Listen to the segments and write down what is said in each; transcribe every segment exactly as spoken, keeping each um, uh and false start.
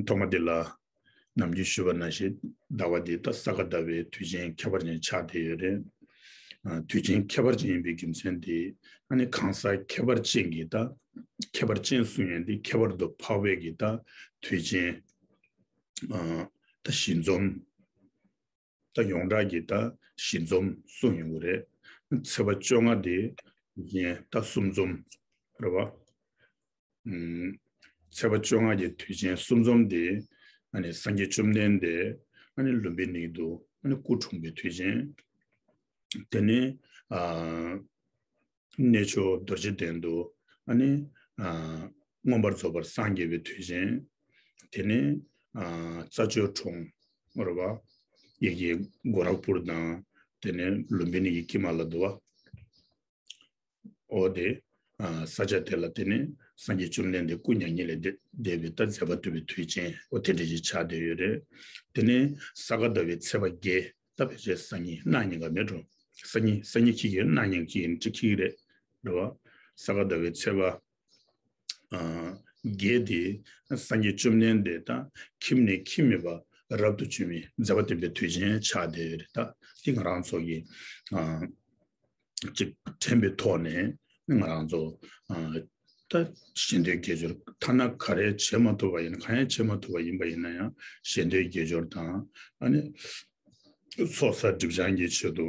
ཐོག་མ་དེ་ལ་ནམ་རྒྱུན་ཞུས་པ་ནང་བཞིན་ཟླ་བ་འདི་ད་ས་ག་ཟླ་བའི་དུས་ཆེན་ཁྱད་པར་ཅན་ཆགས་བསྡད་ཡོད་རེད། ཨ། དུས་ཆེན་ཁྱད་པར་ཅན་ཡིན་པའི་རྒྱུ་མཚན་དེ་ཨ་ནི་གང་ཟག་ཁྱད་པར་ཅན་གྱི་ད་ཁྱད་པར་ཅན་གསུང་ཡས་འདི་ཁྱད་པར་དུ་འཕགས་པའི་གི་ད་དུས་ཆེན། ཨ། ད་ཞི་འཛོམས། ད་ཡོངས་གྲགས་ཀྱི་ད་ཞི་འཛོམས་གསུང་ཡོང་གི་རེད། ཚེས་པ་བཅོ་ལྔ་དེ་ཡིན་ད་གསུམ་འཛོམས་རེད་བ། ཨུམ། ཚེས་པ་བཅོ་ལྔ་གི་དུས་ཆེན་གསུམ་འཛོམས་དེ་ཨ་ནི་སངས་རྒྱས་བཅོམ་ལྡན་འདས་ཨ་ནི་ལུམ་བི་ནི་དུ་ཨ་ནི་སྐུ་འཁྲུངས་པའི་དུས་ཆེན། དེ་ནས་ཨ། གནས་མཆོག་རྡོ་རྗེ་གདན་དུ་ཨ་ནི་ཨ་མངོན་པར་རྫོགས་པར་སངས་རྒྱས་པའི་དུས་ཆེན། དེ་ནས་ཨ་རྩྭ་མཆོག་གྲོང་རེད་བ། ཡ་གི་གོ་རག་པུར་དང་དེ་ནས་ལུམ་བི་ནི་ཡི་ཀི་མ་ལ་དུ་བ། འོ་དེ་ཨ་ས་ཆ་དེ་ལ་དེ་ནས་སངས་རྒྱས་བཅོམ་ལྡན་འདས་སྐུ་མྱ་ངན་ལས་འདས་འདས་པའི་ད་མཛད་པ་བསྟོད་པའི་དུས་ཆེན་འོ་དེ་འདྲ་ཞིག་ཆགས་བསྡད་ཡོད་རེད། དེ་ནས་ས་ག་ཟླ་བའི་ཚེས་པ་བརྒྱད། ད་ཕལ་ཆེར་སང་ཉིན་གནངས་ཉིན་ག་མེད་འགྲོ། སང་ཉིན་སང་ཉིན་ཁྱི་གི་གནངས་ཉིན་ཁྱི་གི་ཅི་ཁྱི་གི་རེད། རེད་བ། ས་ག་ཟླ་བའི་ཚེས་པ་ཨ་བརྒྱད་དེ་སངས་རྒྱས་བཅོམ་ལྡན་འདས་དང་ཁྱིམ་ནས་ཁྱིམ་མེད་པ་རབ་ཏུ་བྱུང་བའི་མཛད་པ་བསྟན་པའི་དུས་ཆེན་ཆགས་བསྡད་ཡོད་རེད། ད་དེ་ང་རང་ཚོ་གི་ཨ་ཅིག་དྲན་པའི་ཐོག་ནས་ང་རང་ཚོ་ཨ་ད་ཞལ་འདོན་དགེ་སྦྱོར་ཐ་ན་ག་རེ་བྱེད་མ་ཐུབ་པ་ཡིན་ན་གང་ཡང་བྱེད་མ་ཐུབ་པ་ཡིན་པ་ཡིན་ན་ཡང་ཞལ་འདོན་དགེ་སྦྱོར་དང་ཨ་ནི་ཚོགས་བསགས་སྒྲིབ་སྦྱང་གི་ཆེད་དུ་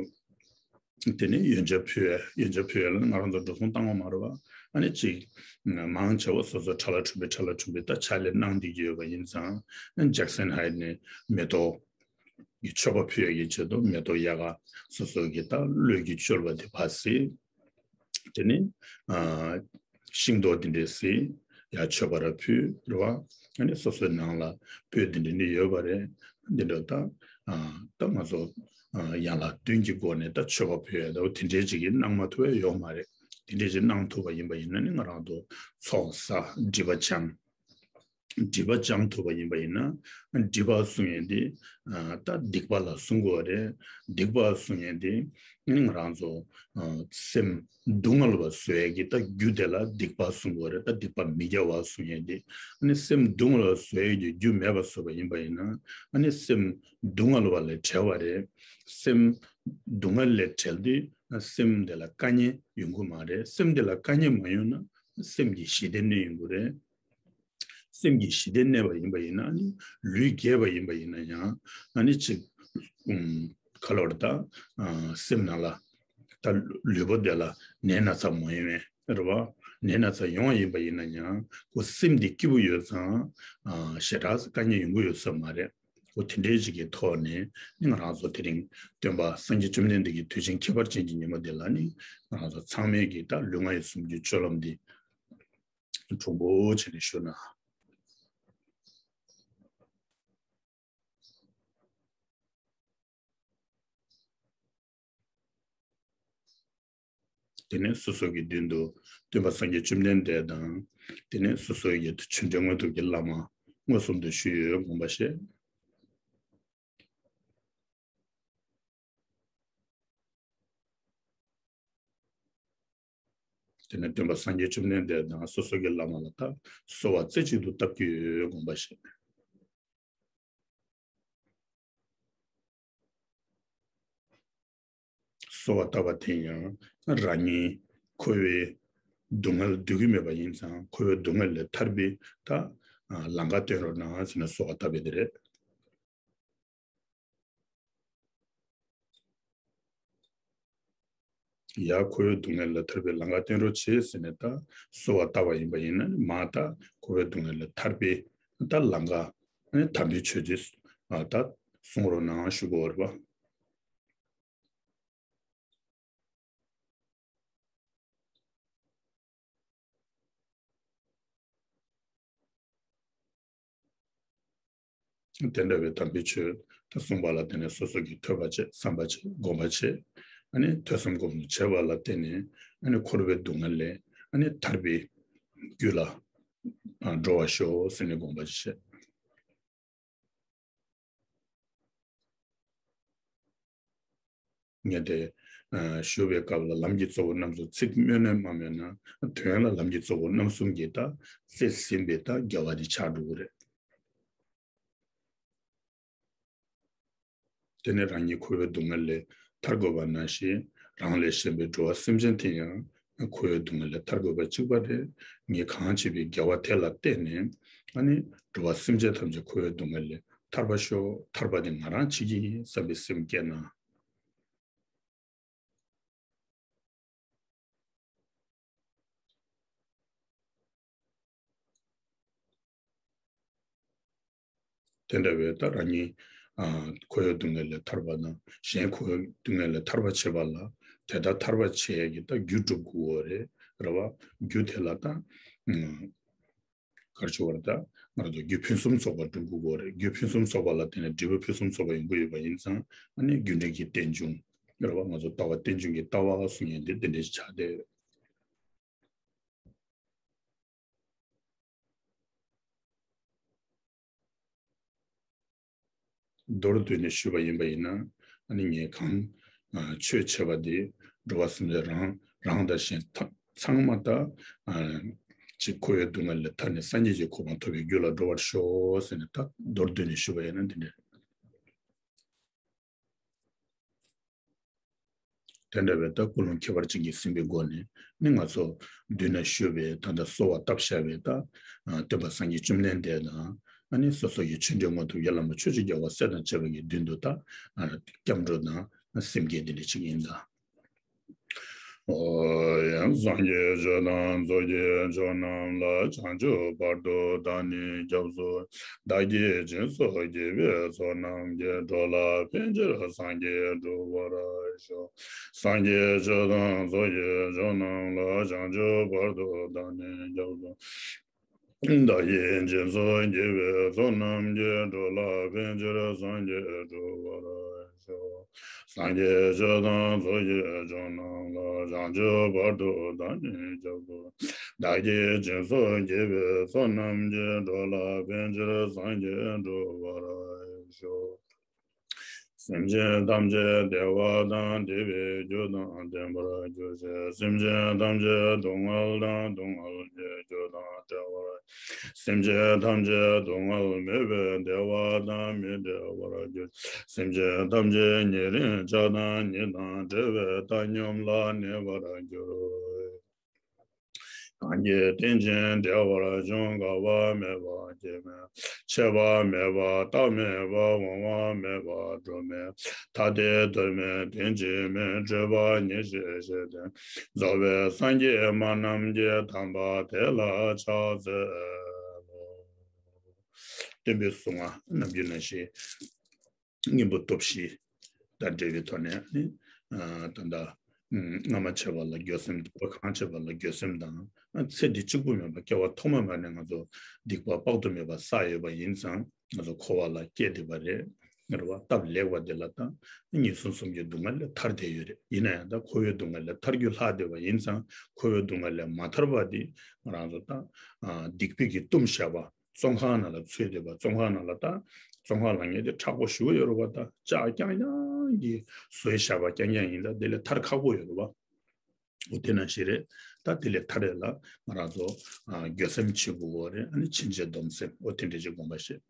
དེ་ནས་ཡོན་ཆབ་ཕུལ་ཡོན་ཆབ་ཕུལ་ཡ་ལ་ང་རང་ཚོ་འགྲོ་སོང་བཏང་བ་མ་རེད་བ། ཨ་ནི་ཅིག་མང་ཆེ་བ་སོ་སོ་ཁྲ་ལ་ཁྲུམ་པའི་ཁྲ་ལ་ཁྲུམ་པའི་ད་ཕྱག་ལས་གནང་བསྡད་ཀྱི་ཡོད་པ་ཡིན་ཙང་ཇག་སན་ཧའེ་ནས་མེ་ཏོག་གི་མཆོད་པ་ཕུལ་ཡ་གི་ཆེད་དུ་མེ་ཏོག་ཡ་ག་སོ་སོ་གི་ད་བློས་ཀྱི་བཅོལ་བ་དེ་ཕར་གཟིགས། དེ་ནས་ཨ་ཤིང་ཏོག་འདི་འདྲས་གཟིགས། ཡ་མཆོད་པ་ར་ཕུལ་རེད་བ། ཨ་ནི་སོ་སོའི་ནང་ལ་སྤོས་འདི་འདྲས་ནི་ཡོད་པ་རེད། འདི་འདྲ་ད་ཨ་ད་ང་ཚོ་ཨ་ཡན་ལག་བདུན་གྱི་སྒོ་ནས་ད་མཆོད་པ་ཕུལ་ཡ་ད་དེ་འདྲས་ཅིག་གི་གནང་མ་ཐུབ་ཡ་ཡོད་མ་རེད། དེ་འདྲས་ཅིག་གནང་ཐུབ་པ་ཡིན་པ་ཡིན་ན་ནི་ང་རང་ཚོ་ཚོགས་བསགས་སྒྲིབ་པ་སྦྱང་། སྒྲིབ་པ་སྦྱང་ཐུབ་པ་ཡིན་པ་ཡིན་ན་སྒྲིབ་པ་གསུང་ཡས་འདི་ཨ་ད་སྡིག་པ་ལ་གསུང་དགོས་རེད། སྡིག་པ་གསུང་ཡས་འདི་ང་རང་ཚོ་ཨ་སེམས་སྡུག་བསྔལ་བ་བཟོ་ཡས་ཀྱི་ད་རྒྱུ་དེ་ལ་སྡིག་པ་གསུང་དགོས་རེད། ད་སྡིག་པ་མི་དགེ་བ་གསུང་ཡས་འདི་ཨ་ནི་སེམས་སྡུག་བསྔལ་བ་བཟོ་ཡས་ཀྱི་རྒྱུ་མེད་པ་བཟོས་པ་ཡིན་པ་ཡིན་ན་ཨ་ནི་སེམས་སྡུག་བསྔལ་བ་ལས་བྲལ་བ་རེད། སེམས་སྡུག་བསྔལ་ལས་བྲལ་དུས་སེམས་དེ་ལ་དཀའ་ངལ་ཡོང་གི་མ་རེད། སེམས་དེ་ལ་དཀའ་ངལ་མ་ཡོང་ན་སེམས་ཀྱི་ཞི་བདེ་གནས་ཡོང་གི་རེད། སེམས་ཀྱི་ཞི་བདེ་གནས་པ་ཡིན་པ་ཡིན་ན་ནི་ལུས་རྒྱས་པ་ཡིན་པ་ཡིན་ན་ཡང་ཨ་ནི་ཅིག་ཨུམ་ག་ལོར་ད་ཨ་སེམས་ནང་ལ་ད་ལུས་པོ་དེ་ལ་ནད་ན་ཚ་མ་ཡོང་བའི་རེད་བ། ནད་ན་ཚ་ཡོང་བ་ཡིན་པ་ཡིན་ན་ཡང་ཁོ་སེམས་འདི་སྐྱིད་པོ་ཡོད་ཙང་ཨ་ཞེ་དྲག་དཀའ་ངལ་ཡོང་གི་ཡོད་ས་མ་རེད། ཁོ་དེ་འདྲའི་ཞིག་གི་ཐོག་ནས་ནི་ང་རང་ཚོ་དེ་རིང་སྟོན་པ་སངས་རྒྱས་བཅོམ་ལྡན་འདས་ཀྱི་དུས་ཆེན་ཁྱད་པར་ཅན་གྱི་ཉིན་མོ་འདི་ལ་ནི་ང་རང་ཚོ་ཚང་མས་ཀྱི་ད་ལུས་ངག་ཡིད་གསུམ་གྱི་སྤྱོད་ལམ་འདི། གྲུང་པོ་བྱས་ནས་ཞུ་ན། དེ་ནས་སོ་སོ་གི་མདུན་དུ་སྟོན་པ་སངས་རྒྱས་བཅོམ་ལྡན་འདས་དང་། དེ་ནས་སོ་སོ་ཡི་ཆོས་འབྲེལ་དངོས་ཐོབ་ཀྱི་བླ་མ་མངོན་སུམ་དུ་ཞུས་ཡོད་དགོངས་པ་བཞེས། དེ་ནས་སྟོན་པ་སངས་རྒྱས་བཅོམ་ལྡན་འདས་དང་སོ་སོ་གི་བླ་མ་ལ་ད་གསོལ་བ་རྩེ་གཅིག་ཏུ་བཏབ་ཀྱི་ཡོད་དགོངས་པ་བཞེས། གསོལ་བ་བཏབ་པ་དེ་ཡང་རང་ཉིད་འཁོར་བའི་སྡུག་བསྔལ་སྡོད་ཀྱི་མེད་པ་ཡིན་ཙང་འཁོར་བའི་སྡུག་བསྔལ་ལས་ཐར་པའི་ད་ལམ་ཁ་སྟོན་རོགས་གནང་ཟེར་ནས་གསོལ་བ་བཏབ་པ་དེ་རེད། ཡ་འཁོར་བའི་སྡུག་བསྔལ་ལས་ཐར་པའི་ལམ་ཁ་སྟོན་རོགས་བྱེད་ཟེར་ནས་ད་གསོལ་བ་བཏབ་པ་ཡིན་པ་ཡིན་ན་མ་ད་འཁོར་བའི་སྡུག་བསྔལ་ལས་ཐར་པའི་ད་ལམ་ཁ་ནི་དམ་པའི་ཆོས་ཀྱི་ད་གསུང་རོགས་གནང་ཞུ་དགོས་རེད་པ། དེ་འདྲ་བའི་དམ་པའི་ཆོས་ད་གསུངས་པ་ལ་བརྟེན་ནས་སོ་སོ་གིས་ཐོས་པ་བྱེད་བསམ་པ་བྱེད་སྒོམ་པ་བྱེད། ཨ་ནི་ཐོས་བསམ་སྒོམ་གསུམ་བྱས་པ་ལ་བརྟེན་ནས་ཨ་ནི་འཁོར་བའི་སྡུག་བསྔལ་ལས་ཨ་ནི་ཐར་པའི་རྒྱུ་ལ་འགྲོ་བར་ཤོག་ཟེར་ནས་དགོངས་པ་བྱེད། ངས་དེ་ཞུ་བའི་སྐབས་ལ་ལམ་གྱི་གཙོ་བོ་རྣམ་གསུམ་ཚིག་སྨོས་ནས་མ་སྨོས་ན་དོན་ལ་ལམ་གྱི་གཙོ་བོ་རྣམ་གསུམ་གྱི་ད་རྩེ་ཟིན་པའི་ད་རྒྱལ་བ་དེ་ཆགས་འགྲོ་གི་རེད། དེ་ནས་རང་ཉིད་འཁོར་བའི་སྡུག་བསྔལ་ལས་ཐར་དགོས་པ་ནང་བཞིན། རང་ལས་གཞན་པའི་འགྲོ་བ་སེམས་ཅན་དེ་ཡང་འཁོར་བའི་སྡུག་བསྔལ་ལས་ཐར་དགོས་པ་གཅིག་པ་རེད། ངས་གང་བྱས་པའི་དགེ་བ་དེ་ལ་བརྟེན་ནས། ཨ་ནི་འགྲོ་བ་སེམས་ཅན་ཐམས་ཅད་འཁོར་བའི་སྡུག་བསྔལ་ལས་ཐར་པ་ཤོག་ཐར་པ་དེ་ང་རང་བྱེད་ཀྱི་ཡིན་བསམ་པའི་སེམས་བསྐྱེད་ན། དེ་འདྲ་བའི་ད་རང་ཉིད་ཨ་འཁོར་བའི་སྡུག་བསྔལ་ལས་ཐར་པ་དང་། གཞན་འཁོར་བའི་སྡུག་བསྔལ་ལས་ཐར་པ་བྱེད་པ་ལ། དེ་ལྟར་ཐར་པ་བྱེད་ཡས་ཀྱི་ད་རྒྱུ་སྒྲུབ་དགོས་རེད། རེད་བ། རྒྱུ་དེ་ལ་ད་ཨ་ག་རེ་ཟེར་དགོས་རེད། ད་ང་རང་ཚོ་རྒྱུ་ཕུན་སུམ་ཚོགས་པ་སྒྲུབ་དགོས་རེད། རྒྱུ་ཕུན་སུམ་ཚོགས་པ་ལ་བརྟེན་ནས་འབྲས་བུ་ཕུན་སུམ་ཚོགས་པ་ཡོང་གི་ཡོད་པ་ཡིན་ཙང་། ཨ་ནི་རྒྱུ་འབྲས་ཀྱི་རྟེན་འབྱུང་། རེད་བ། ང་ཚོ་ལྟ་བ་རྟེན་འབྱུང་གི་ལྟ་བ་གསུང་ཡས་འདི་དེ་འདྲ་ཞིག་ཆགས་བསྡད་ཡོད། མདོར་བསྡུས་ནས་ཞུས་པ་ཡིན་པ་ཡིན་ན། ཨ་ནི་ངས་གང་ཨ་ཆོས་བྱས་པ་འདི་འགྲོ་བ་སེམས་ཅན་རང་རང་དང་གཞན་ཐམས་ཚང་མ་ད་ཨ་ཅིག་འཁོར་བའི་སྡུག་བསྔལ་ལས་ཐར་ནས་སངས་རྒྱས་ཀྱི་གོ་འཕང་ཐོབ་པའི་རྒྱུ་ལ་འགྲོ་བར་ཤོག་ཟེར་ནས། ད་མདོར་བསྡུས་ནས་ཞུས་པ་ཡིན་ན་འདི་འདྲ་རེད། དེ་འདྲ་བའི་ད་ཀུན་སློང་ཁྱད་པར་ཅན་གྱིས་ཟིན་པའི་སྒོ་ནས་ནི། ང་ཚོ་མདུན་ན་བཞུགས་པའི་ད་ལྟ་གསོལ་བ་བཏབ་བཞག་པའི་ད་ཨ་སྟོན་པ་སངས་རྒྱས་བཅོམ་ལྡན་འདས་དང་། ཨ་ནི་སོ་སོ་ཡི་ཆོས་འབྲེལ་དངོས་ཐོབ་ཡ་བླ་མ་ཆོས་ཀྱི་རྒྱལ་བ་སྲས་དང་བཅས་པ་ཡི་མདུན་དུ་ད་ཨ་སྐྱབས་འགྲོ་དང་སེམས་བསྐྱེད་འདི་འདྲ་ཅིག་ཡིན་ད། ཨོ་ཡ། སངས་རྒྱས་ཆོས་དང་ཚོགས་ཀྱི་མཆོག་རྣམས་ལ། བྱང་ཆུབ་བར་དུ་བདག་ནི་སྐྱབས་སུ། བདག་གིས་སྦྱིན་སོགས་བགྱིས་པའི་ཚོགས་རྣམས་ཀྱིས། འགྲོ་ལ་ཕན་ཕྱིར་སངས་རྒྱས་འགྲུབ་པར་ཤོག་སངས་རྒྱས་ཆོས་དང་ཚོགས་ཀྱི་མཆོག་རྣམས་ལ། བྱང་ཆུབ་བར་དུ་བདག་ནི་སྐྱབས་སུ། བདག་གིས་སྦྱིན་སོགས་བགྱིས་པའི་ཚོགས་རྣམས་ཀྱིས། འགྲོ་ལ་ཕན་ཕྱིར་སངས་རྒྱས་འགྲུབ་པར་ཤོག་སངས་རྒྱས་ཆོས་དང་ཚོགས་ཀྱི་མཆོག་རྣམས་ལ། བྱང་ཆུབ་བར་དུ་བདག་ནི་སྐྱབས་སུ། བདག་གིས་སྦྱིན་སོགས་བགྱིས་པའི་ཚོགས་རྣམས་ཀྱིས། འགྲོ་ལ་ཕན་ཕྱིར་སངས་རྒྱས་འགྲུབ་པར་ཤོག་སེམས་ཅན་ཐམས་ཅད་བདེ་བ་དང་བདེ་བའི་རྒྱུ་དང་ལྡན་པར་གྱུར་ཅིག་སེམས་ཅན་ཐམས་ཅད་སྡུག་བསྔལ་དང་སྡུག་བསྔལ་གྱི་རྒྱུ་དང་བྲལ་བར། སེམས་ཅན་ཐམས་ཅད་སྡུག་བསྔལ་མེད་པའི་བདེ་བ་དང་མི་འབྲལ་བར་གྱུར། སེམས་ཅན་ཐམས་ཅད་ཉེ་རིང་ཆགས་སྡང་གཉིས་དང་བྲལ་བའི་བཏང་སྙོམས་ལ་གནས་པར་གྱུར། གང་གིས་རྟེན་ཅིང་འབྲེལ་བར་འབྱུང་། འགག་པ་མེད་པ་སྐྱེ་མེད། ཆད་པ་མེད་པ་རྟག་མེད་པ། འོང་བ་མེད་པ་འགྲོ་མེད། ཐ་དད་དོན་མེད་དོན་གཅིག་མེད། སྤྲོས་པ་ཉེར་ཞི་ཞེས་བསྟན། རྫོགས་པའི་སངས་རྒྱས་སྨྲ་རྣམས་ཀྱིས། དམ་པ་དེ་ལ་ཕྱག་འཚལ་ལོ། སྟོན་པའི་གཟུངས་སྔགས་ནམ་རྒྱུན་ནང་བཞིན། སྙིང་པོ་སྟོབས་བཞི་དང་འབྲེལ་བའི་ཐོག་ནས་ནི། ཨ་ད་ལྟ་ཨ་སྔ་མ་བྱས་པ་ལ་འགྱོད་སེམས། འདས་པ་གང་བྱས་པ་ལ་འགྱོད་སེམས་དང་། ཨ་ཚེ་འདི་གཅིག་པུ་མིན་པར་སྐྱེ་བ་ཐོག་མ་མ་ནས་ང་ཚོ་སྡིག་པ་དཔག་ཏུ་མེད་པ་བསགས་ཡོད་པ་ཡིན་ཙང་། ང་ཚོ་འཁོར་བ་ལ་སྐྱེས་བསྡད་པ་རེད། རེད་བ། སྟབས་ལེགས་པ་འདི་ལ་ད་ངན་སོང་གསུམ་གྱི་སྡུག་བསྔལ་ལས་ཐར་བསྡད་ཡོད་རེད། ཡིན་ན་ཡང་ད་འཁོར་བའི་སྡུག་བསྔལ་ལས་ཐར་རྒྱུ་ལྷག་བསྡད་པ་ཡིན་ཙང་། འཁོར་བའི་སྡུག་བསྔལ་ལས་མ་ཐར་བ་འདི་ང་རང་ཚོ་ད་ཨ་སྡིག་སྤོས་ཀྱིས་བཏུམས་བཞག་པ། བཙོན་ཁང་ནང་ལ་ཚུད་བསྡད་པ། བཙོན་ཁང་ནང་ལ་ད་བཙོན་ཁང་ལ་ངས་དེ་མཁྲེགས་པོ་ཞེ་པོ་ཡོད་རེད་བ། ད་ལྕགས་རྐྱང་རྐྱང་གིས་བཟོས་བཞག་པ་རྐྱང་རྐྱང་ཡིན། ད་དེ་ལས་ཐར་ཁག་པོ་ཡོད་རེད་བ། འོ་དེ་ནང་བཞིན་རེད། ད་དེ་ལས་ཐར་ཡས་ལ་ང་རང་ཚོ་ཨ་འགྱོད་སེམས་བྱེད་དགོས་པ་རེད། ཨ་ནི་ཕྱིན་ཆད་སྡོམ་སེམས། འོ་དེ་འདྲ་ཅིག་སྒོམ་པ་བྱེད།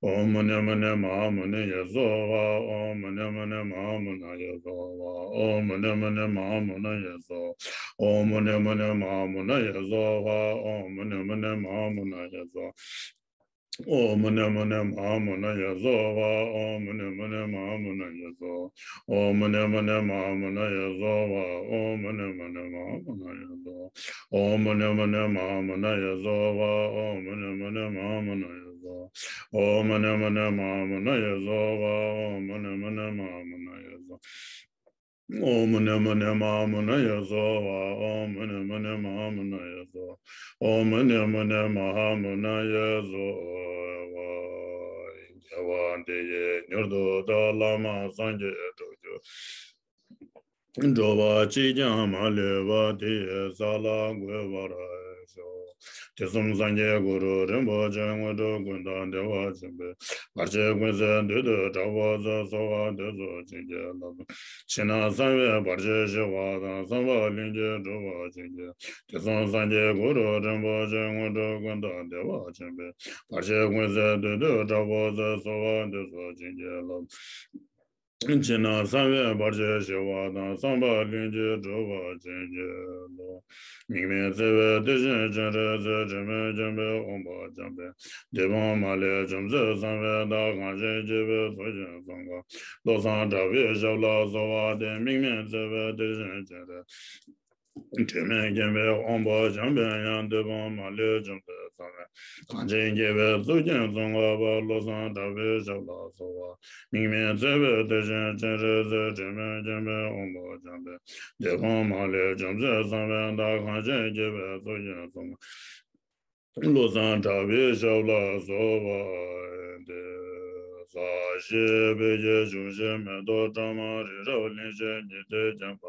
ཨོཾ་མུ་ནེ་མུ་ནེ་མ་ཧཱ་མུ་ནེ་ཡེ་སྭཱ་ཧཱ། ཨོཾ་མུ་ནེ་མུ་ནེ་མ་ཧཱ་མུ་ན་ཡེ་སྭཱ་ཧཱ། ཨོཾ་མུ་ནེ་མུ་ནེ་མ་ཧཱ་མུ་ན་ཡེ་སྭཱ་ཧཱ། ཨོཾ་མུ་ནེ་མུ་ནེ་མ་ཧཱ་མུ་ན་ཡེ་སྭཱ་ཧཱ། ཨོཾ་མུ་ནེ་མུ་ནེ་མ་ཧཱ་མུ་ན་ཡེ་སྭཱ་ཧཱ། ཨོཾ་མུ་ནེ་མུ་ནེ་མ་ཧཱ་མུ་ན་ཡེ་སྭཱ་ཧཱ། ཨོཾ་མུ་ནེ་མུ་ནེ་མ་ཧཱ་མུ་ན་ཡེ་སྭཱ་ཧཱ། ཨོཾ་མུ་ནེ་མུ་ནེ་མ་ཧཱ་མུ་ན་ཡེ་སྭཱ་ཧཱ། ཨོཾ་མུ་ནེ་མུ་ནེ་མ་ཧཱ་མུ་ན་ཡེ་སྭཱ་ཧཱ། ཨོཾ་མུ་ནེ་མུ་ནེ་མ་ཧཱ་མུ་ན་ཡེ་སྭཱ་ཧཱ། ཨོཾ་མུ་ནེ་མུ་ནེ་མ་ཧཱ་མུ་ན་ཡེ་སྭཱ་ཧཱ། ཨོཾ་མུ་ནེ་མུ་ནེ་མ་ཧཱ་མུ་ན་ཡེ་སྭཱ་ཧཱ། ཨོཾ་མུ་ནེ་མུ་ནེ་མ་ཧཱ་མུ་ན་ཡེ་སྭཱ་ཧཱ། ཨོཾ་མུ་ནེ་མུ་ནེ་མ་ཧཱ་མུ་ན་ཡེ་སྭཱ་ཧཱ། ཨོཾ་མུ་ནེ་མུ་ནེ་མ་ཧཱ་མུ་ན་ཡེ་སྭཱ་ཧཱ། ཨོཾ་མུ་ནེ་མུ་ནེ་མ་ཧཱ་མུ་ན་ཡེ་སྭཱ་ཧཱ། དགེ་བ་འདི་ཡིས་མྱུར་དུ་བདག་བླ་མ་སངས་རྒྱས་འགྲུབ་གྱུར། འགྲོ་བ་གཅིག་ཀྱང་མ་ལུས་པ། དེ་ཡི་ས་ལ་འགོད་པར་ཤོག་དུས་གསུམ་སངས་རྒྱས་གུ་རུ་རིན་པོ་ཆེ། དངོས་གྲུབ་ཀུན་བདག་བདེ་བ་ཆེན་པོའི། བར་ཆད་ཀུན་སེལ་བདུད་འདུལ་དྲག་པོ་མཛད། གསོལ་བ་འདེབས་སོ་བྱིན་གྱིས་བརླབ། ཕྱི་ནང་གསང་བའི་བར་ཆད་ཞི་བ་དང་། བསམ་པ་ལྷུན་གྱིས་གྲུབ་པ་བྱིན་གྱིས། དུས་གསུམ་སངས་རྒྱས་གུ་རུ་རིན་པོ་ཆེ། དངོས་གྲུབ་ཀུན་བདག་བདེ་བ་ཆེན་པོའི། བར་ཆད་ཀུན་སེལ་བདུད་འདུལ་དྲག་པོ་མཛད། གསོལ་བ་འདེབས་སོ་བྱིན་གྱིས་བརླབ། ཕྱི་ནང་གསང་བའི་བར་ཆད་ཞི་བ་དང་། གསང་བ་ལྷུན་གྱིས་གྲུབ་པ་ཅན་གྱི་ལུགས། དམིགས་མེད་བརྩེ་བའི་གཏེར་ཆེན་སྤྱན་རས་གཟིགས། དྲི་མེད་མགོན་པོའི་དབང་པོ་འཇམ་དཔལ། འདོད་དཔུང་མ་ལུས་བྱང་སེམས་གསང་བའི་བདག། གངས་ཅན་སྐྱེས་བུའི་གཙུག་རྒྱན་ཚོགས་འཁོར། བློ་བཟང་གྲགས་པའི་ཞབས་ལ་གསོལ་བ་འདེབས། དམིགས་མེད་བརྩེ་བའི་གཏེར་ཆེན་སྤྱན་རས། དྲི་མེད་མགོན་པོའི་དབང་པོ་འཇམ་པའི་དབྱངས། འདོད་དཔུང་མ་ལུས་བྱང་སེམས་གསང་བའི། གངས་ཅན་སྐྱེས་བུའི་གཙུག་རྒྱན་ཚོགས་འཁོར་བ། བློ་བཟང་གྲགས་པའི་ཞབས་ལ་གསོལ་བ། དམིགས་མེད་བརྩེ་བའི་གཏེར་ཆེན་སྤྱན་རས་གཟིགས། དྲི་མེད་མགོན་པོའི་དབང་པོ་འཇམ་དཔལ། འདོད་དཔུང་མ་ལུས་བྱང་སེམས་གསང་བའི་བདག། གངས་ཅན་སྐྱེས་བུའི་གཙུག་རྒྱན་ཚོགས་འཁོར། བློ་བཟང་གྲགས་པའི་ཞབས་ལ་གསོལ་བ་འདེབས། ས་གཞི་བོད་ཀྱི་འབྱུང་བཞི་མེ་ཏོག་སྒྲོལ་མ་རི་རབ་གླིང་བཞི་ཉི་ཟླས་བརྒྱན་པ།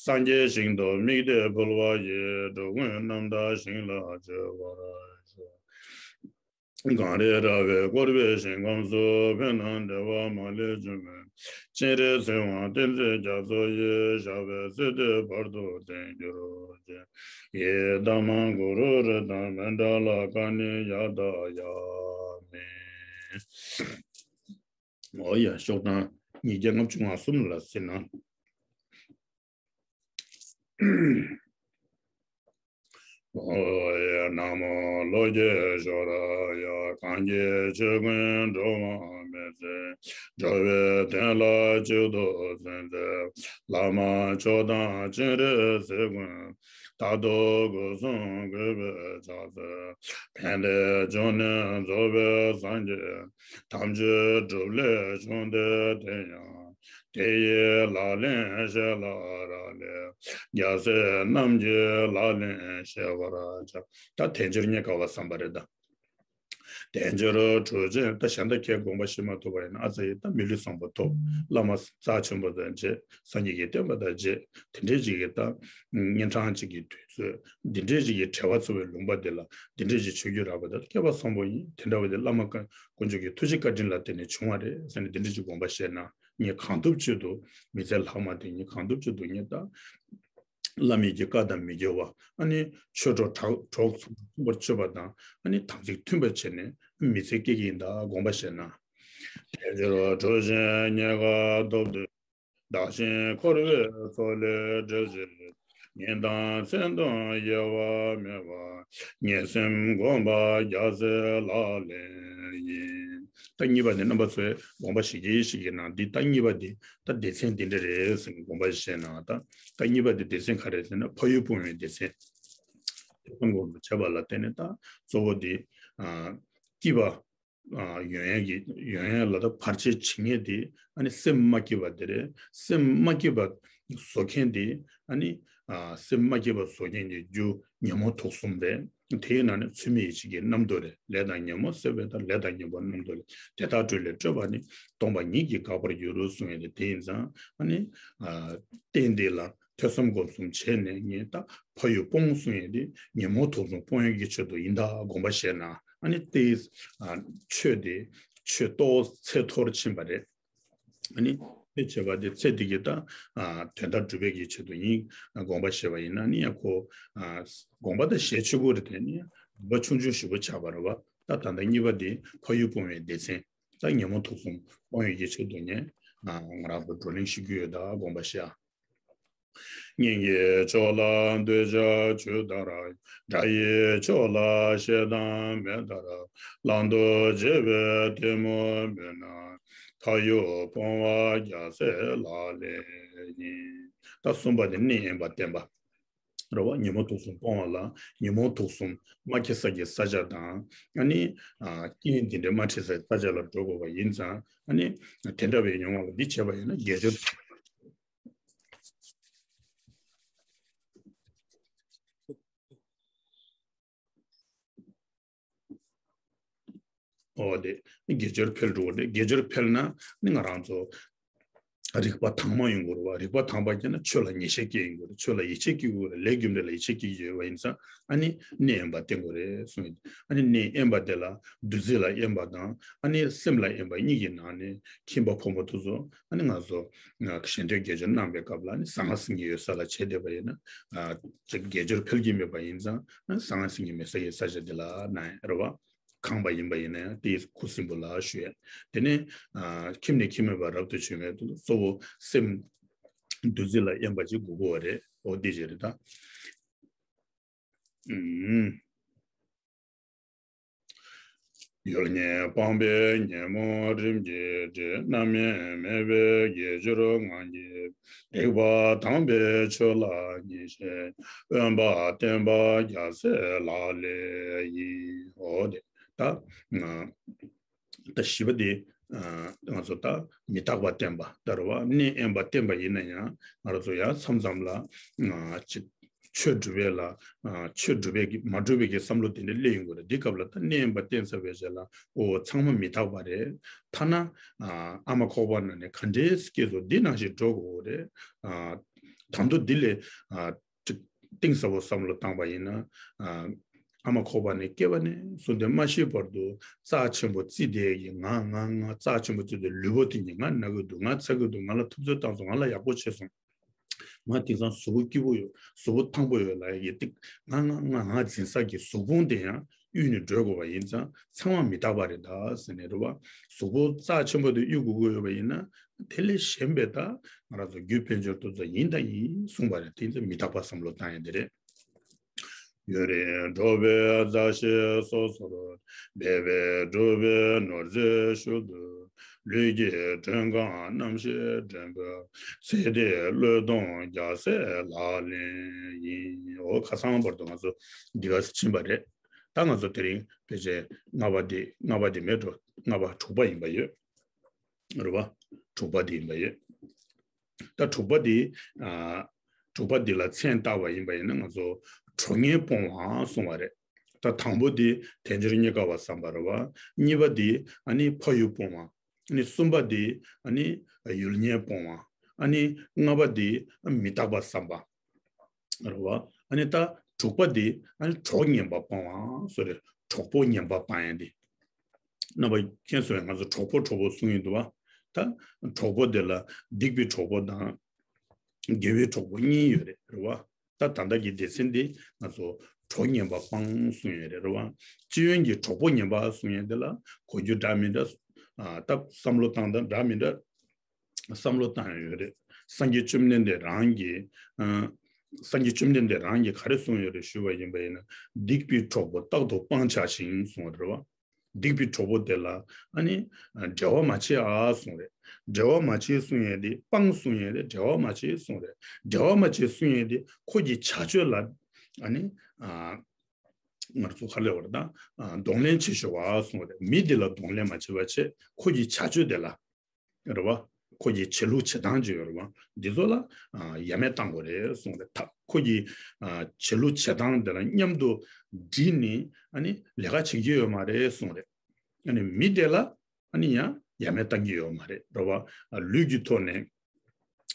སངས་རྒྱས་ཞིང་དུ་དམིགས་ཏེ་འཕོ་བ་ཡི། འགྲོ་ཀུན་རྣམ་དག་ཞིང་ལ་སྤྱོད་པར་ཤོག། གངས་རི་ར་བས་བསྐོར་བའི་ཞིང་ཁམས་སུ། ཕན་དང་བདེ་བ་མ་ལུས་འབྱུང་བའི། སྤྱན་རས་གཟིགས་དབང་བསྟན་འཛིན་རྒྱ་མཚོ་ཡི། ཞབས་པད་སྲིད་མཐའི་བར་དུ་བརྟན་གྱུར་ཅིག། ཡི་དམ་གུ་རུ་རི་དང་མཎྜལ། ཀ་ཎི་ཡ་ཏ་ཡ་མི། འོ་ཡ། ཤོག་གྲངས་ཉིས་བརྒྱ་ལྔ་བཅུ་ང་གསུམ་ལ་གཟིགས་ན། ཨོ་ཡ། ན་མོ་བློ་རྒྱལ་ཤོ་ར་ཡ། གང་གི་ཆོས་ཀུན་འགྲོ་བ་མི་ཟད། འགྲོ་བའི་དོན་ལ་གཅིག་ཏུ་བརྩོན་མཛད། བླ་མ་མཆོག་དང་སྤྱན་རས་གཟིགས་མགོན། རྟག་ཏུ་སྒོ་གསུམ་གུས་པས་ཕྱག་འཚལ། ཕན་བདེའི་འབྱུང་གནས་རྫོགས་པའི་སངས་རྒྱས། དམ་ཆོས་སྒྲུབ་ལས་བྱུང་སྟེ་དེ་ཡང་། དེ་ཡི་ལག་ལེན་བཤད་ལ་རག་ལས། རྒྱལ་སྲས་རྣམས་ཀྱི་ལག་ལེན་བཤད་པར་བྱ། ད་དལ་འབྱོར་རྙེད་དཀའ་བ་བསམ་པ་རེད་ད། དལ་འབྱོར་གྲུབ་ཆེན། ད་གཞན་དག་ཁྱེད་དགོངས་པ་བཞེས་མ་ཐུབ་པ་ཡིན་ན། ཨ་ཙི་ཡིན། ད་མི་ལུས་བཟང་པོ་ཐོབ། བླ་མ་རྩ་ཆེན་པོ་དང་མཇལ། སངས་རྒྱས་ཀྱི་བསྟན་པ་དང་མཇལ། དེ་འདྲའི་ཅིག་གི་ད་གཉན་འཕྲང་ཅིག་གི་དུས་ཚོད། འདི་འདྲའི་ཅིག་གི་བྲེལ་བ་ཚ་བའི་ལུང་པ་འདི་ལ་འདི་འདྲའི་ཅིག་ཆོས་བརྒྱུད་རག་པ་དེ་ད་སྐལ་བ་བཟང་པོ་ཡིན། དེ་འདྲ་བ་དེ་བླ་མ་དཀོན་མཆོག་གི་ཐུགས་རྗེ་བཀའ་དྲིན་ལ་བརྟེན་ནས་བྱུང་བ་རེད་ཟེར་ནས་འདི་འདྲའི་ཅིག་དགོངས་པ་བཞེས་ན། ངས་གང་ཐུབ་ཅི་ཐུབ། མི་ཚེ་ལྷག་མ་དེ་ངས་གང་ཐུབ་ཅི་ཐུབ་ངས་ད་བླ་མའི་གི་བཀའ་དང་མི་འགལ་བ། ཨ་ནི་ཆོས་གྲོགས་གྲོགས་གྲོགས་མཚུངས་པར་སྤྱོད་པ་དང་། ཨ་ནི་དམ་ཚིག་མཐུན་པར་བྱས་ནས་མི་ཚེ་སྐྱེལ་གྱི་ཡིན་ད་དགོངས་པ་བཞེས་ན། དལ་འབྱོར་གྲུབ་ཆེན་རྙེད་དཀའ་ཐོབ་འདོད། བདག་གཞན་འཁོར་བའི་མཚོ་ལས་བསྒྲལ་ཕྱིར། ཉིན་དང་མཚན་དུ་གཡེལ་བ་མེད་པར། ངེས་སེམས་བསྒོམ་པ་རྒྱལ་སྲས་ལག་ལེན་ཡིན། ད་གཉིས་པ་ནི་རྣམ་པ་ཚོས་དགོངས་པ་བཞེས་ཀྱི་ཞིག་གི་ནང་འདི། ད་གཉིས་པ་འདི་ད་སྡེ་ཚན་འདི་འདྲ་རེད་ཟེར་ནས་དགོངས་པ་བཞེས་ན། ད་ད་གཉིས་པ་འདི་སྡེ་ཚན་ག་རེ་ཟེར་ན། ཕ་ཡུལ་སྤོང་བའི་སྡེ་ཚན། དེ་ཚོ་དགོངས་པ་བྱས་པ་ལ་བརྟེན་ནས། ད་གཙོ་བོ་འདི་ཨ་སྐྱིད་པ་ཨ་ཡོང་ཡས་ཀྱི་ཡོང་ཡས་ལ་ད་བར་ཆད་བྱེད་མཁན་དེ། ཨ་ནི་སེམས་མ་སྐྱིད་པ་དེ་རེད། སེམས་མ་སྐྱིད་པ་བཟོ་མཁན་དེ། ཨ་ནི་ཨ་སེམས་མ་སྐྱིད་པ་བཟོ་མཁན་གྱི་རྒྱུ་ཉོན་མོངས་དུག་གསུམ་རེད། དེའི་ནང་ནས་ཚད་མེད་ཡིད་བྱེད་ཀྱི་རྣམ་རྟོག་རེད། ལས་དང་ཉོན་མོངས་སེལ་བའི་ད་ལས་དང་ཉོན་མོངས་རྣམ་རྟོག་ལས། དེ་དག་སྤྲོས་ལས་སྤྲོས་པ་ནི། སྟོང་པ་ཉིད་ཀྱིས་འགག་པར་འགྱུར་གསུངས་ཡོད་དེ། དེ་ཡིན་ཙང་ཨ་ནི་ཨ་རྟེན་འདི་ལ་ཐོས་བསམ་སྒོམ་གསུམ་བྱས་ནས། ངས་ད་ཕ་ཡུལ་སྤོང་གསུངས་ཡོད་དེ་ཉོན་མོངས་དུག་གསུམ་སྤོང་ཡག་གི་ཆེད་དུ་ཡིན་ད་དགོངས་པ་བཞེས་ན། ཨ་ནི་དེ་ཨ་ཆོས་དེ་ཆོས་རྟོགས་ཚད་མཐོར་ཕྱིན་པ་རེད། ཨ་ནི་དེ་བྱས་པ་དེ་ཚེ་འདི་གི་ད་ཨ་དོན་དག་སྒྲུབ་པའི་གི་ཆེད་དུ་ཡིན་དགོངས་པ་བཞེས་པ་ཡིན་ན། ཨ་ནི་ཡང་ཁོ་ཨ་དགོངས་པ་ད་བཞེས་ཆོག་གི་རེད། དེ་ནི་དགོངས་པ་ཆུང་ཆུང་ཞེ་པོ་ཆགས་པ་རེད་བ། ད་ད་ལྟ་གཉིས་པ་དེ་ཕ་ཡུལ་སྤོང་བའི་སྡེ་ཚན། ད་ཉོན་མོངས་དུག་གསུམ་སྤོང་ཡག་གི་ཆེད་དུ་ངས་ང་རང་ཚོ་བགྲོ་གླེང་ཞུ་གི་ཡོད་ད་དགོངས་པ་བཞེས། གཉེན་གྱི་ཕྱོགས་ལ་འདོད་ཆགས་ཆུ་ལྟར། དགྲ་ཡི་ཕྱོགས་ལ་ཞེ་སྡང་མེ་ལྟར། བླང་དོར་བརྗེ་བའི་གཏི་མུག་མེད་ན། ཕ་ཡུལ་སྤོང་བ་རྒྱལ་སྲས་ལག་ལེན་ཡིན། ད་གསུམ་པ་དེ་གནས་དབེན་པ་བསྟེན་པ་རེད་བ། ཉོན་མོངས་དུག་གསུམ་སྤོང་བ་ལ་ཉོན་མོངས་དུག་གསུམ་མ་སྐྱེ་ས་ཀྱི་ས་ཆ་དང་། ཨ་ནི་ཨ་རྐྱེན་འདི་འདྲ་མ་འཕྲད་སའི་ས་ཆ་ལ་འགྲོ་དགོས་པ་ཡིན་ཙང་། ཨ་ནི་དེ་འདྲ་བའི་ཡོང་བ་ལ་འདི་བྱས་པ་ཡིན་ན་དགེ་སྦྱོར། ཨོ་དེ་དགེ་སྦྱོར་འཕེལ་འགྲོ་གི་རེད། དགེ་སྦྱོར་འཕེལ་ན་ནི་ང་རང་ཚོ་རིག་པ་དྭངས་མ་ཡོང་དགོས་རེད་བ། རིག་པ་དྭངས་པ་སྐྱེས་ན་ཆོས་ལ་ངེས་ཤེས་སྐྱེ་ཡོང་དགོས་རེད། ཆོས་ལ་ཡིད་ཆེས་སྐྱེ་དགོས་རེད། ལས་རྒྱུ་འབྲས་ལ་ཡིད་ཆེས་སྐྱེ་ཡོད་པ་ཡིན་ཙང་། ཨ་ནི་གནས་དབེན་པ་བསྟེན་དགོས་རེད་གསུངས་ཡོད། ཨ་ནི་གནས་དབེན་པ་དེ་ལ་བདུད་རྩི་ལ་དབེན་པ་དང་། ཨ་ནི་སེམས་ལ་དབེན་པ་གཉིས་ཀྱི་ནང་ནས་ཁྱིམ་པ་ཕོ་མོ་དེ་ཚོ། ཨ་ནི་ང་ཚོ་ཞལ་འདོན་དགེ་སྦྱོར་གནང་བའི་སྐབས་ལ་ནི་གསང་སྔགས་སེང་གེ་ཡོད་ས་ལ་བྱས་བསྡད་པ་ཡིན་ན། ཨ་ཅིག་དགེ་སྦྱོར་འཕེལ་གྱི་མེད་པ་ཡིན་ཙང་། ཨ་གསང་སྔགས་སེང་གེ་མེད་ས་ཡི་ས་ཆ་དེ་ལ་གནང་ཡ་རེད་བ། གང་པ་ཡིན་པ་ཡིན་ན་ཡང་དེ་ཁུ་སིམ་པོ་ལ་ཞུ་ཡ། དེ་ནས་ཨ་ཁྱིམ་ནས་ཁྱིམ་མེད་པར་རབ་ཏུ་བྱུང་བའི་གཙོ་བོ་སེམས་བདུད་རྩི་ལ་དབྱེན་པ་ཅིག་དགོས་ཀྱི་ཡོད་རེད། འོ་དེ་ཞིག་རེད་ད། ཨུམ། ཡུལ་ཉིད་སྤངས་པས་ཉོན་མོངས་རིམ་གྱིས་བྲལ། རྣམ་གཡེང་མེད་པའི་དགེ་སྦྱོར་ངང་གིས། རིག་པ་དྭངས་པའི་ཆོས་ལ་ཉེར་ཞི། དབེན་པ་བསྟེན་པ་རྒྱལ་སྲས་ལག་ལེན་ཡིན། འོ་དེ་ད་ང་ད་བཞི་པ་དེ་ང་ཚོ་ད་མི་རྟག་པ་བསྟེན་པ་ད་རེད་བ། གནས་དབེན་པ་བསྟེན་པ་ཡིན་ན་ཡང་ང་རང་ཚོ་ཡང་མཚམས་མཚམས་ལ་ཅིག་ཆོས་སྒྲུབ་པའི་ལ། ཨ་ཆོས་སྒྲུབ་པའི་གི་མ་གྲུབ་པའི་གི་བསམ་བློ་དེ་འདྲ་སླེབས་ཡོང་གི་རེད། འདི་སྐབས་ལ་ད་གནས་དབེན་པ་བསྟེན་ཚར་བའི་རྗེས་ལ་ཨོ་ཚང་མ་མི་རྟག་པ་རེད། ཐ་ན་ཨ་ཨ་མ་ཁོག་པ་ནང་ནས་ག་འདྲའི་སྐྱེས་སོ་འདི་ནང་བཞིན་འགྲོ་དགོས་རེད། ཨ་ད་དུང་འདི་ལས་ཨ་ཅིག་གཏིང་ཟབ་པོ་བསམ་བློ་བཏང་པ་ཡིན་ན། ཨ་ཨ་མ་ཁོག་པ་ནས་སྐྱེ་བ་ནས་བཟུང་སྟེ་མ་ཤི་བར་དུ་རྩ་ཆེན་པོ་བརྩིས་བསྡད་ཀྱི་ང་ང་ང་རྩ་ཆེན་པོ་བརྩིས་ཏེ་ལུས་པོ་དེ་ཉིད་ང་ན་གི་འདུག་ང་ཚ་གི་འདུག་ང་ལ་ཐུབ་ཚོད་བཏང་སོང་། ང་ལ་ཡག་པོ་བྱས་སོང་། ང་དེང་སང་གཟུགས་པོ་སྐྱིད་པོ་ཡོད། གཟུགས་པོ་ཐང་པོ་ཡོད་ལབ་ཡ་གི་ཏིག་ང་ང་ང་ང་འཛིན་ས་གི་གཟུགས་ཕུང་དེ་ཡང་གཡུག་ནས་སྡོད་དགོས་པ་ཡིན་ཙང་ཚང་མ་མི་རྟག་པ་རེད་ད་ཟེར་ནས་རེད་བ། གཟུགས་པོ་རྩ་ཆེན་པོ་དེ་གཡུག་དགོས་ཀྱི་ཡོད་པ་ཡིན་ན་དེ་ལས་གཞན་པའི་ད་ང་རང་ཚོ་རྒྱུ་དཔལ་འབྱོར་ཐོབ་ས་ཡིན་ད་ཡིན་གསུངས་པ་རེད། དེ་ཚོ་མི་རྟག་པ་བསམ་བློ་བཏང་ཡ་དེ་རེད། ཡུན་རིང་འགྲོགས་པའི་མཛའ་བཤེས་སོ་སོར་འབད་པས་བསྒྲུབས་པའི་ནོར་རྫས་ཤུལ་དུ། ལུས་ཀྱི་མགྲོན་ཁང་རྣམ་ཤེས་འདྲེན་པ། ཚེ་འདིའི་བློས་གཏོང་རྒྱལ་སྲས་ལག་ལེན་ཡིན། འོ་ཁ་སང་བར་དུ་ང་ཚོ་འདི་ག་ཕྱིན་པ་རེད། ད་ང་ཚོ་དེ་རིང་ཕལ་ཆེར་ལྔ་པ་འདི་ལྔ་པ་འདི་མེད་འགྲོ། ལྔ་པ་དྲུག་པ་ཡིན་པ་ཡོད། རེད་བ། དྲུག་པ་འདི་ཡིན་པ་ཡོད། ད་དྲུག་པ་འདི། ཨ་དྲུག་པ་འདི་ལ་མཚན་བཏགས་པ་ཡིན་པ་ཡིན་ན་ང་ཚོ་གྲོགས་ངན་སྤོང་བ་གསུང་བ་རེད། ད་དང་པོ་འདི་དལ་འབྱོར་རྙེད་དཀའ་བ་བསམ་པ་རེད་བ། གཉིས་པ་འདི་ཨ་ནི་ཕ་ཡུལ་སྤོང་བ། ཨ་ནི་གསུམ་པ་འདི་ཨ་ནི་ཡུལ་ངན་སྤོང་བ། ཨ་ནི་ལྔ་པ་འདི་མི་རྟག་པ་བསམ་པ། རེད་བ། ཨ་ནི་ད་དྲུག་པ་འདི་ཨ་ནི་གྲོགས་ངན་པ་སྤང་བ་སོ་རེད། གྲོགས་པོ་ངན་པ་སྤང་ཡ་འདི། རྣམ་པ་མཁྱེན་སོང་ཡ། ང་ཚོ་གྲོགས་པོ་གྲོགས་པོ་གསུང་ཡིན་འདུག་བ། ད་གྲོགས་པོ་དེ་ལ་སྡིག་པའི་གྲོགས་པོ་དང་། དགེ་བའི་གྲོགས་པོ་གཉིས་ཡོད་རེད། རེད་བ། ད་ད་ལྟ་གི་སྡེ་ཚན་འདི་ང་ཚོ་གྲོགས་ངན་པ་སྤང་གསུང་ཡོད་རེད། རེད་བ། སྤྱི་ཡོན་གྱི་གྲོགས་པོ་ངན་པ་གསུང་ཡ་དེ་ལ་གོ་རྒྱུ་འདྲ་མི་འདྲ། ཨ་ད་བསམ་བློ་བཏང་སྟངས་འདྲ་མི་འདྲ། བསམ་བློ་བཏང་ཡོད་རེད། སངས་རྒྱས་བཅོམ་ལྡན་འདས་རང་གིས། ཨ་སངས་རྒྱས་བཅོམ་ལྡན་འདས་རང་གིས་ག་རེ་གསུངས་ཡོད་རེད་ཞུས་པ་ཡིན་པ་ཡིན་ན། སྡིག་པའི་གྲོགས་པོ་རྟག་ཏུ་སྤང་བྱ་ཞིང་གསུངས་པ་རེད་བ། སྡིག་པའི་གྲོགས་པོ་དེ་ལ་ཨ་ནི་འབྲེལ་བ་མ་བྱེད་ཨ་གསུངས་རེད། འབྲེལ་བ་མ་བྱེད་གསུངས་ཡས་དེ་སྤང་གསུངས་ཡས་དེ་འབྲེལ་བ་མ་བྱེད་གསུངས་རེད། འབྲེལ་བ་མ་བྱེད་གསུངས་ཡས་དེ་ཁོ་གི་བྱ་སྤྱོད་ལ་ཨ་ནི་ཨ་ང་ཚོ་ག་རེ་ལབ་དགོས་རེད་ད། ཨ་གདོང་ལེན་བྱེད་ཤོག་ཨ་གསུངས་རེད། མི་དེ་ལ་གདོང་ལེན་མ་བྱེད་པ་བྱེད། ཁོ་གི་བྱ་སྤྱོད་དེ་ལ། རེད་བ། ཁོ་གི་བྱེད་ལུགས་བྱེད་སྟངས་ཅིག་ཡོད་རེད་བ། འདི་ཚོ་ལ་ཨ་ཡ་མེད་བཏང་དགོས་རེད་གསུངས་རེད། ད་ཁོ་གི་ཨ་བྱེད་ལུགས་བྱེད་སྟངས་དེ་ལ་མཉམ་དུ་འགྲིག་ནས་ཨ་ནི་ལས་ཀ་བྱེད་ཀྱི་ཡོད་མ་རེད་གསུངས་རེད། ཨ་ནི་མི་དེ་ལ་ཨ་ནི་ཡང་ཡ་མེད་བཏང་གི་ཡོད་མ་རེད། རེད་བ། ཨ་ལུས་ཀྱི་ཐོག་ནས་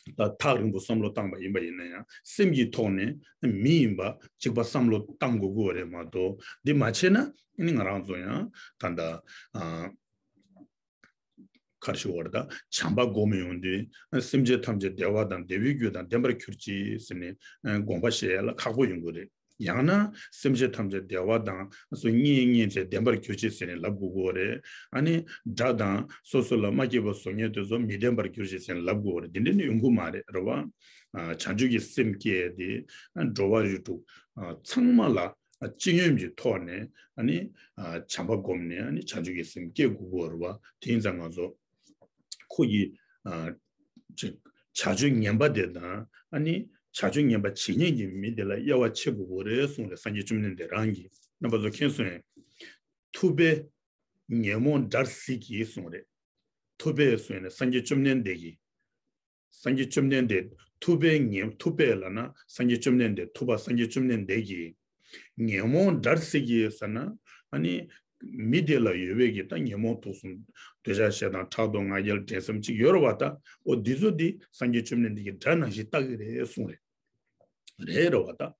ད་ཐག་རིང་པོ་བསམ་བློ་བཏང་པ་ཡིན་པ་ཡིན་ན་ཡང་སེམས་ཀྱི་ཐོག་ནས་མི་ཡིན་པ་གཅིག་པ་བསམ་བློ་བཏང་དགོས་ཀྱི་ཡོད་རེད་མ་གཏོགས། འདི་མ་བྱས་ན་ཨ་ནི་ང་རང་ཚོ་ཡང་ད་ལྟ་ཨ། ག་རེ་ཞུ་དགོས་རེད་ད། བྱམས་པ་སྒོམ་ཡོང་དུས་སེམས་ཅན་ཐམས་ཅད་བདེ་བ་དང་བདེ་བའི་རྒྱུ་དང་ལྡན་པར་གྱུར་ཅིག་ཟེར་ནས་དགོངས་པ་བཞེས་ཡ་ལ་ཁག་པོ་ཡོང་གི་རེད། ཡང་ན་སེམས་ཅན་ཐམས་ཅད་བདེ་བ་དང་སོ་སྙེད་སྙེད་བྱས་ལྡན་པར་གྱུར་ཅིག་ཟེར་ནས་ལབ་དགོས་ཀྱི་རེད། ཨ་ནི་དགྲ་དང་སོ་སོ་ལ་མ་སྐྱིད་པ་བཟོ་མཁན་དེ་ཚོ་མི་ལྡན་པར་གྱུར་ཅིག་ཟེར་ནས་ལབ་དགོས་ཀྱི་རེད། འདི་འདྲ་ནི་ཡོང་གི་མ་རེད། རེད་བ། བྱང་ཆུབ་ཀྱི་སེམས་སྐྱེས་ཏེ་འགྲོ་བ་རིགས་དྲུག་ཚང་མ་ལ། སྤྱི་ཡོངས་ཀྱི་ཐོག་ནས་ཨ་ནི་བྱམས་པ་བསྒོམས་ནས་ཨ་ནི་བྱང་ཆུབ་ཀྱི་སེམས་སྐྱེ་དགོས་ཀྱི་ཡོད་རེད་བ། དེ་ཡིན་ཙང་ང་ཚོ་ཁོ་ཡི་ཅིག་བྱ་སྤྱོད་ངན་པ་དེ་དང་ཨ་ནི་བྱ་སྤྱོད་ངན་པ་བྱེད་མཁན་གྱི་མི་དེ་ལ་དབྱེ་བ་ཕྱེ་དགོས་ཀྱི་ཡོད་རེད་གསུངས་རེད། སངས་རྒྱས་བཅོམ་ལྡན་འདས་རང་གིས། རྣམ་པ་ཚོ་མཁྱེན་སོང་ངས། ཐུབ་པས་ཉོན་མོངས་དགྲར་གཟིགས་ཀྱིས་གསུངས་རེད། ཐུབ་པས་གསུངས་ནས་སངས་རྒྱས་བཅོམ་ལྡན་འདས་ཀྱིས། སངས་རྒྱས་བཅོམ་ལྡན་འདས་ཐུབ་པས་ཉོན། ཐུབ་པས་ལབ་ན་སངས་རྒྱས་བཅོམ་ལྡན་འདས། ཐུབ་པ་སངས་རྒྱས་བཅོམ་ལྡན་འདས་ཀྱིས། ཉོན་མོངས་དགྲར་གཟིགས་ཀྱིས་ཟེར་ན། ཨ་ནི་མི་དེ་ལ་ཡོད་པའི་གི་ད་ཉོན་མོངས་དུག་གསུམ། འདོད་ཆགས་ཞེ་སྡང་ཕྲག་དོག་ང་རྒྱལ་འགྲན་སེམས་ཅིག་ཡོད་རེད་བ་ད། འོ་འདི་ཚོ་འདི་སངས་རྒྱས་བཅོམ་ལྡན་འདས་ཀྱིས་དགྲ་ནང་བཞིན་བལྟ་གི་རེད་གསུངས་རེད། རེད་རེད་བ་ད།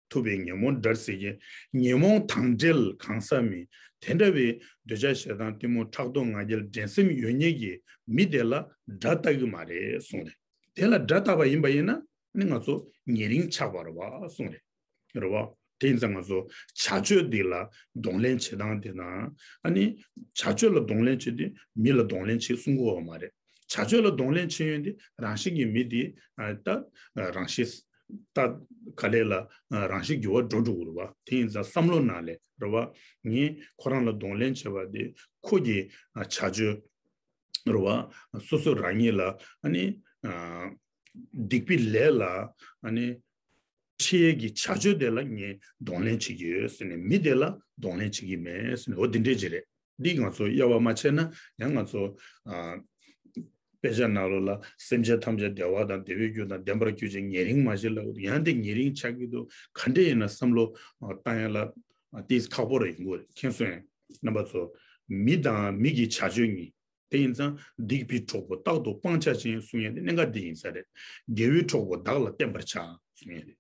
ཐུབ་པས་ཉོན་མོངས་དགྲར་གཟིགས་ཀྱིས། ཉོན་མོངས་དང་བྲལ་གང་ཟག་མིན། དེ་འདྲ་བའི་འདོད་ཆགས་ཞེ་སྡང་གཏི་མུག་ཕྲག་དོག་ང་རྒྱལ་འགྲན་སེམས་ཡོད་མཁན་གྱི་མི་དེ་ལ་དགྲ་ལྟ་གི་མ་རེད་གསུངས་རེད། དེ་ལ་དགྲ་ལྟ་བ་ཡིན་པ་ཡིན་ན་ནི་ང་ཚོ་ཉེ་རིང་ཆགས་པ་རེད་བ་གསུངས་རེད། རེད་བ། དེ་ཡིན་ཙང་ང་ཚོ་བྱ་སྤྱོད་འདི་ལ་གདོང་ལེན་བྱེད་སྟངས་དེ་དང་། ཨ་ནི་བྱ་སྤྱོད་ལ་གདོང་ལེན་བྱེད་དུས་མི་ལ་གདོང་ལེན་བྱེད་གསུང་གི་ཡོད་མ་རེད། བྱ་སྤྱོད་ལ་གདོང་ལེན་བྱེད་ཡོང་དུས་རང་བཞིན་གྱི་མི་དེ་ད་རང་བཞིན་ད་ག་ལེ་ལ་རང་བཞིན་འགྱུར་བ་འགྲོ་འགྲོ་གི་རེད་བ། དེ་ཡིན་ཙང་བསམ་བློ་ནང་ལས་རེད་བ། ངས་ཁོ་རང་ལ་གདོང་ལེན་བྱས་པ་དེ་ཁོ་གི་བྱ་སྤྱོད་རེད་བ། སོ་སོ་རང་ཉིད་ལ་ཨ་ནི་སྡིག་པའི་ལས་ལ་ཨ་ནི་ཁྲེལ་ཡས་ཀྱི་བྱ་སྤྱོད་དེ་ལ་ངས་གདོང་ལེན་བྱེད་ཀྱི་ཡོད་ཟེར་ནས། མི་དེ་ལ་གདོང་ལེན་བྱེད་ཀྱི་མེད་ཟེར་ནས། འོ་དེ་འདྲས་ཅིག་རེད། འདི་ང་ཚོ་དབྱེ་བ་མ་ཕྱེ་ན་ཡང་ང་ཚོ་ཨ་དཔེ་ཆ་ནང་ལོགས་ལ་སེམས་ཅན་ཐམས་ཅད་བདེ་བ་དང་བདེ་བའི་རྒྱུ་དང་ལྡན་པར་གྱུར་ཅིག་ཉེ་རིང་མ་ཞིག་ལ། ཡང་དེ་ཉེ་རིང་ཆགས་ཀྱི་འདུག་ག་འདྲས་ཡིན་ན་བསམ་བློ་བཏང་ཡ་ལ་ཏིས་ཁག་པོ་རེ་ཡིན་དགོས་རེད། མཁྱེན་སོང་ངས། རྣམ་པ་ཚོ། མི་དང་མི་གི་བྱ་སྤྱོད་གཉིས། དེ་ཡིན་ཙང་སྡིག་པའི་གྲོགས་པོ་རྟག་ཏུ་སྤང་བྱ་ཅན་གསུང་ཡས་དེ་གནད་འགག་འདི་ཡིན་ས་རེད། དགེ་བའི་གྲོགས་པོ་བདག་ལ་བསྟེན་པར་བྱ་གསུང་ཡས་རེད།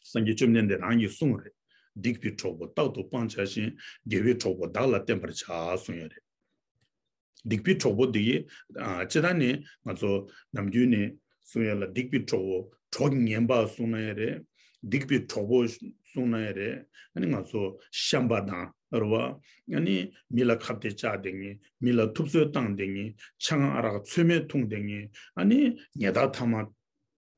སངས་རྒྱས་བཅོམ་ལྡན་འདས་རང་གིས་གསུངས་རེད། སྡིག་པའི་གྲོགས་པོ་རྟག་ཏུ་སྤང་བྱ་ཞིང་། དགེ་བའི་གྲོགས་པོ་བདག་ལ་བསྟེན་པར་བྱ་གསུང་ཡས་རེད། སྡིག་པའི་གྲོགས་པོ་འདི་ཡིས་ཨ་སྤྱིར་བཏང་ནས་ང་ཚོ་ནམ་རྒྱུན་ནས་གསུང་ཡས་ལ་སྡིག་པའི་གྲོགས་པོ། གྲོགས་ངན་པ་གསུང་ན་ཡང་རེད། སྡིག་པའི་གྲོགས་པོ་གསུང་ན་ཡང་རེད། ཨ་ནི་ང་ཚོ་བཤན་པ་དང་རེད་བ། ཨ་ནི་མི་ལ་ཁ་གཏད་བཅག་བསྡད་མཁན། མི་ལ་ཐུབ་ཚོད་བཏང་བསྡད་མཁན། ཆང་ཨ་རག་ཚོད་མེད་འཐུང་བསྡད་མཁན། ཨ་ནི་ཉལ་ཐ་མ་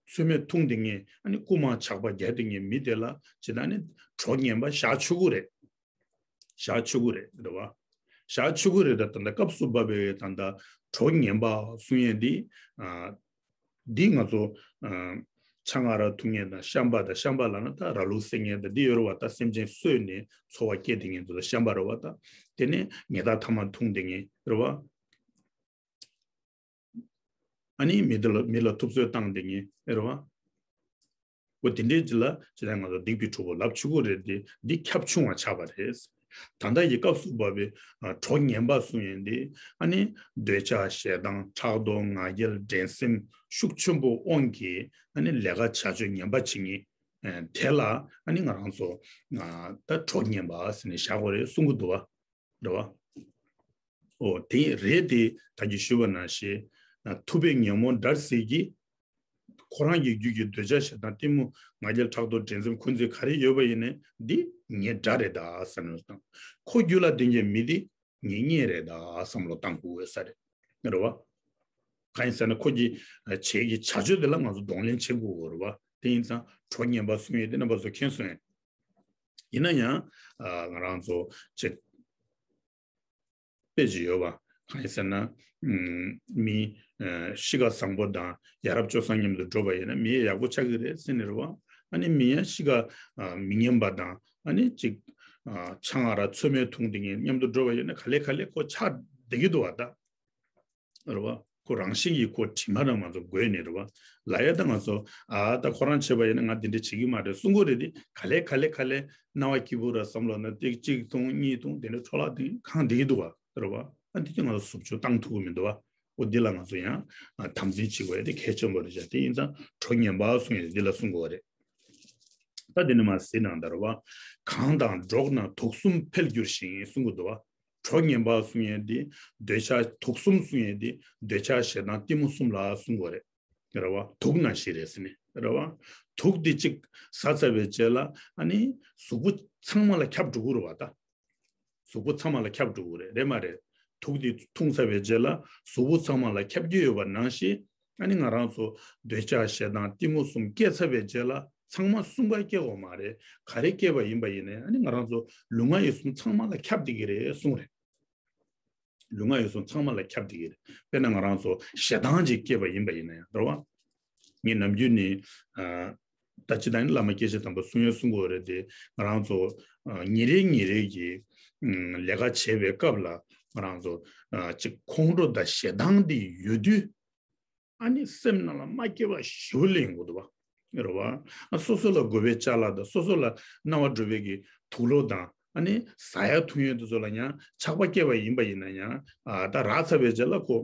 ཚོད་མེད་འཐུང་བསྡད་མཁན། ཨ་ནི་རྐུན་མ་ཇག་པ་རྒྱག་བསྡད་མཁན་མི་དེ་ལ་ཇི་ལྟར་ནི་གྲོགས་ངན་པ་བཞག་ཆོག་གི་རེད། བཞག་ཆོག་གི་རེད། རེད་བ། བཞག་ཆོག་གི་རེད། ད་ད་ལྟ་སྐབས་སུ་བབས་པའི་ད་ལྟ་གྲོགས་ངན་པ་གསུང་ཡས་འདི་ཨ་འདི་ང་ཚོ་ཨ་ཆང་ཨ་རག་འཐུང་མཁན་དང་། བཤན་པ་དང་། བཤན་པ་ལབ་ན་ད་ར་ལུག་བསད་མཁན་དང་འདི་ཡོད་རེད་བ། ད་སེམས་ཅན་གསོད་ནས་འཚོ་བ་སྐྱེལ་བསྡད་མཁན་ཚོ་ལ་བཤན་པ་རེད་བ། ད་དེ་ནས་ཉལ་ཐ་ཐ་མ་འཐུང་བསྡད་མཁན་རེད་བ། ཨ་ནི་མི་དེ་ལ་མི་ལ་ཐུབ་ཚོད་བཏང་བསྡད་མཁན་རེད་བ། འོ་དེ་འདྲའི་ཅིག་ལ་ཅི་ལ་ང་ཚོ་སྡིག་པའི་གྲོགས་པོ་ལབ་ཆོག་གི་རེད་དེ། འདི་ཁྱབ་ཆུང་བ་ཆགས་པ་རེད། ད་ལྟ་ཡི་སྐབས་སུ་བབས་པའི་ཨ་གྲོགས་ངན་པ་གསུང་ཡས་འདི་ཨ་ནི་འདོད་ཆགས་ཞེ་སྡང་ཕྲག་དོག་ང་རྒྱལ་འགྲན་སེམས་ཤུགས་ཆེན་པོ་དབང་གིས་ཨ་ནི་ལས་ཀ་བྱ་སྤྱོད་ངན་པ་བྱེད་མཁན་ཨ་དེ་ལ་ཨ་ནི་ང་རང་ཚོ་ཨ་ད་གྲོགས་ངན་པ་ཟེར་ནས་བཞག་དགོས་རེད་གསུང་གི་འདུག་བ། རེད་བ། ཨོ་དེ་རེད་དེ། ད་གིན་ཞུས་པ་ནང་བཞིན་ཐུབ་པས་ཉོན་མོངས་དགྲར་ཟད་ཀྱི། ཁོ་རང་གི་རྒྱུད་ཀྱི་འདོད་ཆགས་ཞེ་སྡང་གཏི་མུག་ང་རྒྱལ་ཕྲག་དོག་འགྲན་སེམས་འཁོན་འཛིན་ག་རེ་ཡོད་པ་ཡིན་ནའི་འདི་ངའི་དགྲ་རེད་ད་བསམ་བློ་བཏང་། ཁོ་རྒྱུད་ལ་ལྡན་གྱི་མི་འདི་ངའི་གཉེན་རེད་ད་བསམ་བློ་བཏང་དགོས་ས་རེད། རེད་བ། གང་ཡིན་ཟེར་ན་ཁོ་གི་བྱེད་ཀྱི་བྱ་སྤྱོད་དེ་ལ་ང་ཚོ་གདོང་ལེན་བྱེད་དགོས་རེད་བ། དེ་ཡིན་ཙང་གྲོགས་ངན་པ་གསུང་ཡས་དེ་རྣམ་པ་ཚོ་མཁྱེན་སོང་ངས། ཡིན་ན་ཡང་ཨ་ང་རང་ཚོ་ཅིག་དཔེ་ཅིག་ཡོད་པ། གང་ཡིན་ཟེར་ན་ཨམ་མི་ཨ་གཤིས་ཀ་བཟང་པོ་དང་ཡ་རབས་སྤྱོད་བཟང་མཉམ་དུ་འགྲོགས་པ་ཡིན་ན་མི་ཡག་པོ་ཆགས་ཀྱི་རེད་ཟེར་ནས་རེད་བ། ཨ་ནི་མི་ཡང་གཤིས་ཀ་ཨ་མི་སྙན་པ་དང་། ཨ་ནི་ཅིག་ཨ་ཆང་ཨ་རག་ཚོད་མེད་འཐུང་བསྡད་མཁན་མཉམ་དུ་འགྲོགས་པ་ཡིན་ན་ག་ལེ་ག་ལེ་ཁོ་ཆགས་བསྡད་ཀྱི་འདུག་བ་ད། རེད་བ། ཁོ་རང་བཞིན་གྱིས་ཁོ་དྲི་མ་རང་མ་གཏོགས་འགོས་ནས་རེད་བ། ལ་ཡ་ད་ང་ཚོ་ཨ་ད་ཁོ་རང་བྱས་པ་ཡིན་ན་ང་འདི་འདྲ་བྱེད་ཀྱི་མ་རེད་གསུང་གི་རེད་དེ། ག་ལེ་ག་ལེ་ག་ལེ་རྣ་བ་སྐྱིད་པོ་ར་བསམ་བློ་ན་ཏིག་གཅིག་འཐུང་གཉིས་འཐུང་དེ་འདྲ་འཕྲོ་བརླག་དེ་གང་བསྡད་ཀྱི་འདུག་བ། རེད་བ། ཨ་འདི་ཚོ་ང་ཚོ་ཟུབ་ཆོག་བཏང་ཐུབ་ཀྱི་མི་འདུག་བ། འོ་འདི་ལ་ང་ཚོ་ཡང་ཨ་དམ་འཛིན་བྱེད་དགོས་ཡ་དེ་གལ་ཆེན་པོ་རེད་བཞག་དེ་ཡིན་ཙང་གྲོགས་ངན་པ་གསུང་ཡ་འདི་ལ་གསུང་དགོས་པ་རེད། ད་འདི་ནས་མར་གཟིགས་གནང་དང་རེད་བ། གང་དང་འགྲོགས་ན་དུག་གསུམ་འཕེལ་འགྱུར་ཞིང་གསུང་གི་འདུག་བ། གྲོགས་ངན་པ་གསུང་ཡས་འདི་འདོད་ཆགས་དུག་གསུམ་གསུང་ཡས་འདི་འདོད་ཆགས་ཞེ་སྡང་གཏི་མུག་གསུམ་ལ་གསུང་དགོས་རེད། རེད་བ། དུག་ནང་བཞིན་རེད་ཟེར་ནས་རེད་བ། དུག་འདི་གཅིག་ཟ་ཚར་བའི་རྗེས་ལ་ཨ་ནི་གཟུགས་པོ་ཚང་མ་ལ་ཁྱབ་འགྲོ་གི་རེད་བ་ད། གཟུགས་པོ་ཚང་མ་ལ་ཁྱབ་འགྲོ་གི་རེད། རེད་མ་རེད། དུག་འདི་འཐུང་ཚར་བའི་རྗེས་ལ་གཟུགས་པོ་ཚང་མ་ལ་ཁྱབ་ཀྱི་ཡོད་པ་ནང་བཞིན། ཨ་ནི་ང་རང་ཚོ་འདོད་ཆགས་ཞེ་སྡང་གཏི་མུག་གསུམ་སྐྱེས་ཚར་བའི་རྗེས་ལ་ཚང་མ་གསུམ་ཀ་སྐྱེ་དགོས་མ་རེད། ག་རེ་སྐྱེས་པ་ཡིན་པ་ཡིན་ནའི་ཨ་ནི་ང་རང་ཚོ་ལུས་ངག་ཡིད་གསུམ་ཚང་མ་ལ་ཁྱབ་བསྡད་ཀྱི་རེད་གསུངས་རེད། ལུས་ངག་ཡིད་གསུམ་ཚང་མ་ལ་ཁྱབ་བསྡད་ཀྱི་རེད། དཔེར་ན་ང་རང་ཚོ་ཞེ་སྡང་ཅིག་སྐྱེས་པ་ཡིན་པ་ཡིན་ན་ཡང་རེད་བ། ངས་ནམ་རྒྱུན་ནས་ཨ་ད་ཅི་ད་ནི་བླ་མ་སྐྱེས་ཆེན་དམ་པ་གསུང་ཡོན་གསུང་གི་ཡོད་རེད་དེ། ང་རང་ཚོ་ཨ་ཉིན་རེ་ཉིན་རེ་གི་ཨ་ལས་ཀ་བྱེད་པའི་སྐབས་ལ་ང་རང་ཚོ་ཨ་ཅིག་ཁོང་ཁྲོ་དང་ཞེ་སྡང་འདི་ཡོད་དུས། ཨ་ནི་སེམས་ནང་ལ་མ་སྐྱིད་པ་ཞེ་པོ་སླེབས་ཡོང་གི་འདུག་བ། རེད་བ། ཨ་སོ་སོ་ལ་དགོས་པའི་ཅ་ལག་དང་སོ་སོ་ལ་རྣ་བ་འགྲོ་བའི་གི་དུག་ལོག་དང་ཨ་ནི་ཟ་ཡ་འཐུང་ཡ་དེ་ཚོ་ལ་ཡང་ཆགས་པ་སྐྱེས་པ་ཡིན་པ་ཡིན་ན་ཡང་ཨ་ད་རག་ཚར་བའི་རྗེས་ལ་ཁོ་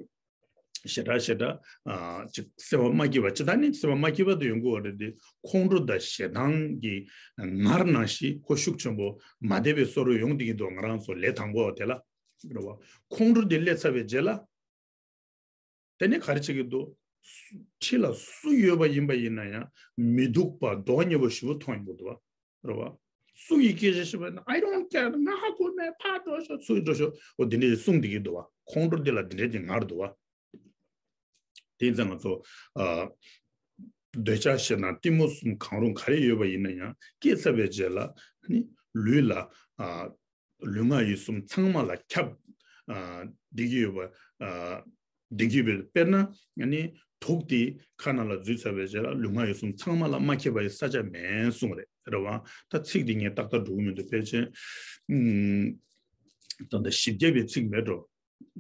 ཞེ་དྲག་ཞེ་དྲག་ཨ་ཅིག་སེམས་པ་མ་སྐྱིད་པ་ཅི་ད་ནི་སེམས་པ་མ་སྐྱིད་པ་དུ་ཡོང་གི་ཡོད་རེད་དེ། ཁོང་ཁྲོ་དང་ཞེ་སྡང་གི་ངར་ནང་བཞིན་ཁོ་ཤུགས་ཆེན་པོ་མ་བདེ་བའི་བཟོ་འདྲ་ཡོང་བསྡད་ཀྱི་འདུག་ང་རང་ཚོ་ལས་དང་པོ་དེ་ལ་རེད་བ། ཁོང་ཁྲོ་དེ་སླེབས་ཚར་བའི་རྗེས་ལ། དེ་ནས་ག་རེ་བྱེད་ཀྱི་འདུག་ཁྲི་ལ་སུ་ཡོད་པ་ཡིན་པ་ཡིན་ན་ཡང་མི་སྡུག་པ་མདོག་ཉེས་པོ་ཞེ་པོ་མཐོང་ཡོང་གི་འདུག་བ། རེད་བ། སུ་ཡིས་སྐད་ཆ་བཤད་པ་ཡིན་ན། I don't care. ང་ཧ་གོ་མེད། ཕར་འགྲོ་ཤོག་ཚུར་འགྲོ་ཤོག་འོ་དེ་འདྲ་གསུང་བསྡད་ཀྱི་འདུག་བ། ཁོང་ཁྲོ་འདི་ལ་དེ་འདྲ་ཅིག་ངར་འདུག་བ། དེ་ཡིན་ཙང་ང་ཚོ་ཨ་འདོད་ཆགས་ཞེ་སྡང་གཏི་མུག་གསུམ་གང་རུང་ག་རེ་ཡོད་པ་ཡིན་ན་ཡང་སྐྱེས་ཚར་བའི་རྗེས་ལ་ནི་ལུས་ལ་ཨ་ལུས་ངག་ཡིད་གསུམ་ཚང་མ་ལ་ཁྱབ། ཨ་བསྡད་ཀྱི་ཡོད་པ། ཨ་བསྡད་ཀྱི་ཡོད་པའི། དཔེར་ན་ཨ་ནི་དུག་དེ་ཁ་ནང་ལ་འཛུལ་ཚར་བའི་རྗེས་ལ་ལུས་ངག་ཡིད་གསུམ་ཚང་མ་ལ་མ་ཁྱབ་པ་ཡི་ས་ཆ་མེད་གསུངས་རེད། རེད་བ། ད་ཚིག་འདི་ངས་ཏག་ཏག་འགྲོ་གི་མི་འདུག་ཕལ་ཆེར་ཨུམ་ད་ལྟ་བཞི་བརྒྱ་པའི་ཚིག་མེད་འགྲོ།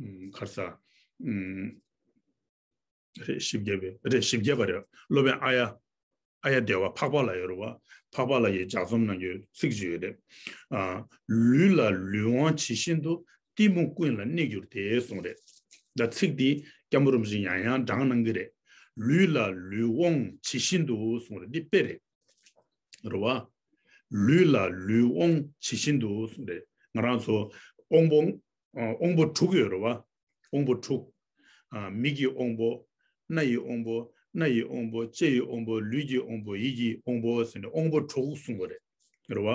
ཨུམ་ག་རེ་ཟ། ཨུམ་རེད། བཞི་བརྒྱ་པའི་རེད། བཞི་བརྒྱ་པ་རེད། སློབ་དཔོན་ཨཱརྱ། ཨཱརྱ་དེ་ཝ་འཕགས་པ་ལ་ཡོད་རེད་བ། འཕགས་པ་ལ་ཡི་ལྗགས་རྩོམ་ནང་གི་ཚིག་ཅིག་ཡོད་རེད། ཨ་ལུས་ལ་ལུས་དབང་ཇི་བཞིན་དུ། གཏི་མུག་ཀུན་ལ་གནས་གྱུར་ཏེ་གསུངས་རེད། ད་ཚིག་འདི་སྐྱབས་མགོན་རིན་པོ་ཆེ་ཡང་ཡང་བགྲངས་གནང་གི་རེད། ལུས་ལ་ལུས་དབང་ཇི་བཞིན་དུ་གསུངས་རེད། འདི་དཔེ་རེད། རེད་བ། ལུས་ལ་ལུས་དབང་ཇི་བཞིན་དུ་གསུངས་རེད། ང་རང་ཚོ་དབང་པོ་ཨ་དབང་པོ་དྲུག་ཡོད་རེད་བ། དབང་པོ་དྲུག་ཨ་མིག་གི་དབང་པོ། རྣ་ཡི་དབང་པོ། སྣ་ཡི་དབང་པོ། ལྕེ་ཡི་དབང་པོ། ལུས་ཀྱི་དབང་པོ། ཡིད་ཀྱི་དབང་པོ་ཟེར་ནས་དབང་པོ་དྲུག་གསུངས་པ་རེད། རེད་བ།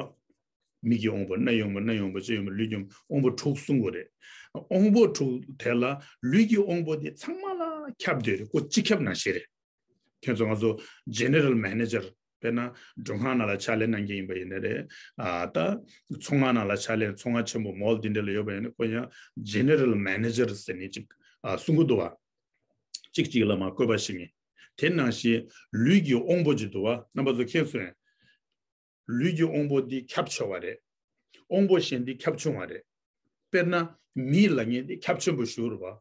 མིག་གི་དབང་པོ། རྣ་ཡི་དབང་པོ། སྣ་ཡི་དབང་པོ། ལྕེ་ཡི་དབང་པོ། ལུས་ཀྱི་དབང་པོ། དབང་པོ་དྲུག་གསུངས་པ་རེད། དབང་པོ་དྲུག་དེ་ལ་ལུས་ཀྱི་དབང་པོ་དེ་ཚང་མ་ལ་ཁྱབ་བསྡད་རེད། ཁོ་སྤྱི་ཁྱབ་ནང་བཞིན་རེད། ཁྱེད་ཚོ་ང་ཚོ་ཇེ་ནེ་རལ་མེ་ནེ་ཇར། དཔེར་ན་མགྲོན་ཁང་ནང་ལ་ཕྱག་ལས་གནང་མཁན་ཡིན་པ་ཡིན་ན་རེད། ཨ་ད་ཚོང་ཁང་ནང་ལ་ཕྱག་ལས། ཚོང་ཁང་ཆེན་པོ་མོལ་འདི་འདྲ་ལ་ཡོད་པ་ཡིན་ན་ཁོ་ཡང་ཇེ་ནེ་རལ་མེ་ནེ་ཇར་ཟེར་ནས་ཅིག་ཨ་གསུང་གི་འདུག་བ། གཅིག་གཅིག་ལ་མར་བཀོད་པ་བྱེད་མཁན། དེ་ནང་བཞིན་ལུས་ཀྱི་དབང་པོ་ཅིག་འདུག་བ། རྣམ་པ་ཚོ་མཁྱེན་སོང་ངས། ལུས་ཀྱི་དབང་པོ་འདི་ཁྱབ་ཆེ་བ་རེད། དབང་པོ་གཞན་འདི་ཁྱབ་ཆུང་བ་རེད། དཔེར་ན་མིག་ལབ་མཁན་འདི་ཁྱབ་ཆེན་པོ་ཞིག་རེད་བ།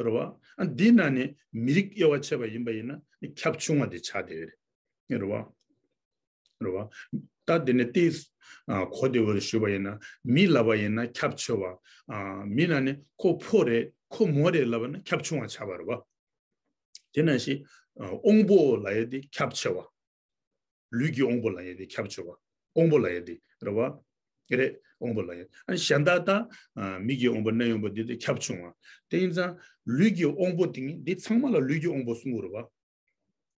རེད་བ། ཨ་འདི་ནང་ནས་མི་རིགས་དབྱེ་བ་ཕྱེ་བ་ཡིན་པ་ཡིན་ན་ནི་ཁྱབ་ཆུང་བ་དེ་ཆགས་བསྡད་ཡོད་རེད། རེད་བ། རེད་བ། ད་དེ་ནས་ཏོག་ཙམ་གོ་བདེ་བོར་ཞུས་པ་ཡིན་ན། མི་ལབ་པ་ཡིན་ན་ཁྱབ་ཆེ་བ། ཨ་མི་ནང་ནས་ཁོ་ཕོ་རེད། ཁོ་མོ་རེད་ལབ་པ་ན་ཁྱབ་ཆུང་བ་ཆགས་པ་རེད་བ། དེ་ནང་བཞིན་ཨ་དབང་པོ་ལབ་ཡ་དེ་ཁྱབ་ཆེ་བ། ལུས་ཀྱི་དབང་པོ་ལབ་ཡ་དེ་ཁྱབ་ཆེ་བ། དབང་པོ་ལབ་ཡ་དེ་རེད་བ། རེད། དབང་པོ་ལབ་ཡ། ཨ་གཞན་དག་ད་ཨ་མིག་གི་དབང་པོ། རྣའི་དབང་པོ། འདི་དེ་ཁྱབ་ཆུང་བ། དེ་ཡིན་ཙང་ལུས་ཀྱི་དབང་པོ་དེ་ངས་འདི་ཚང་མ་ལ་ལུས་ཀྱི་དབང་པོ་གསུང་གི་རེད་བ།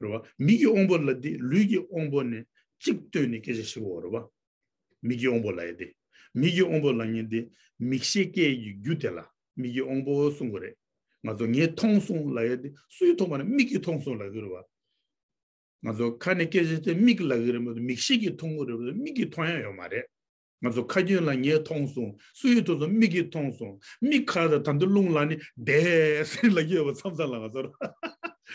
རེད་བ། མིག་གི་དབང་པོ་ལ་དེ་ལུས་ཀྱི་དབང་པོ་ནས་གཅིག་བཏོན་ནས་སྐད་ཆ་བཤད་དགོས་རེད་བ། མིག་གི་དབང་པོ་ལབ་ཡ་དེ། མིག་གི་དབང་པོ་ལབ་མཁན་དེ་མིག་ཤེས་སྐྱེ་ཡི་རྒྱུ་དེ་ལ་མིག་གི་དབང་པོ་གསུང་གི་རེད། ང་ཚོ་ངས་མཐོང་སོང་ལབ་ཡ་དེ་སུས་མཐོང་བ་ན་མིག་གིས་མཐོང་སོང་ལབ་གི་རེད་བ། ང་ཚོ་ཁ་ནས་སྐད་ཆ་དེ་མིག་ལབ་གི་རེད་མ་གཏོགས་མིག་ཤེས་ཀྱིས་མཐོང་གི་རེད་མ་གཏོགས་མིག་གིས་མཐོང་ཡ་ཡོད་མ་རེད། ང་ཚོ་ཁ་རྒྱུན་ལ་ངས་མཐོང་སོང་། སུ་ཡིས་མཐོང་སོང་། མིག་གིས་མཐོང་སོང་། མིག་ཁ་དང་ད་འདི་རླུང་ལངས་ནས་བསྡད་ཟེར་ལབ་ཀྱི་ཡོད་པ་མཚམས་མཚམས་ལ་ང་ཚོར་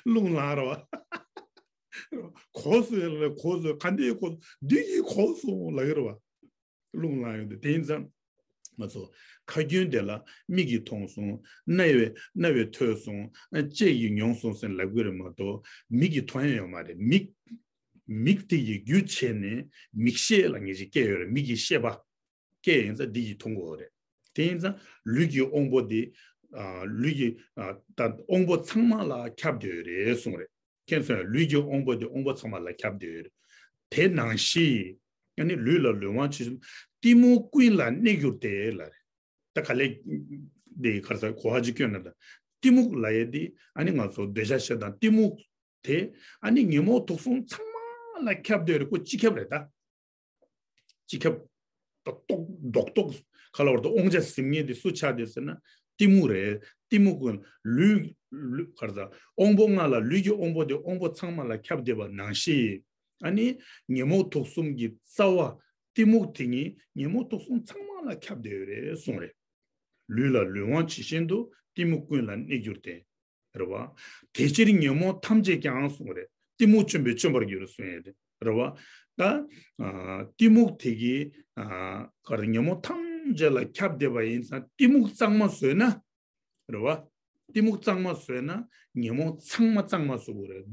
རླུང་ལངས་རེད་བ། གོ་སོང་ལ་གོ་སོང་། ག་འདི་གོ་འདི་ཡིས་གོ་སོང་ལབ་ཀྱི་རེད་བ། རླུང་ལངས་ཡོང་དུས་དེ་ཡིན་ཙང་། ང་ཚོ་ཁ་རྒྱུན་དེ་ལ་མིག་གིས་མཐོང་སོང་། རྣ་བས་རྣ་བས་ཐོས་སོང་། ལྕེ་ཡིས་མྱོང་སོང་ཟེར་ལབ་ཀྱི་རེད་མ་གཏོགས་མིག་གིས་མཐོང་ཡ་ཡོད་མ་རེད། མིག་མིག་དེ་ཡི་རྒྱུ་བྱས་ནས་མིག་ཤེས་ལབ་མཁན་ཅིག་སྐྱེ་ཡོད་རེད། མིག་གི་ཤེས་པ་སྐྱེ་ཡིན་ཙང་འདི་ཡིས་མཐོང་དགོས་རེད། དེ་ཡིན་ཙང་ལུས་ཀྱི་དབང་པོ་འདི་ཨ་ལུས་ཀྱི་ཨ་ད་དབང་པོ་ཚང་མ་ལ་ཁྱབ་བསྡད་ཡོད་རེད་གསུངས་རེད། མཁྱེན་སོང་ངས། ལུས་ཀྱི་དབང་པོ་འདི་དབང་པོ་ཚང་མ་ལ་ཁྱབ་བསྡད་ཡོད་རེད། དེ་ནང་བཞིན་ཨ་ནི་ལུས་ལ་ལུས་དབང་ཇི་བཞིན། གཏི་མུག་ཀུན་ལ་གནས་གྱུར་ཏེ་ལབ་རེད། ད་ག་ལེ་འདི་ག་རེ་ཟ། གོ་བ་ཅིག་སྐྱོན་ན་ད། གཏི་མུག་ལབ་ཡ་འདི་ཨ་ནི་ང་ཚོ་འདོད་ཆགས་ཞེ་སྡང་གཏི་མུག་དེ་ཨ་ནི་ཉོན་མོངས་དུག་གསུམ་ཚང་མ་ལ་ཁྱབ་བསྡད་ཡོད་རེད། ཁོ་སྤྱི་ཁྱབ་རེད་ད། སྤྱི་ཁྱབ། རྡོག་རྡོག་རྡོག་རྡོག་ག་ལ་བར་དུ་དབང་ཆ་ཟིན་མཁན་དེ་སུ་ཆགས་བསྡད་ཟེར་ན་གཏི་མུག་རེད། གཏི་མུག་ཀུན་ལུས་ལུས་ག་རེ་ཟ། དབང་པོ་ལྔ་ལ་ལུས་ཀྱི་དབང་པོ་དེ་དབང་པོ་ཚང་མ་ལ་ཁྱབ་བསྡད་པ་ནང་བཞིན། ཨ་ནི་ཉོན་མོངས་དུག་གསུམ་གྱི་རྩ་བ་གཏི་མུག་དེ་ཉིད་ཉོན་མོངས་དུག་གསུམ་ཚང་མ་ལ་ཁྱབ་བསྡད་ཡོད་རེད་གསུངས་རེད། ལུས་ལ་ལུས་དབང་ཇི་བཞིན་དུ། གཏི་མུག་ཀུན་ལ་གནས་གྱུར་ཏེ། རེད་བ། དེ་ཕྱིར་ཉོན་མོངས་ཐམས་ཅད་ཀྱང་གསུངས་རེད། གཏི་མུག་བཅོམ་པས་བཅོམ་པར་འགྱུར་གསུངས་ཡོད་རེད། རེད་བ། ད་ཨ་གཏི་མུག་དེ་གིས་ཨ་ག་རེ་ཉོན་མོངས་ཐམས་ཅད་ལ་ཁྱབ་བསྡད་པ་ཡིན་ཙང་གཏི་མུག་གཙང་མ་བཟོས་ན། རེད་བ། གཏི་མུག་གཙང་མ་བཟོས་ན་ཉོན་མོངས་ཚང་མ་གཙང་མ་བཟོ་དགོས་རེད།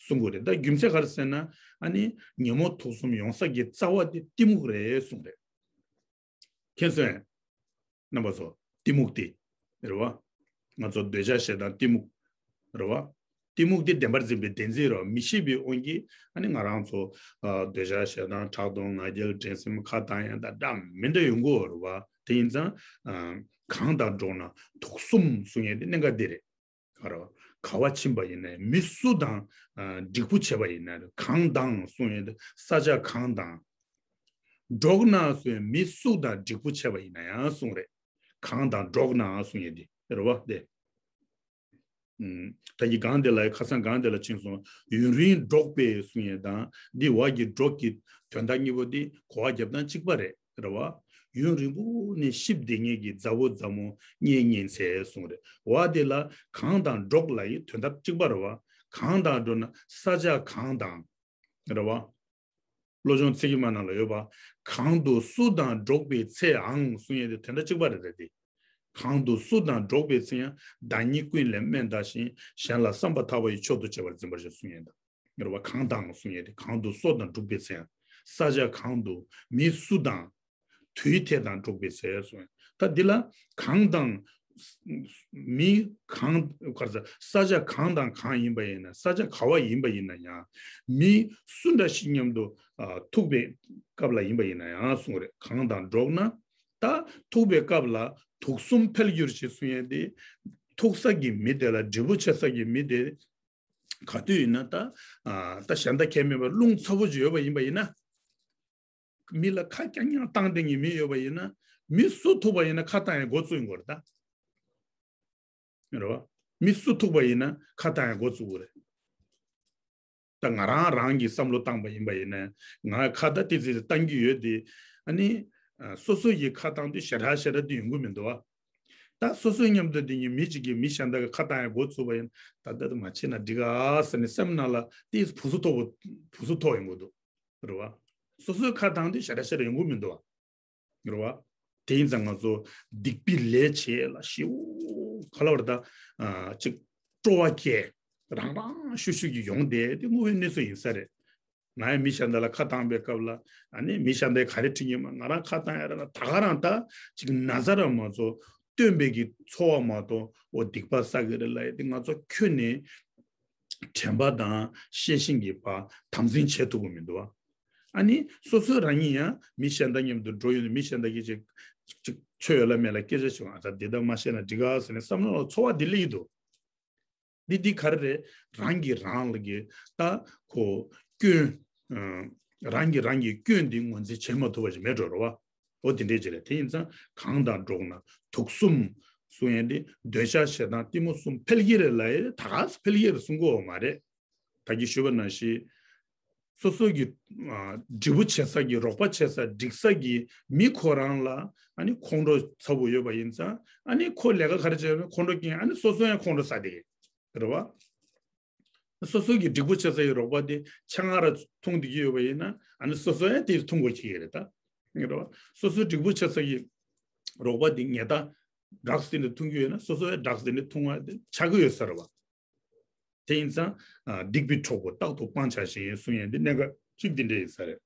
གསུང་དགོས་རེད། ད་རྒྱུ་མཚན་ག་རེ་ཟེར་ན་ཨ་ནི་ཉོན་མོངས་དུག་གསུམ་ཡོང་ས་ཀྱི་རྩ་བ་དེ་གཏི་མུག་རེད་གསུངས་རེད། མཁྱེན་སོང་ངས། རྣམ་པ་ཚོ། གཏི་མུག་དེ། རེད་བ། ང་ཚོ་འདོད་ཆགས་ཞེ་སྡང་གཏི་མུག་རེད་བ། གཏི་མུག་དེ་བདེན་པར་འཛིན་པའི་བདེན་འཛིན་རེད་བ། མི་ཤེས་པའི་དབང་གིས་ཨ་ནི་ང་རང་ཚོ་ཨ་འདོད་ཆགས་ཞེ་སྡང་ཕྲག་དོག་ང་རྒྱལ་འགྲན་སེམས་ཁ་བཏང་ཡ་དང་འདྲ་མི་འདྲ་ཡོང་གི་ཡོད་རེད་བ། དེ་ཡིན་ཙང་ཨ་གང་དང་འགྲོགས་ན་དུག་གསུམ་གསུང་ཡ་དེ་གནད་འགག་འདི་རེད། ག་རེ་བ། ག་བ་ཕྱིན་པ་ཡིན་ནའི་མི་སུ་དང་ཨ་འགྲིག་པོ་བྱས་པ་ཡིན་ནའི་གང་དང་གསུང་ཡ་དེ་ས་ཆ་གང་དང་། འགྲོགས་ན་གསུང་ཡ་མི་སུ་དང་འགྲིག་པོ་བྱས་པ་ཡིན་ན་ཡང་གསུང་རེད། གང་དང་འགྲོགས་ནའང་གསུང་ཡ་དེ་རེད་བ་དེ། ད་གི་གང་དེ་ལ་ཁ་སང་གང་དེ་ལ་ཕྱིན་སོང་། ཡུན་རིང་འགྲོགས་པའི་གསུང་ཡ་དང་འདི་བ་གི་འགྲོགས་ཀྱི་དོན་དག་གཉིས་པོ་འདི་གོ་བ་རྒྱབ་སྟངས་གཅིག་པ་རེད་རེད་བ། ཡུན་རིང་པོ་ནས་གཤིབ་བསྡད་མཁན་གྱི་མཛའ་བོ་མཛའ་མོ་གཉེན་ཉེ་ཚན་གསུང་རེད་བ། དེ་ལ་གང་དང་འགྲོགས་ལ་ཡི་དོན་དག་གཅིག་པ་རེད་བ། གང་དང་འགྲོགས་ན་ས་ཆ་གང་དང་རེད་བ། བློ་སྦྱོང་ཚིག་གི་མ་ནང་ལ་ཡོད་པ། གང་དུ་སུ་དང་འགྲོགས་པའི་ཚེའང་གསུང་ཡས་དེ་དོན་དག་གཅིག་པ་རེད་དེ། གང་དུ་སུ་དང་འགྲོགས་པའི་ཚེ་ཡང་བདག་ཉིད་ཀུན་ལས་དམན་བལྟ་ཞིང་གཞན་ལ་བསམ་པ་ཐག་པ་ཡིས་མཆོག་ཏུ་གཅེས་པར་འཛིན་པར་བྱ་གསུང་ཡས་དང་། རེད་བ། གང་དང་གསུང་ཡས་དེ་གང་དུ་སུ་དང་འགྲོགས་པའི་ཚེ་ཡང་ས་ཆ་གང་དུ་མི་སུ་དང་དུས་དེ་དང་འགྲོགས་པའི་ཚེ་གསུང་ཡས་ད་འདི་ལ་གང་དང་། མི་གང་ག་རེ་ཟ་ས་ཆ་གང་དང་གང་ཡིན་པ་ཡིན་ན་ས་ཆ་ག་བ་ཡིན་པ་ཡིན་ན་ཡང་མི་སུ་འདྲ་ཞིག་མཉམ་དུ་ཨ་ཐུག་པའི་སྐབས་ལ་ཡིན་པ་ཡིན་ན་ཡང་གསུང་རེད། གང་དང་འགྲོགས་ན་ད་ཐུག་པའི་སྐབས་ལ་དུག་གསུམ་འཕེལ་འགྱུར་ཞེས་གསུང་ཡས་དེ་ཐུག་ས་གི་མི་དེ་ལ་འབྲས་བུ་ཆེ་ས་གི་མི་དེ་ག་དུས་ཡིན་ན་ད་ཨ་ད་གཞན་དག་ཁས་མེད་པར་རླུང་ཚ་པོ་ཅིག་ཡོད་པ་ཡིན་པ་ཡིན་ན། མི་ལ་ཁ་རྐྱང་རྐྱང་བཏང་བསྡད་མཁན་མི་ཡོད་པ་ཡིན་ན། མི་སུ་ཐུག་པ་ཡིན་ན་ཁ་བཏང་ཡ་འགོ་བཙུགས་ཡིན་དགོས་རེད་ད། རེད་བ། མི་སུ་ཐུག་པ་ཡིན་ན་ཁ་བཏང་ཡ་འགོ་བཙུགས་དགོས་རེད། ད་ང་རང་རང་གི་བསམ་བློ་བཏང་པ་ཡིན་པ་ཡིན་ན་ང་ཁ་ད་ཏི་ཙི་ཙི་བཏང་གི་ཡོད་དེ། ཨ་ནི། ཨ་སོ་སོ་ཡི་ཁ་བཏང་དུས་ཞེ་དྲག་ཞེ་དྲག་དེ་ཡོང་གི་མི་འདུག་བ། ད་སོ་སོའི་མཉམ་དུ་དེ་ཉིད་མི་གཅིག་གིས་མི་གཞན་དག་གི་ཁ་བཏང་ཡ་འགོ་བཙུགས་པ་ཡིན་ད་ལྟ་དུ་མ་བྱེད་ན་འགྲིག་ག་ཟེར་ནས་སེམས་ནང་ལ་ཏི་བུ་སུ་ཐོག་བུ་སུ་ཐོག་ཡོང་གི་འདུག་རེད་བ། སོ་སོའི་ཁ་བཏང་དུས་ཞེ་དྲག་ཞེ་དྲག་ཡོང་གི་མི་འདུག་བ། རེད་བ། དེ་ཡིན་ཙང་ང་ཚོ་སྡིག་པའི་ལས་བྱེད་ལ་ཞེའུ་ག་ལ་བར་ད་ཅིག་སྤྲོ་བ་སྐྱེ་རང་རང་ཤུགས་ཤུགས་ཀྱིས་ཡོང་བསྡད་དེ་དངོས་པོའི་གནས་ཚུལ་ཡིན་ས་རེད། ང་ཡང་མི་གཞན་དག་ལ་ཁ་བཏང་པའི་སྐབས་ལ་ཨ་ནི་མི་གཞན་དག་ག་རེ་དྲིས་ཉན་མ་ང་རང་ཁ་བཏང་ཡ་ར་ན་ད་ག་རང་ད་ཅིག་ན་ཚ་ར་མ་ཚོ་སྟོན་པའི་གི་འཚོ་བ་མ་གཏོགས་འོ་སྡིག་པ་བསགས་གི་རེད་ལ་ཡ་དེ་ང་ཚོ་ཁྱོན་ནས་དྲན་པ་དང་ཤེས་བཞིན་གྱི་བ་དམ་འཛིན་བྱེད་ཐུབ་ཀྱི་མི་འདུག་བ། ཨ་ནི་སོ་སོ་རང་ཉིད་ཡང་མི་གཞན་དག་མཉམ་དུ་འགྲོ་ཡོང་ནས་མི་གཞན་དག་གིས་ཅིག་ཅིག་ཆོས་ཡོད་ལ་མེད་ལ་སྐད་ཆ་བྱུང་ཨ་ད་འདི་དག་མ་བཤད་ན་འགྲིག་ག་ཟེར་ནས་བསམ་བློ་ལ་ཚོར་བ་འདི་སླེབས་ཀྱི་འདུག་འདི་འདི་ག་རེ་རེད། རང་གིས་རང་ལ་གི་ད་ཁོ་སྐྱོན། ཨ་རང་གིས་རང་གི་སྐྱོན་འདི་ངོས་འཛིན་བྱེད་མ་ཐུབ་པ་ཞིག་མེད་འགྲོ་རེད་བ། འོ་དེ་འདྲས་ཅིག་རེད། དེ་ཡིན་ཙང་གང་དང་འགྲོགས་ན་དུག་གསུམ་གསུང་ཡས་འདི་འདོད་ཆགས་ཞེ་སྡང་གཏི་མུག་གསུམ་འཕེལ་གྱི་རེད་ལ་ཡ་ད་ག་སེ་འཕེལ་གྱི་རེད་གསུང་གི་ཡོད་མ་རེད། ད་གིན་ཞུས་པ་ནང་བཞིན། སོ་སོ་གི་ཨ་འབྲས་བུ་ཆེ་ས་གི་རོགས་པ་ཆེ་ས་འགྲིག་ས་གི་མི་ཁོ་རང་ལ་ཨ་ནི་ཁོང་ཁྲོ་ཚ་པོ་ཡོད་པ་ཡིན་ཙང་ཨ་ནི་ཁོ་ལས་ཀ་ག་རེ་བྱས་ན་ཁོང་ཁྲོ་སྐྱེ་ཨ་ནི་སོ་སོ་ཡང་ཁོང་ཁྲོ་ཟ་བསྡད་རེད་བ། སོ་སོ་གི་འགྲིག་པོ་ཆེ་ས་ཡི་རོགས་པ་དེ་ཆ་ང་ར་འཐུང་བསྡད་ཀྱི་ཡོད་པ་ཡིན་ན་ཨ་ནི་སོ་སོ་ཡང་དེ་འཐུང་དགོས་ཀྱི་ཡོད་རེད་ད། རེད་བ། སོ་སོའི་འགྲིག་པོ་ཆེ་ས་ཡི་རོགས་པ་དེ་ངས་ད་ཌག་སི་དེ་འདྲ་འཐུང་གི་ཡོད་ན་སོ་སོ་ཡང་ཌག་སི་དེ་འདྲ་འཐུང་བ་དེ་ཆགས་ཀྱི་ཡོད་ས་རེད་བ། དེ་ཡིན་ཙང་ཨ་སྡིག་པའི་གྲོགས་པོ་རྟག་ཏུ་སྤང་བྱ་ཞིང་གསུང་ཡས་འདི་གནད་འགག་ཅིག་འདི་འདྲ་ཡིན་ས་རེད།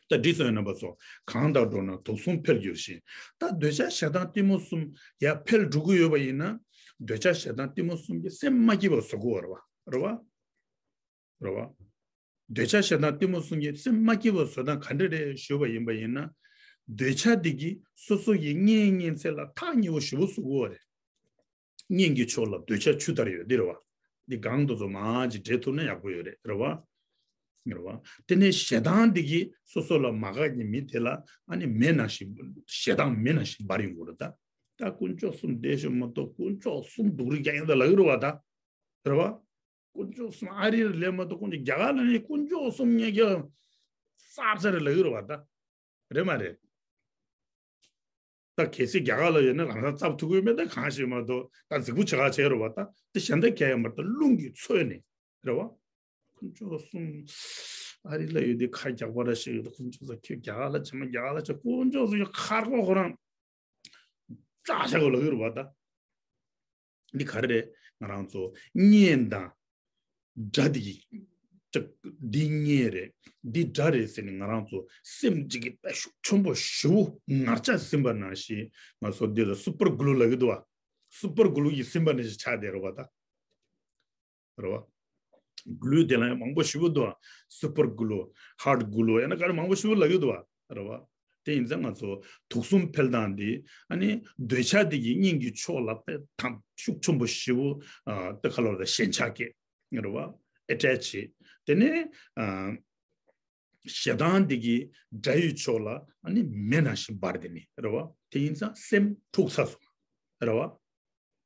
ད་འདི་སོང་ཡས་རྣམ་པ་ཚོ་གང་དང་འགྲོགས་ན་དུག་གསུམ་འཕེལ་འགྱུར་ཞིང་ད་འདོད་ཆགས་ཞེ་སྡང་གཏི་མུག་གསུམ་ཡར་འཕེལ་འགྲོ་གི་ཡོད་པ་ཡིན་ན་འདོད་ཆགས་ཞེ་སྡང་གཏི་མུག་གསུམ་གྱིས་སེམས་མ་སྐྱིད་པ་བཟོ་གི་ཡོད་རེད་བ། རེད་བ། རེད་བ། འདོད་ཆགས་ཞེ་སྡང་གཏི་མུག་གསུམ་གྱིས་སེམས་མ་སྐྱིད་པ་བཟོ་སྟངས་ག་འདྲ་རེད་ཞུས་པ་ཡིན་པ་ཡིན་ན། འདོད་ཆགས་འདི་གིས་སོ་སོ་ཡི་གཉེན་ཉེ་ཚན་ལ་ཐག་ཉེ་བོ་ཞེ་པོ་བཟོ་གི་ཡོད་རེད། གཉེན་གྱི་ཕྱོགས་ལ་འདོད་ཆགས་ཆུ་ལྟར་ཡོད་འདི་རེད་བ། འདི་གང་དུ་ཚོ་མང་ཅིག་འདྲེས་ཐུབ་ན་ཡག་པོ་ཡོད་རེད་རེད་བ། རེད་བ། དེ་ནས་ཞེ་སྡང་འདི་གིས་སོ་སོ་ལ་མ་དགའ་མཁན་མི་དེ་ལ་ཨ་ནི་མེ་ནང་བཞིན་ཞེ་སྡང་མེ་ནང་བཞིན་འབར་ཡོང་གི་རེད་ད། ད་དཀོན་མཆོག་གསུམ་བདེ་ཤོག་མ་གཏོགས་དཀོན་མཆོག་གསུམ་སྡུག་རུས་རྒྱག་ཡག་ད་ལབ་ཀྱི་རེད་བ་ད། རེད་བ། དཀོན་མཆོག་གསུམ་ཨ་རི་ལས་མ་གཏོགས་དཀོན་མཆོག་རྒྱ་གར་ལ་ནི་དཀོན་མཆོག་གསུམ་ཉེ་རྒྱ་ས་ཚར་ལ་ཡོད་རེད་བ་ད། རེད་མ་རེད། ད་གལ་སྲིད་རྒྱ་གར་ལ་ཡོད་ན་ལམ་སང་ཙབ་ཐུབ་ཀྱི་མེད་ད་གང་ཞིག་མ་གཏོགས་ད་རྫིག་པོ་བྱེད་ག་བྱས་རེད་བ་ད་དེ་གཞན་དག་གས་ཡང་མ་ད་རླུང་གིས་ཚོས་ནས་རེད་བ། དཀོན་མཆོག་གསུམ་ཨ་རི་ལ་ཡོད་དེ་ཁ་རྒྱག་པ་ར་ཞིག་ཡོད་ད་དཀོན་མཆོག་ས་ཁྱོད་རྒྱ་གར་ལ་བྱེད་མ་རྒྱ་གར་ལ་བྱེད་དཀོན་མཆོག་གསུམ་ཡོད་ཁར་གོ་ཁོ་རང་ཙག་ཤ་གོ་ལ་ཡོད་རེད་བ་ད། འདི་ག་རེ་རེད། ང་རང་ཚོ་གཉེན་དང་དགྲ་འདི་ཡི་ཅག་འདི་གཉེན་རེད། འདི་དགྲ་རེད་ཟེར་ནས་ང་རང་ཚོ་སེམས་གཅིག་གི་ད་ཤུགས་ཆེན་པོ་ཞེ་པོ་ངར་ཆ་ཟིན་པ་ནང་བཞིན་ང་ཚོ་འདི་ལ་སུ་པར་གུ་ལུ་ལབ་ཀྱི་འདུག་བ། སུ་པར་གུ་ལུ་ཡིས་ཟིན་པ་ནང་བཞིན་ཆགས་བསྡད་རེད་བ་ད། རེད་བ། གུ་ལུ་དེ་ལ་ཡང་མང་པོ་ཞེ་པོ་འདུག་བ། སུ་པར་གུ་ལུ། ཧར་ཊི་གུ་ལུ་ཡང་ན་ག་རེ་མང་པོ་ཞེ་པོ་ལབ་ཀྱི་འདུག་བ། རེད་བ། དེ་ཡིན་ཙང་ང་ཚོ་དུག་གསུམ་འཕེལ་སྟངས་འདི་ཨ་ནི་འདོད་ཆགས་འདི་གི་སྙིང་གི་ཕྱོགས་ལ་དཔེ་དང་ཤུགས་ཆེན་པོ་ཞེ་པོ་ཨ་དེ་ཁ་ལོ་ར་ཞེན་ཆགས་སྐྱེ། རེད་བ། ཨེ་ཊེཆ་བྱེད། དེ་ནས་ཨ་ ཞེ་སྡང་འདི་གི་དགྲ་ཡི་ཕྱོགས་ལ་ཨ་ནི་མེ་ནང་བཞིན་འབར་དེ་ནི་རེད་བ། དེ་ཡིན་ཙང་སེམས་འཁྲུགས་ཚར་སོང་རེད་བ།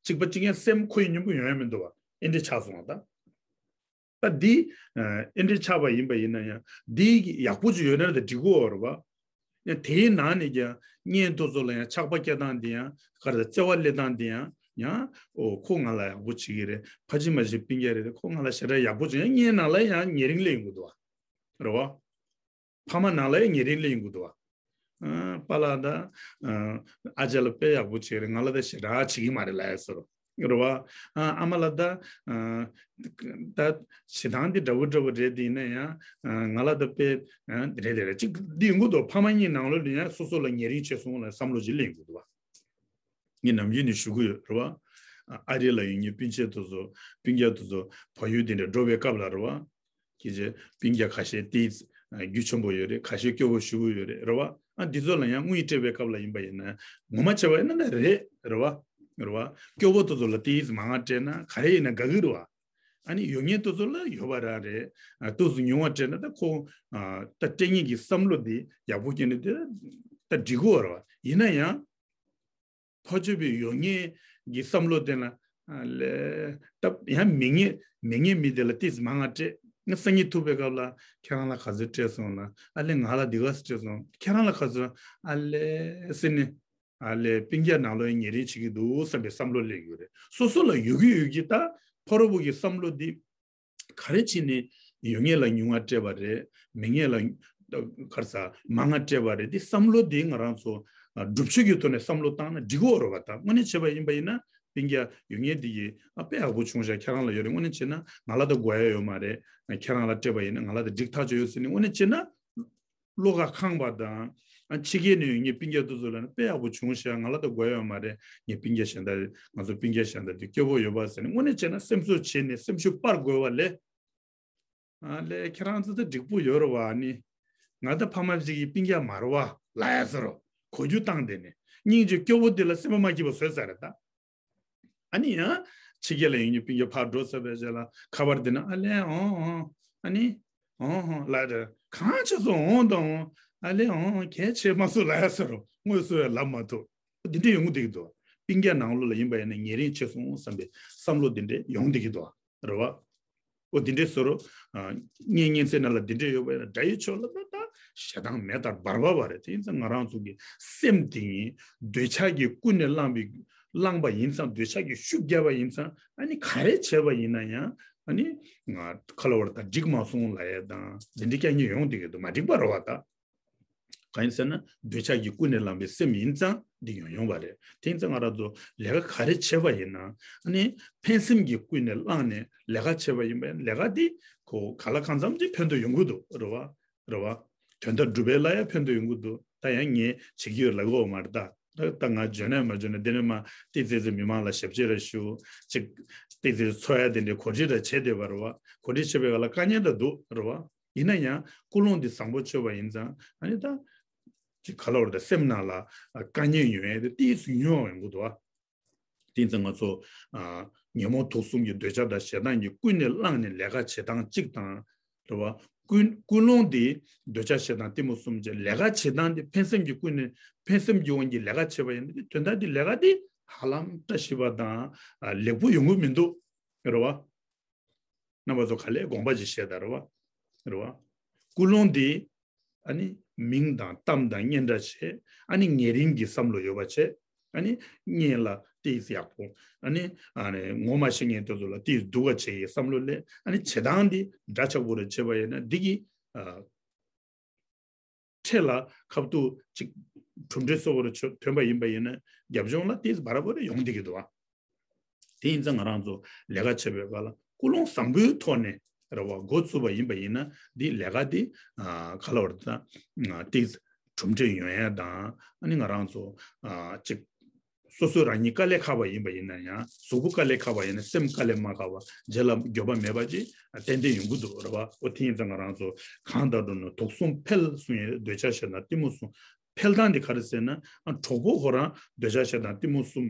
གཅིག་པ་གཅིག་ཡང་སེམས་ཁོ་ཡི་སྙིང་པོ་ཡོང་ཡ་མི་འདུག་བ། ཨེ་འདྲ་ཆགས་སོང་བ་ད། ད་འདི་ཨེ་འདྲ་ཆགས་པ་ཡིན་པ་ཡིན་ན་ཡང་འདི་ཡག་པོ་ཅིག་ཡོད་ན་ད་འགྲིག་གོ་རེད་བ། ཡང་དེའི་ནང་ནས་ཀྱང་གཉེན་དེ་ཚོ་ལ་ཡང་ཆགས་པ་སྐྱེ་སྟངས་འདི་ཡང་ག་རེ་བརྩེ་བ་སླེབས་སྟངས་འདི་ཡང་ཡང་ཨོ་ཁོ་ང་ལ་ཡག་པོ་བྱེད་ཀྱི་རེད། ཕ་ཆི་མ་ཆི་སྤུན་ཀྱག་རེད། ཁོ་ང་ལ་ཞེ་དྲག་ཡག་པོ་བྱེད། ཡང་གཉེན་ནང་ལ་ཡང་ཉེ་རིང་སླེབས་ཡོང་གི་འདུག་བ། རེད་བ། ཕ་མ་ནང་ལ་ཡང་ཉེ་རིང་སླེབས་ཡོང་གི་འདུག་བ། ཨ་པཱ་ལགས་ད་ཨ་ཨ་ཅག་ལ་དཔེ་ཡག་པོ་བྱེད་ཀྱི་རེད། ང་ལ་ད་ཞེ་དྲག་བྱེད་ཀྱི་མ་རེད་ལབ་ཡ་ཟེར་རོ། རེད་བ། ཨ་ཨ་མ་ལ་ད་ཨ་ད་བྱེད་སྟངས་འདི་འདྲ་བོ་འདྲ་བོ་རེད། དེ་ཡིན་ན་ཡང་ཨ་ང་ལ་ད་དཔེ་ཨ་རེད་རེད་རེད་ཅིག་འདི་ཡོང་གི་འདུག་ཕ་མ་གཉིས་ནང་ལོགས་ལ་ཡང་སོ་སོ་ལ་ཉེ་རིང་བྱས་སོང་ལ་བསམ་བློ་ཅིག་སླེབས་ཡོང་གི་འདུག་བ། ངས་ནམ་རྒྱུན་ནས་ཞུ་གི་ཡོད་རེད་བ། ཨ་རི་ལ་ཡོད་མཁན་སྤུན་མཆེད་དེ་ཚོ་སྤུན་ཀྱག་དེ་ཚོ་བལ་ཡུལ་དེ་འདྲ་འགྲོ་བའི་སྐབས་ལ་རེད་བ། ཁྱེད་ཚོས་སྤུན་ཀྱག་ཁ་ཤས་དེ་རྒྱུས་ཆེན་པོ་ཡོད་རེད། ཁ་ཤས་སྐྱོ་བོ་ཞུ་གི་ཡོད་རེད་རེད་བ། ཨ་འདི་ཚོ་ལ་ཡང་དངུལ་སྤྲད་པའི་སྐབས་ལ་ཡིན་པ་ཡིན་ན་ངོ་མ་བྱས་པ་ཡིན་ན་ན་རེད་རེད་བ། རེད་བ། སྐྱོ་བོ་དེ་ཚོ་ལ་དེ་མང་ང་སྤྲད་ན་ག་རེ་ཡིན་ན་དགའ་གི་རེད་བ། ཨ་ནི་ཡོད་མཁན་དེ་ཚོ་ལ་ཡོད་པ་རང་རེད། ཨ་ཏོག་ཙམ་ཉུང་བ་སྤྲད་ན་ད་ཁོ་ཨ་ད་སྤྲད་མཁན་གྱི་བསམ་བློ་དེ་ཡག་པོ་སྐྱེས་ནས་དེ་ད་འགྲིག་གི་རེད་བ། ཡིན་ན་ཡང་། ཕར་ཕྱོགས་པའི་ཡོད་མཁན་གྱི་བསམ་བློ་དེ་ལ་ཨ་ལས་ད་ཡང་མེད་མཁན་མེད་མཁན་མི་དེ་ལ་ཏིས་མང་ང་སྤྲད། ང་སང་ཉིན་ཐུག་པའི་སྐབས་ལ་ཁྱེད་རང་ལ་ག་ཚོད་སྤྲད་སོང་ལ་ཨ་ལས་ང་ལ་འདི་ག་ཚོད་སྤྲད་སོང་། ཁྱེད་རང་ལ་ག་ཚོད་ཨ་ལས་ཟེར་ནས་ཨ་ལས་སྤུན་ཀྱག་ནང་ལོགས་ཉེ་རིང་བྱེད་ཀྱི་འདུག་བསམ་པའི་བསམ་བློ་སླེབས་ཡོད་རེད། སོ་སོ་ལ་ཡོད་ཀྱི་ཡོད་ཀྱི་ད་ཕ་རོལ་པོ་གི་བསམ་བློ་འདི། ག་རེ་བྱས་ནས་ཡོད་མཁན་ལ་ཉུང་ང་སྤྲད་པ་རེད། མེད་མཁན་ལ་ག་རེ་ཟ་མང་ང་སྤྲད་པ་རེད། འདི་བསམ་བློ་འདི་ང་རང་ཚོ་སྒྲུབ་བྱེད་ཀྱི་ཐོག་ནས་བསམ་བློ་བཏང་ན་འགྲིག་གི་རེད་བ། ད་དངོས་གནས་བྱས་པ་ཡིན་པ་ཡིན་ན་སྤུན་ཀྱག་ཡོད་མཁན་འདི་ཡིས་ཨ་དཔེ་ཡག་པོ་བྱུང་ཤག་ཁྱེད་རང་ལ་ཡོད་རེད། དངོས་གནས་བྱས་ན་ང་ལ་ད་དགོས་ཡ་ཡོད་མ་རེད། ཁྱེད་རང་ལ་སྤྲད་པ་ཡིན་ན་ང་ལ་ད་འགྲིག་ཐག་ཆོད་ཡོད་ཟེར་ནས་དངོས་གནས་བྱས་ན། བློ་ཁ་ཁེངས་པ་དང་། ཨ་ཕྱི་རྒྱལ་ནས་ཡོད་ངའི་སྤུན་ཀྱག་དེ་ཚོ་ལ་ནི་དཔེ་ཡག་པོ་བྱུང་ཤག་ང་ལ་ད་དགོས་ཡོད་མ་རེད། ངའི་སྤུན་ཀྱག་གཞན་དག་ང་ཚོ་སྤུན་ཀྱག་གཞན་དག་དེ་སྐྱོ་བོ་ཡོད་པ་ཟེར་ནས་དངོས་གནས་བྱས་ན་སེམས་གསོ་བྱས་ནས་སེམས་ཤུགས་སྤར་དགོས་པ་ལས། ཨ་ལས་ཁྱེད་རང་ཚོ་ད་འགྲིག་པོ་ཡོད་རེད་བ། ཨ་ནི་ང་ད་ཕ་མ་གཅིག་གི་སྤུན་ཀྱག་མ་རེད་བ་ལབ་ཡ་ཟེར་རོ། གོ་རྒྱུ་བཏང་བསྡད་ནས་སྙིང་རྗེ་སྐྱོ་བོ་དེ་ལ་སེམས་པ་མ་སྐྱིད་པ་བཟོས་ཚར་རེད་ད། ཨ་ནི་ཡང་ཕྱི་རྒྱལ་ལ་ཡོད་མཁན་སྤུན་ཀྱག་ཕར་འགྲོ་ཚར་བའི་རྗེས་ལ་ཁ་པར་འདི་ན་ཨ་ལས་ཨོ་ཨོ་ཨ་ནི་ཨོ་ཨོ་ལབ་རེད། གང་བྱས་སོང་ཨོ་དང་ཨོ་ཨ་ལས་ཨོ་ཨོ་གལ་ཆེ་མ་སོང་ལབ་ཡ་ཟེར་རོ། དངོས་སུ་ཡང་ལབ་མ་ཐུབ། འདི་འདྲས་ཡོང་གི་འདུག་གི་འདུག་སྤུན་ཀྱག་ནང་ལོགས་ལ་ཡིན་པ་ཡིན་ན་ཉེ་རིང་ཆེ་སོང་བསམ་པའི་བསམ་བློ་འདི་འདྲས་ཡོང་འདུག་གི་འདུག་རེད་བ། ཨོ་འདི་འདྲས་ཟེར་རོ། ཨ་གཉེན་ཉེ་ཚན་ནང་ལ་འདི་འདྲས་ཡོད་པ་ཡིན་ན་དགྲ་ཡི་ཕྱོགས་ལ་ད་ལྟ་ཞེ་སྡང་མེ་ལྟར་འབར་བ་བ་རེད། དེ་ཡིན་ཙང་ང་རང་ཚོ་གི་སེམས་དེ་ཡིན་འདོད་ཆགས་ཀྱིས་ཀུན་ནས་བསླངས་པའི་བསླངས་པ་ཡིན་ཙང་འདོད་ཆགས་ཀྱིས་ཤུགས་བརྒྱབ་པ་ཡིན་ཙང་ཨ་ནི་ག་རེ་བྱས་པ་ཡིན་ན་ཡང་ཨ་ནི་ང་ཁ་ལོ་བར་ད་འགྲིག་མ་སོང་ལབ་ཡས་དང་འདི་འདྲས་སྐྱག་ཉེས་ཡོང་བསྡད་ཀྱི་འདུག་མ་འགྲིག་པ་རེད་བ་ད། གང་ཡིན་ཟེར་ན་འདོད་ཆགས་ཀྱིས་ཀུན་ནས་བསླངས་པའི་སེམས་ཡིན་ཙང་འདི་ཡོང་ཡོང་བ་རེད། དེ་ཡིན་ཙང་ང་རང་ཚོ་ལས་ཀ་ག་རེ་བྱས་པ་ཡིན་ན་ཨ་ནི་ཕན་སེམས་ཀྱིས་ཀུན་ནས་བསླངས་ནས་ལས་ཀ་བྱས་པ་ཡིན་པས་ལས་ཀ་འདི་ཁོ་ག་ལ་གང་འཚམ་ཅིག་ཕན་ཐོགས་ཡོང་གི་འདུག་རེད་བ། རེད་བ། དོན་དག་སྒྲུབ་པའི་ལ་ཡང་ཕན་ཐོགས་ཡོང་གི་འདུག་ད་ཡང་ངས་བྱེད་ཀྱི་ཡོད་ལབ་ཀྱི་ཡོད་མ་རེད་ད། ད་ད་ང་འཇོན་ན་མ་འཇོན་ན་འདི་ནས་མ་ཏིག་ཙེ་ཙེ་མི་མང་ལ་ཞབས་ཕྱི་ར་ཞུ། ཅིག་ཏིག་ཙེ་ཙེ་འཚོ་ཡ་དེ་འདྲའི་གོ་སྒྲིག་ར་བྱས་བསྡད་པ་རེད་བ། གོ་སྒྲིག་བྱས་པའི་སྐབས་ལ་དཀའ་ངལ་འདྲ་འདུག་རེད་བ། ཡིན་ན་ཡང་ཀུན་སློང་འདི་བཟང་པོ་བཅོས་པ་ཡིན་ཙང་ཨ་ནི་ད་ཅིག་ག་ལ་བར་ད་སེམས་ནང་ལ་དཀའ་ངལ་ཡོང་ཡས་དེ་ཏིས་ཉུང་བ་ཡོང་གི་འདུག་བ། དེ་ཡིན་ཙང་ང་ཚོ་ཉོན་མོངས་དུག་གསུམ་གྱི་འདོད་ཆགས་དང་ཞེ་སྡང་གིས་ཀུན་ནས་བསླངས་ནས་ལས་ཀ་བྱེད་སྟངས་གཅིག་དང་། རེད་བ། ཀུན་ཀུན་སློང་འདི་འདོད་ཆགས་ཞེ་སྡང་གཏི་མུག་གསུམ་གྱི་ལས་ཀ་བྱེད་སྟངས་འདི་ཕན་སེམས་ཀྱི་ཀུན་ནས་ཕན་སེམས་ཀྱི་དབང་གིས་ལས་ཀ་བྱེད་པ་ཡིན་ན་དེ་དོན་དག་འདི་ལས་ཀ་འདི་ཧ་ལམ་བཀྲ་ཤིས་པ་དང་ལེགས་པོ་ཡོང་གི་མི་འདུག་རེད་བ། རྣམ་པ་ཚོ་ག་ལེར་དགོངས་པ་ཅིག་བཞེས་དང་། རེད་བ། རེད་བ། ཀུན་སློང་འདི་ཨ་ནི་མིང་དང་གཏམ་དང་སྙན་གྲགས་བྱས། ཨ་ནི་ཉེ་རིང་གི་བསམ་བློ་ཡོད་པ་བྱས། ཨ་ནི་གཉེན་ལ་ཏིས་ཡག་པོ། ཨ་ནི་ཨ་ནི་ངོ་མ་ཤེས་མཁན་དེ་ཚོ་ལ་ཏིས་སྡུག་པ་བྱེད་ཀྱི་བསམ་བློ་སླེབས། ཨ་ནི་བྱེད་སྟངས་འདི་འདྲ་ཆགས་པོ་རེ་བྱེད་པ་ཡིན་ན་འདི་གི་ཨ། འཕྲལ་ལ་ཁ་ཐུག་ཅིག་གྲུབ་འབྲས་གསལ་པོ་རུ་ཐོན་པ་ཡིན་པ་ཡིན་ན་རྒྱབ་ལྗོངས་ལ་དེ་བར་བར་ཡོང་བསྡད་ཀྱི་འདུག་བ། དེ་ཡིན་ཙང་ང་རང་ཚོ་ལས་ཀ་བྱེད་པའི་སྐབས་ལ་ཀུན་སློང་བཟང་པོའི་ཐོག་ནས་རེད་བ་འགོ་བཙུགས་པ་ཡིན་པ་ཡིན་ན་འདི་ལས་ཀ་འདི་ག་ལ་བར་དུ་དེ་གྲུབ་འབྲས་ཡོང་ཡ་དང་ཨ་ནི་ང་རང་ཚོ་ཅིག་སོ་སོ་རང་ཉིད་དཀའ་ལས་ཁག་པ་ཡིན་པ་ཡིན་ན་ཡང་གཟུགས་པོ་དཀའ་ལས་ཁག་པ་ཡིན་ན་སེམས་དཀའ་ལས་མ་ཁག་པ་རྗེས་ལ་འགྱོད་པ་མེད་པ་ཅིག་ཏན་ཏན་ཡོང་གི་འདུག་རེད་བ། ཨོ་དེ་ཡིན་ཙང་ང་རང་ཚོ་གང་ལྟར་འགྲོ་ན་དུག་གསུམ་འཕེལ་གསུང་ཡས་འདོད་ཆགས་ཞེ་སྡང་གཏི་མུག་གསུམ་འཕེལ་སྟངས་དེ་ག་རེ་ཟེར་ན་ཨ་གྲོགས་པོ་ཁོ་རང་འདོད་ཆགས་ཞེ་སྡང་གཏི་མུག་གསུམ་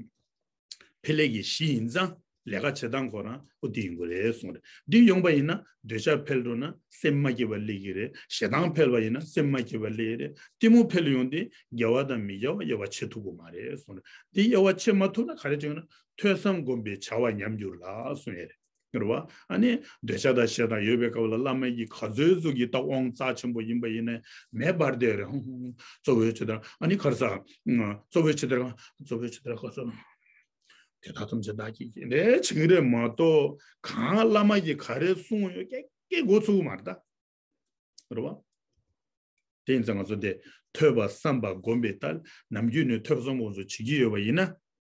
འཕེལ་ལས་ཀྱི་གཞི་ཡིན་ཙང་ ལས་ཀ་བྱེད་སྟངས་ཁོ་རང་ཨོ་དེ་ཡིན་དགོས་རེད་གསུངས་རེད། འདི་ཡོང་པ་ཡིན་ན་འདོད་ཆགས་འཕེལ་འགྲོ་ན་སེམས་མ་སྐྱིད་པ་སླེབས་ཀྱི་རེད། ཞེ་སྡང་འཕེལ་བ་ཡིན་ན་སེམས་མ་སྐྱིད་པ་སླེབས་ཀྱི་རེད། གཏི་མུག་འཕེལ་ཡོང་དུས་དགེ་བ་དང་མི་དགེ་བ་དབྱེ་བ་ཕྱེ་ཐུབ་ཀྱི་མ་རེད་གསུངས་རེད། འདི་དབྱེ་བ་ཕྱེ་མ་ཐུབ་ན་ག་རེ་བྱུང་ན་ཐོས་བསམ་སྒོམ་པའི་བྱ་བ་ཉམས་འགྱུར་ལ་གསུངས་ཡོད་རེད། རེད་བ། ཨ་ནི་འདོད་ཆགས་དང་ཞེ་སྡང་ཡོད་པའི་སྐབས་ལ་བླ་མ་གིས་ག་ཚོད་ཟུག་གི་ད་དབང་རྩ་ཆེན་པོ་ཡིན་པ་ཡིན་ན་མེ་འབར་བསྡད་རེད། ཧུང་ཧུང་། གཙོ་བོའི་ཆེད་དུ་ཨ་ནི་ག་རེ་ཟ། གཙོ་བོའི་ཆེད་དུ་གཙོ་བོའི་ཆེད་དུ་ག་ཚོད། དེ་དག་ཐམས་ཅད་བདག་གིས་བགྱིས་རེད་བྱེད་ཀྱི་རེད་མ་གཏོགས་གང་བླ་མ་གིས་ག་རེ་གསུངས་ཡོད་ཀྱང་སྐད་མགོ་ཚུགས་ཀྱི་མ་རེད་ད། རེད་བ། དེ་ཡིན་ཙང་ང་ཚོ་དེ་ཐོས་པ་བསམ་པ་སྒོམ་པའི་ལྟར་ནམ་རྒྱུན་ནས་ཐོས་བསམ་སྒོམ་གསུམ་བྱེད་ཀྱི་ཡོད་པ་ཡིན་ན།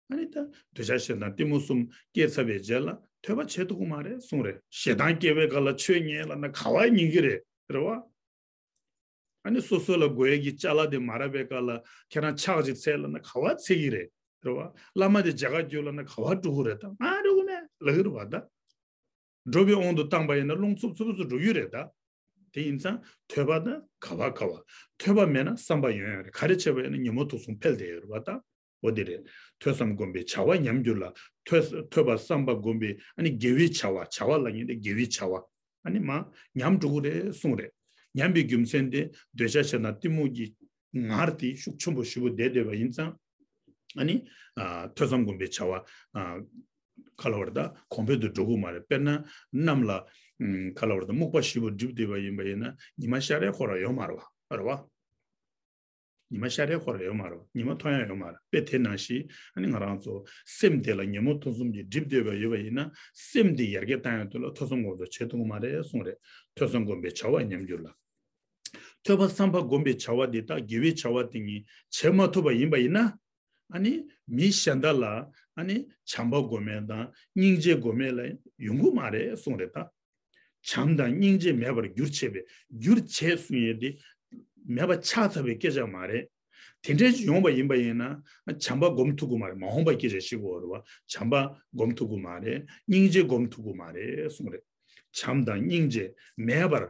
ཨ་ནི་ད་འདོད་ཆགས་ཞེ་སྡང་གཏི་མུག་གསུམ་སྐྱེས་ཚར་བའི་རྗེས་ལ་ཐོས་པ་བྱེད་ཐུབ་ཀྱི་མ་རེད་གསུངས་རེད། ཞེ་སྡང་སྐྱེ་བའི་སྐབས་ལ་ཆོས་ཉན་ལབ་ན་ག་བ་ཉན་གྱི་རེད། རེད་བ། ཨ་ནི་སོ་སོ་ལ་དགོས་ཡས་ཀྱི་ཅ་ལག་དེ་མ་རག་པའི་སྐབས་ལ་ཁྱེད་རང་ཕྱག་ཅིག་འཚལ་ལབ་ན་ག་བ་འཚལ་གྱི་རེད། རེད་བ། བླ་མ་དེ་མཇལ་ཁ་བསྐྱོན་ལབ་ན་ག་བ་འགྲོ་གི་རེད། ད་ང་འགྲོ་གི་མེད་ལབ་ཀྱི་རེད་བ་ད། འགྲོ་བའི་དབང་དུ་བཏང་པ་ཡིན་ན་རླུང་འཚུབ་འཚུབ་འཚུབ་འགྲོ་རྒྱུ་རེད་ད། དེ་ཡིན་ཙང་ཐོས་པ་ན་ག་བ་ག་བ། ཐོས་པ་མེད་ན་བསམ་པ་ཡོང་ཡ་རེད། ག་རེ་བྱས་པ་ཡིན་ན་ཉོན་མོངས་དུག་གསུམ་འཕེལ་བསྡད་ཡོད་རེད་བ་ད། འོ་དེ་རེད། ཐོས་བསམ་སྒོམ་པའི་བྱ་བ་ཉམས་འགྱུར་ལ། ཐོས་ཐོས་པ་བསམ་པ་སྒོམ་པའི་ཨ་ནི་དགེ་བའི་བྱ་བ་བྱ་བ་ལབ་མཁན་དེ་དགེ་བའི་བྱ་བ། ཨ་ནི་མ་ཉམས་འགྲོ་གི་རེད་གསུངས་རེད། ཉམས་པའི་རྒྱུ་མཚན་དེ་འདོད་ཆགས་ཞེ་སྡང་གཏི་མུག་གི་ངར་དེ་ཤུགས་ཆེན་པོ་ཞེ་པོ་བསྡད་བསྡད་པ་ཡིན་ཙང་། ཨ་ནི། ཨ། ཐོས་བསམ་སྒོམ་པའི་བྱ་བ། ཨ། ག་ལ་བར་ད་གོང་འཕེལ་དུ་འགྲོ་གི་མ་རེད། དཔེར་ན་གནམ་ལ། ཨུམ། ག་ལ་བར་ད་སྨུག་པ་ཞེ་པོ་སྒྲིབ་བསྡད་པ་ཡིན་པ་ཡིན་ན་ཉི་མ་ཤར་ཡས་ཁོ་རང་ཡོད་མ་རེད་བ། རེད་བ། ཉི་མ་ཤར་ཡས་ཁོ་རང་ཡོད་མ་རེད་བ། ཉི་མ་ཐོན་ཡས་ཡོད་མ་རེད། དཔེ་དེ་ནང་བཞིན་ཨ་ནི་ང་རང་ཚོ་སེམས་དེ་ལ་ཉོན་མོངས་དུག་གསུམ་གྱིས་སྒྲིབ་བསྡད་པ་ཡོད་པ་ཡིན་ན་སེམས་དེ་ཡར་རྒྱས་བཏང་ཡས་དུས་ལ་ཐོས་བསམ་སྒོམ་པ་བྱེད་ཐུབ་ཀྱི་མ་རེད་གསུངས་རེད། ཐོས་བསམ་སྒོམ་པའི་བྱ་བ་ཉམས་འགྱུར་ལ། ཐོས་པ་བསམ་པ་སྒོམ་པའི་བྱ་བ་འདི་དག་དགེ་བའི་བྱ་བ་དེ་ཉིད་བྱེད་མ་ཐུབ་པ་ཡིན་པ་ཡིན་ན། ཨ་ནི་མི་གཞན་དག་ལ་ཨ་ནི་བྱམས་པ་སྒོམ་ཡས་དང་སྙིང་རྗེ་སྒོམ་ཡས་ལ་ཡོང་གི་མ་རེད་གསུངས་རེད་ད། བྱམས་དང་སྙིང་རྗེ་མེད་པར་འགྱུར་བྱེད་པའི་འགྱུར་བྱེད་གསུང་ཡས་དེ་མེད་པ་ཆགས་ཚར་བའི་སྐད་ཆ་མ་རེད། དེ་འདྲའི་ཡོང་བ་ཡིན་པ་ཡིན་ན་བྱམས་པ་སྒོམ་ཐུབ་ཀྱི་མ་རེད། མ་འོངས་པ་སྐད་ཆ་བཤད་དགོས་རེད་བ། བྱམས་པ་སྒོམ་ཐུབ་ཀྱི་མ་རེད། སྙིང་རྗེ་སྒོམ་ཐུབ་ཀྱི་མ་རེད་གསུངས་རེད། བྱམས་དང་སྙིང་རྗེ་མེད་པར།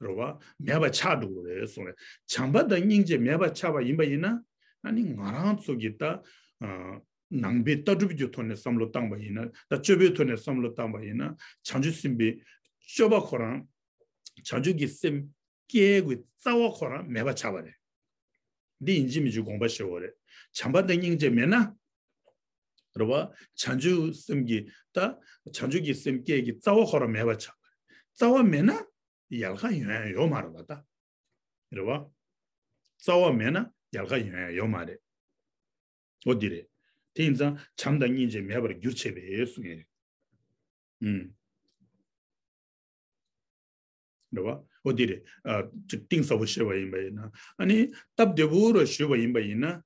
རེད་བ། མེད་པ་ཆགས་འགྲོ་གི་རེད་གསུངས་རེད། བྱམས་པ་དང་སྙིང་རྗེ་མེད་པ་ཆགས་པ་ཡིན་པ་ཡིན་ན་ཨ་ནི་ང་རང་ཚོ་གི་ད། ཨ། ནང་པའི་ལྟ་གྲུབ་ཀྱི་ཐོག་ནས་བསམ་བློ་བཏང་པ་ཡིན་ན་ད་སྤྱོད་པའི་ཐོག་ནས་བསམ་བློ་བཏང་པ་ཡིན་ན་བྱང་ཆུབ་སེམས་དཔའི་སྤྱོད་པ་ཁོ་རང་། བྱང་ཆུབ་ཀྱི་སེམས་སྐྱེ་དགུའི་རྩ་བ་ཁོ་རང་མེད་པ་ཆགས་པ་རེད། འདི་ཡིན་གཅིག་མིན་གཅིག་དགོངས་པ་བཞེས་དགོས་རེད། བྱམས་པ་དང་སྙིང་རྗེ་མེད་ན། རེད་བ། བྱང་ཆུབ་སེམས་ཀྱི་ད། བྱང་ཆུབ་ཀྱི་སེམས་སྐྱེ་གི་རྩ་བ་ཁོ་རང་མེད་པ་ཆགས་པ་རེད། རྩ་བ་མེད་ན། ཡལ་ག་ཡོང་ཡ་ཡོད་མ་རེད་བ་ད། རེད་བ། རྩ་བ་མེད་ན་ཡལ་ག་ཡོང་ཡ་ཡོད་མ་རེད། འོ་འདི་རེད། དེ་ཡིན་ཙང་བྱམས་དང་སྙིང་རྗེ་མེད་པར་འགྱུར་བྱེད་པའི་གསུང་ཡས་རེད། ཨུམ། རེད་བ། འོ་འདི་རེད། ཨ། ཅིག་གཏིང་ཟབ་པོ་བཤད་པ་ཡིན་པ་ཡིན་ན། ཨ་ནི་སྟབས་བདེ་པོ་རུ་ཞུས་པ་ཡིན་པ་ཡིན་ན།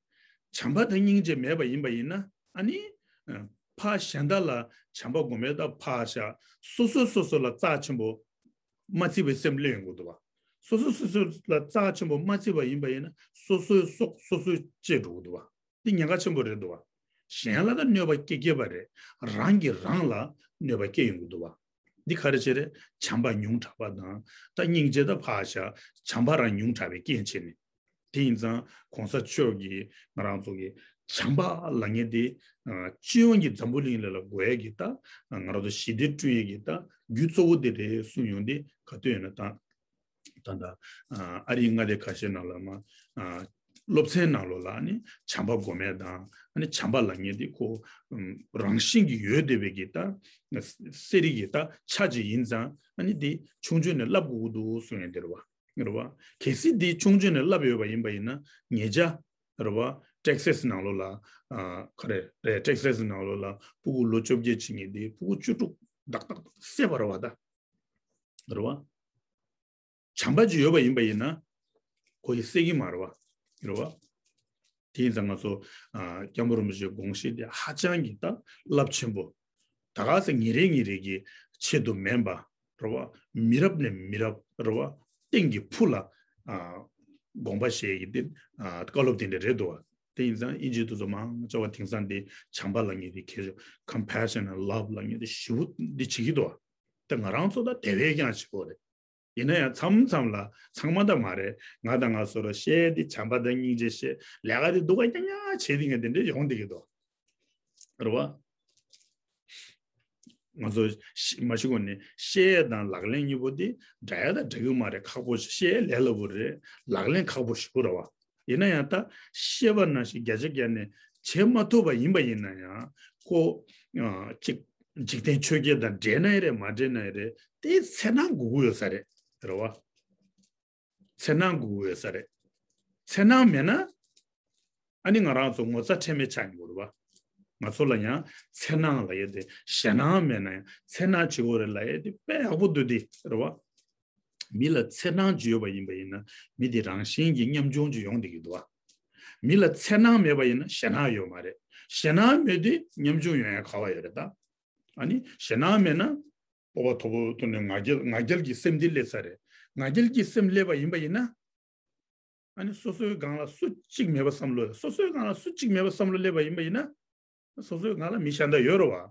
བྱམས་པ་དང་སྙིང་རྗེ་མེད་པ་ཡིན་པ་ཡིན་ན། ཨ་ནི། ཨ། ཕར་གཞན་དག་ལ་བྱམས་པ་སྒོམ་ཡས་དང་ཕར་བཞག་སོ་སོས་སོ་སོ་ལ་རྩ་ཆེན་པོ། མ་བརྩི་བའི་སེམས་སླེབས་ཡོང་གི་འདུག་བ། སོ་སོ་སོ་སོ་ལ་རྩ་ཆེན་པོ་མ་བརྩི་བ་ཡིན་པ་ཡིན་ན་སོ་སོའི་སྲོག་སོ་སོས་བཅད་འགྲོ་གི་འདུག་བ། འདི་ཉེན་ཁ་ཆེན་པོ་རེད་འདུག་བ། གཞན་ལ་ད་གནོད་པ་སྐྱེལ་སྐྱེལ་བ་རེད། རང་གིས་རང་ལ་གནོད་པ་སྐྱེལ་ཡོང་གི་འདུག་བ། འདི་ག་རེ་བྱས་རེད། བྱམས་པ་ཉུང་དྲགས་པ་དང་ད་སྙིང་རྗེ་ད་ཕར་བཞག་བྱམས་པ་རང་ཉུང་དྲགས་པའི་རྐྱེན་བྱས་ནས། དེ་ཡིན་ཙང་གོང་ས་མཆོག་གིས་ང་རང་ཚོ་གི་བྱམས་པ་ལབ་མཁན་དེ་ཨ་སྤྱི་ཡོངས་ཀྱི་འཛམ་བུ་གླིང་ལ་ལ་དགོས་ཡས་ཀྱི་ད་ང་རང་ཚོ་ཞི་བདེ་བསྐྲུན་ཡས་ཀྱི་ད་རྒྱུ་གཙོ་བོ་དེ་རེད་གསུངས་ཡོང་དེ་ག་དུས་ཡིན་ན་ད་ད་ད་ཨ་རིའི་མངའ་སྡེ་ཁ་ཤས་ནང་ལ་མ་ཨ་སློབ་ཚན་ནང་ལོགས་ལ་ཨ་ནི་བྱམས་པ་སྒོམ་ཡས་དང་ཨ་ནི་བྱམས་པ་ལབ་མཁན་དེ་ཁོ་ཨམ་རང་བཞིན་གྱིས་ཡོད་བསྡད་པའི་གི་ད་གསེར་གྱི་ད་ཆ་ཅིག་ཡིན་ཙང་ཨ་ནི་དེ་ཆུང་ཆུང་ནས་བསླབ་དགོས་ཀྱི་འདུག་གསུངས་ཡས་དེ་རེད་བ། རེད་བ། གལ་སྲིད་འདི་ཆུང་ཆུང་ནས་བསླབས་ཡོད་པ་ཡིན་པ་ཡིན་ན་ཉེ་ཆར་རེད་བ། ཊེག་སཱས་ནང་ལོགས་ལ་ཨ་ག་རེ་རེད། ཊེག་སཱས་ནང་ལོགས་ལ་ཕྲུ་གུ་ལོ་བཅོ་བརྒྱད་ཕྱིན་མཁན་དེ་ཕྲུ་གུ་བཅུ་དྲུག་ཏག་ཏག་བསད་པ་རེད་བ་ད། རེད་བ། བྱམས་པ་ཅིག་ཡོད་པ་ཡིན་པ་ཡིན་ན་ཁོ་ཡི་བསད་ཀྱི་མ་རེད་བ། རེད་བ། དེ་ཡིན་ཙང་ང་ཚོ་ཨ་སྐྱབས་མགོན་རིན་པོ་ཆེའི་དགོངས་གཞི་དེ་ཧ་ཅང་གི་ད་རླབས་ཆེན་པོ། ད་ག་ས་ཉིན་རེ་ཉིན་རེ་གི་ཆེད་དུ་མིན་པ། རེད་བ། མི་རབས་ནས་མི་རབས་རེད་བ། གཏན་གྱི་ཕུགས་ལ་ཨ་དགོངས་པ་བཞེས་ཀྱི་དེ་ཨ་བཀའ་སློབ་དེ་འདྲ་རེད་འདུག་བ། དེ་ཡིན་ཙང་དབྱིན་ཇིའི་དུས་ཚོད་མང་ཆེ་བ་དེང་སང་དེ་བྱམས་པ་ལབ་མཁན་དེ་ཁྱེད་ཚོ་compassion and love ལབ་མཁན་དེ་ཞེ་པོ་འདི་བྱེད་ཀྱི་འདུག་བ། དེ་ང་རང་ཚོ་ད་དེ་བས་ཀྱང་ཞེ་པོ་རེད། ཡིན་ན་ཡང་མཚམས་མཚམས་ལ་ཚང་མ་ད་མ་རེད། ང་དང་ང་སོ་ར་བཤད་དེ་བྱམས་པ་དང་སྙིང་རྗེ་བཤད་ལས་ཀ་དེ་སྡུག་ག་རྐྱང་རྐྱང་བྱེད་དེ་ངས་དེ་འདྲས་ཡོང་བསྡད་ཀྱི་འདུག་རེད་བ། ང་ཚོ་ཤི་མ་ཤི་གོང་ནས་བཤད་ཡས་དང་ལག་ལེན་གཉིས་པོ་དེ་འདྲ་ཡ་དང་འདྲ་གི་མ་རེད། ཁག་པོ་ཞིག་བཤད་ཡས་ལས་སླ་པོ་རེད། ལག་ལེན་ཁག་པོ་ཞིག་རེད་བ། ཡིན་ན་ཡང་ད་བཤད་པ་ནང་བཞིན་བརྒྱ་ཆ་བརྒྱ་ནས་བྱེད་མ་ཐུབ་པ་ཡིན་པ་ཡིན་ན་ཡང་ཁོ་ཨ་གཅིག་འཇིག་རྟེན་ཆོས་བརྒྱད་དང་འབྲེལ་ན་ཡང་རེད། མ་འབྲེལ་ན་ཡང་རེད། དེ་འཚེར་སྣང་དགོས་ཀྱི་ཡོད་ས་རེད། རེད་བ། འཚེར་སྣང་དགོས་ཀྱི་ཡོད་ས་རེད། འཚེར་སྣང་མེད་ན་ཨ་ནི་ང་རང་ཚོ་ངོ་ཚ་ཁྲེལ་མེད་ཆགས་ཀྱི་ཡོད་རེད་བ། ང་ཚོ་ལ་ཡང་འཚེར་སྣང་ལབ་ཡས་དེ་ཞེད་སྣང་མེད་ན་ཡང་འཚེར་སྣང་བྱེད་དགོས་རེད་ལབ་ཡས་དེ་དཔེ་ཡག་པོ་འདུག་དེ་རེད་བ། མི་ལ་འཚེར་སྣང་ཅིག་ཡོད་པ་ཡིན་པ་ཡིན་ན་མི་དེ་རང་བཞིན་གྱིས་ཉམ་ཆུང་ཅིག་ཡོང་བསྡད་ཀྱི་འདུག་བ། མི་ལ་འཚེར་སྣང་མེད་པ་ཡིན་ན་ཞེད་སྣང་ཡོད་མ་རེད། ཞེད་སྣང་མེད་དུས་ཉམ་ཆུང་ཡོང་ཡ་ག་བ་ཡོད་རེད་ད། ཨ་ནི་ཞེད་སྣང་མེད་ན་སྤོབས་པ་མཐོ་པོ་ཐོག་ནས་ང་རྒྱལ་ང་རྒྱལ་གྱི་སེམས་འདི་སླེབས་ས་རེད། ང་རྒྱལ་གྱི་སེམས་སླེབས་པ་ཡིན་པ་ཡིན་ན། ཨ་ནི་སོ་སོའི་སྒང་ལ་སུ་གཅིག་མེད་པ་བསམ་བློ། སོ་སོའི་སྒང་ལ་སུ་གཅིག་མེད་པ་བསམ་བློ་སླེབས་པ་ཡིན་པ་ཡིན་ན། སོ་སོའི་སྒང་ལ་མི་གཞན་དག་ཡོད་རེད་བ།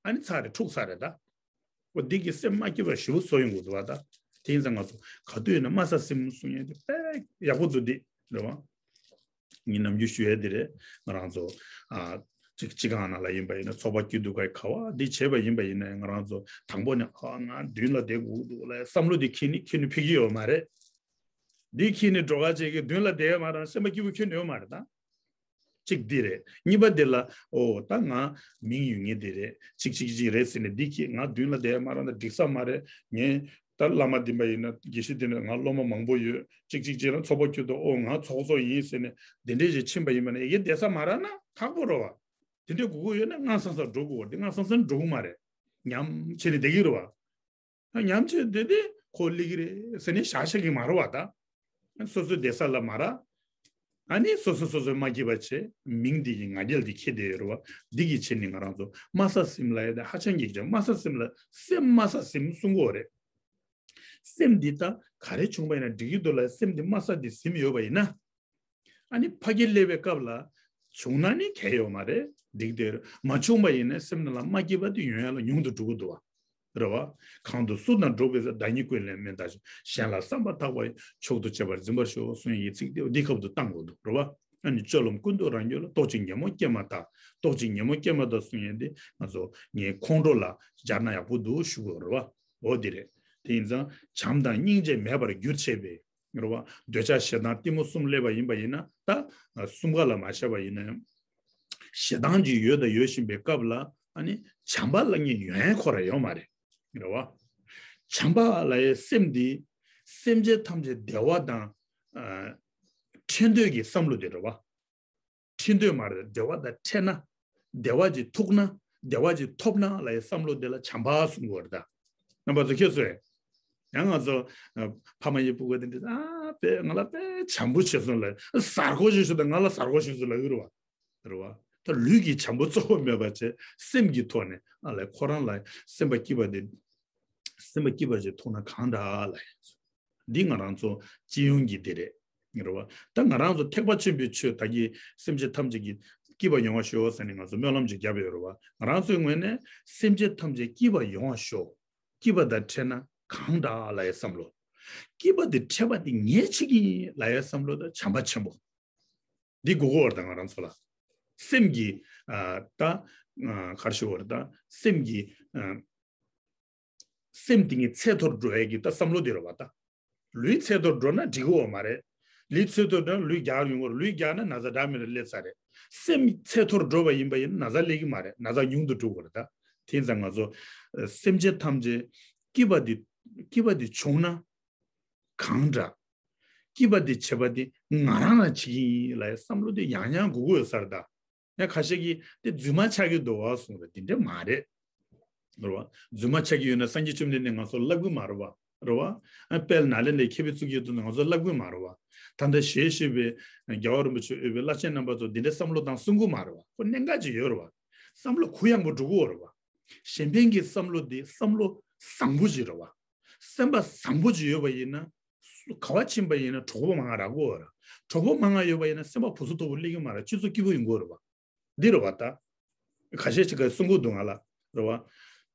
ཨ་ནི་ཚར་རེད། འཁྲུག་ཚར་རེད་ད། འོ་འདི་གི་སེམས་མ་སྐྱིད་པ་ཞེ་པོ་བཟོ་ཡོང་གི་འདུག་བ་ད། དེ་ཡིན་ཙང་ང་ཚོ་ག་དུས་ཡིན་ན་དམའ་ས་སེམས་གསུང་ཡས་དེ་དཔེ་ཡག་པོ་འདུག་འདི་རེད་བ། ངས་ནམ་རྒྱུན་ཞུ་ཡས་འདི་རེད། ང་རང་ཚོ་ཨ་གཅིག་གཅིག་སྒང་ནང་ལ་ཡིན་པ་ཡིན་ན་ཚོགས་པ་སྐྱིད་སྡུག་ག་ག་བ་འདི་བྱས་པ་ཡིན་པ་ཡིན་ན་ང་རང་ཚོ་དང་པོ་ནས་ཨ་ང་མདུན་ལ་བསྡད་དགོས་འདུག་ལ་བསམ་བློ་འདི་ཁྱེད་ནི་ཁྱེད་ནི་ཕེབས་ཀྱི་ཡོད་མ་རེད། འདི་ཁྱེད་ནི་འགྲོ་ག་བྱེད་ཀྱི་མདུན་ལ་བསྡད་ཡོད་མ་རེད། སེམས་པ་སྐྱིད་པོ་ཁྱོན་ནས་ཡོད་མ་རེད་ད། གཅིག་འདི་རེད། གཉིས་པ་འདི་ལ་ཨོ་ད་ང་མིང་ཡོད་ངེས་འདི་རེད། གཅིག་གཅིག་གཅིག་རེད་ཟེར་ནས་འདི་ཁྱེད་ང་མདུན་ལ་བསྡད་ཡོད་མ་རེད་ད་འགྲིག་ས་མ་རེད། ངས་ད་བླ་མ་འདི་པ་ཡིན་ན་དགེ་བཤེས་འདི་ན་ང་སློབ་མ་མང་པོ་ཡོད། གཅིག་གཅིག་གཅིག་ལ་ཚོགས་པ་ཁྱོད་དུ་ཨོ་ང་ཚོགས་གཙོ་ཡིན་ཟེར་ནས་འདི་འདྲས་ཞིག་ཕྱིན་པ་ཡིན་པ་ན་ཡི་གེ་བསྡད་ས་མ་རག་ན་ཁག་པོ་རེད་བ། དེ་འདྲས་དགོས་ཀྱི་ཡོད་ན་སྔ་སང་སང་འགྲོ་དགོས་བ། དེ་སྔ་སང་སང་འགྲོ་གི་མ་རེད། ཉམས་བྱས་ནས་བསྡད་ཀྱི་རེད་བ། ཉམས་བྱས་བསྡད་དེ་ཁོ་སླེབས་ཀྱི་རེད་ཟེར་ནས་བཞག་བཞག་གི་མ་རེད་བ་ད། སོ་སོའི་བསྡད་ས་ལ་མ་རག་ཨ་ནི་སོ་སོ་སོ་སོའི་མ་སྐྱིད་པ་བྱས་མིང་འདི་ཡི་ང་རྒྱལ་འདི་ཁྱེར་བསྡད་ཡོད་རེད་བ། འདི་གི་ཆེད་ནས་ང་རང་ཚོ་དམའ་ས་སེམས་ལབ་ཡས་དེ་ཧ་ཅང་གི་ཀྱང་དམའ་ས་སེམས་ལ་སེམས་དམའ་ས་སེམས་གསུང་གི་ཡོད་རེད། སེམས་འདི་ད་ག་རེ་བྱུང་བ་ཡིན་ན་འགྲིག་གི་འདུག་ལ་སེམས་འདི་དམའ་ས་འདི་ཟིན་ཡོད་པ་ཡིན་ན། ཨ་ནི་ཕ་གི་སླེབས་པའི་སྐབས་ལ་བྱུང་ན་ནི་གལ་ཡོད་མ་རེད། འགྲིག་དེ་རེད། མ་བྱུང་བ་ཡིན་ན་སེམས་ནང་ལ་མ་སྐྱིད་པ་དེ་ཡོང་ཡ་ལ་ཉུང་དུ་འགྲོ་གི་འདུག་བ། རེད་བ། གང་དུ་སུ་དང་འགྲོགས་པའི་ཚེ་བདག་ཉིད་ཀུན་ལས་མེད་ལྟ་ཞིང་གཞན་ལ་བསམ་པ་ཐག་པ་ཡིས་མཆོག་ཏུ་གཅེས་པར་འཛིན་པར་ཤོག་གསུང་ཡི་ཚིག་དེ་འདི་སྐབས་སུ་བཏང་དགོས་འདུག་རེད་བ། ཨ་ནི་སྤྱོད་ལམ་ཀུན་ཏུ་རང་རྒྱུད་ལ་རྟོག་ཅིང་ཉོན་མོངས་སྐྱེས་མ་ཐག་རྟོག་ཅིང་ཉོན་མོངས་སྐྱེས་མ་ཐག་གསུང་ཡས་འདི་ང་ཚོ་ངའི་ཁོང་ཁྲོ་ལ་སྦྱར་ན་ཡག་པོ་འདུག་ཞུ་དགོས་རེད་བ། འོ་འདི་རེད། དེ་ཡིན་ཙང་བྱམས་དང་སྙིང་རྗེ་མེད་པར་གྱུར་ཅེས་པའི། རེད་བ། འདོད་ཆགས་ཞེ་སྡང་གཏི་མུག་གསུམ་སླེབས་པ་ཡིན་པ་ཡིན་ན་ད་གསུམ་ཀ་ལ་མ་བཤད་པ་ཡིན་ན་ཡང་། ཞེ་སྡང་གི་ཡོད་དང་ཡོད་བཞིན་པའི་སྐབས་ལ་ཨ་ནི་བྱམས་པ་ལ་ངས་ཡོན་ཁོ་ར་ཡོད་མ་རེད། རེད་བ། བྱམས་པ་ལ་ཡའི་སེམས་འདི་སེམས་ཅན་ཐམས་ཅད་བདེ་བ་དང་ཨ་འཕྲད་འདོད་ཀྱི་བསམ་བློ་དེ་རེད་བ། འཕྲད་འདོད་མ་རེད། བདེ་བ་དང་འཕྲད་ན། བདེ་བ་ཅིག་ཐུག་ན། བདེ་བ་ཅིག་ཐོབ་ན་ལ་ཡའི་བསམ་བློ་དེ་ལ་བྱམས་པ་གསུང་གི་ཡོད་རེད་ད། རྣམ་པ་ཚོ་ཁྱེད་ཚོས། ཡང་ང་ཚོ་ཨ་ཕ་མ་ཡི་སྤུ་གུ་དེ་འདྲ་ཨ་དཔེ་ང་ལ་དཔེ་བྱམས་པོ་བྱེད་སོང་ལ་གཟའ་སྐོར་ཞིག་ཞུ་དང་ང་ལ་གཟའ་སྐོར་ཞིག་ཞུ་ལ་ཡོད་རེད་བ། རེད་བ། ད་ལུས་ཀྱི་བྱམས་པོ་གཙོ་བོ་མེད་པ་བྱས་སེམས་ཀྱི་ཐོག་ནས་ཨ་ལས་ཁོ་རང་ལ་སེམས་པ་སྐྱིད་པ་དེ། སེམས་པ་སྐྱིད་པ་ཞིག་ཐོག་ན་གང་འདྲ་ལ་ཡིན། འདི་ང་རང་ཚོ་སྤྱི་ཡོངས་ཀྱི་འདི་རེད། རེད་བ། ད་ང་རང་ཚོ་ཐེག་པ་ཆེན་པོའི་ཆོས་ད་གི་སེམས་ཅན་ཐམས་ཅད་ཀྱི་སྐྱིད་པ་ཡོང་བ་ཤོག་ཟེར་ནས་ང་ཚོ་སྨོན་ལམ་ཅིག་བརྒྱབ་ཡོད་རེད་བ། ང་རང་ཚོའི་ངོས་ནས་སེམས་ཅན་ཐམས་ཅད་སྐྱིད་པ་ཡོང་བ་ཤོག་སྐྱིད་པ་དང་འཕྲད་ན་གང་འདྲ་ལ་ཡའི་བསམ་བློ། སྐྱིད་པ་དེ་འཕྲད་པ་དེ་ངས་བྱེད་ཀྱི་ཡིན་ལ་ཡའི་བསམ་བློ་དང་བྱམས་པ་ཆེན་པོ། འདི་དགོས་ཀྱི་ཡོད་རེད་ད་ང་རང་ཚོ་ལ། སེམས་ཀྱི་ཨ་ད་ཨ་ག་རེ་ཞུ་དགོས་རེད་ད་སེམས་ཀྱི་ཨ་སེམས་དེ་ཉིད་ཚད་མཐོར་འགྲོ་ཡས་ཀྱི་ད་བསམ་བློ་དེ་རེད་བ་ད། ལུས་ཚད་མཐོར་འགྲོ་ན་འགྲིག་གི་ཡོད་མ་རེད། ལུས་ཚད་མཐོར་འགྲོ་ན་ལུས་རྒྱགས་ཡོང་གི་རེད། ལུས་རྒྱགས་ན་ན་ཚ་འདྲ་མི་འདྲ་སླེབས་ས་རེད། སེམས་ཚད་མཐོར་འགྲོ་བ་ཡིན་པ་ཡིན་ན་ན་ཚ་སླེབས་ཀྱི་མ་རེད། ན་ཚ་ཉུང་དུ་འགྲོ་གི་རེད་ད། དེ་ཡིན་ཙང་ང་ཚོ་ཨ་སེམས་ཅན་ཐམས་ཅད་སྐྱིད་པ་དེ་སྐྱིད་པ་དེ་བྱུང་ན། གང་འདྲ། སྐྱིད་པ་དེ་བྱེད་པ་དེ་ང་རང་ལ་བྱེད་ཀྱི་ཡིན་ལ་ཡའི་བསམ་བློ་དེ་ཡང་ཡང་དགོས་ཀྱི་ཡོད་ས་རེད་ད། ཡང་ཁ་ཤས་ཀྱིས་དེ་རྫུན་མ་ཆགས་ཀྱི་འདུག་བ་གསུངས་རེད། དེ་འདྲ་མ་རེད། རེད་བ། རྫུན་མ་ཆགས་ཀྱི་ཡོད་ན་སངས་རྒྱས་བཅོམ་ལྡན་འདས་ང་ཚོར་བསླབ་ཀྱི་མ་རེད་བ། རེད་བ། ཨ་དཔལ་ནཱ་ལེནྡྲའི་མཁས་པའི་གཙུག་གི་རྡོ་ནི་ང་ཚོར་བསླབ་ཀྱི་མ་རེད་བ། ད་ལྟ་ཞལ་བཞེས་པའི་རྒྱལ་བ་རིན་པོ་ཆེ་འོས་པའི་བླ་ཆེན་རྣམ་པ་ཚོ་འདི་འདྲའི་བསམ་བློ་བཏང་གསུང་གི་མ་རེད་བ། ཁོ་གནད་འགག་ཅིག་ཡོད་རེད་བ། བསམ་བློ་གུ་ཡངས་པོ་འགྲོ་གི་ཡོད་རེད་བ། གཞན་ཕན་གྱི་བསམ་བློ་དེ་བསམ་བློ་བཟང་པོ་ཅིག་རེད་བ། སེམས་པ་བཟང་པོ་ཅིག་ཡོད་པ་ཡིན་ན། སུ་ག་བ་ཕྱིན་པ་ཡིན་ན་གྲོགས་པོ་མང་ང་རག་གི་ཡོད་རེད། གྲོགས་པོ་མང་ང་ཡོད་པ་ཡིན་ན་སེམས་པ་ཕུན་སུམ་ཚོགས་པོ་སླེབས་ཀྱི་མ་རེད། སྤྱི་ཚོགས་སྐྱིད་པོ་ཡོང་གི་ཡོད་རེད་བ། འདི་རེད་བ་ད། ཁ་ཤས་ཅིག་གིས་གསུང་གི་འདུག་ང་ལ། རེད་བ།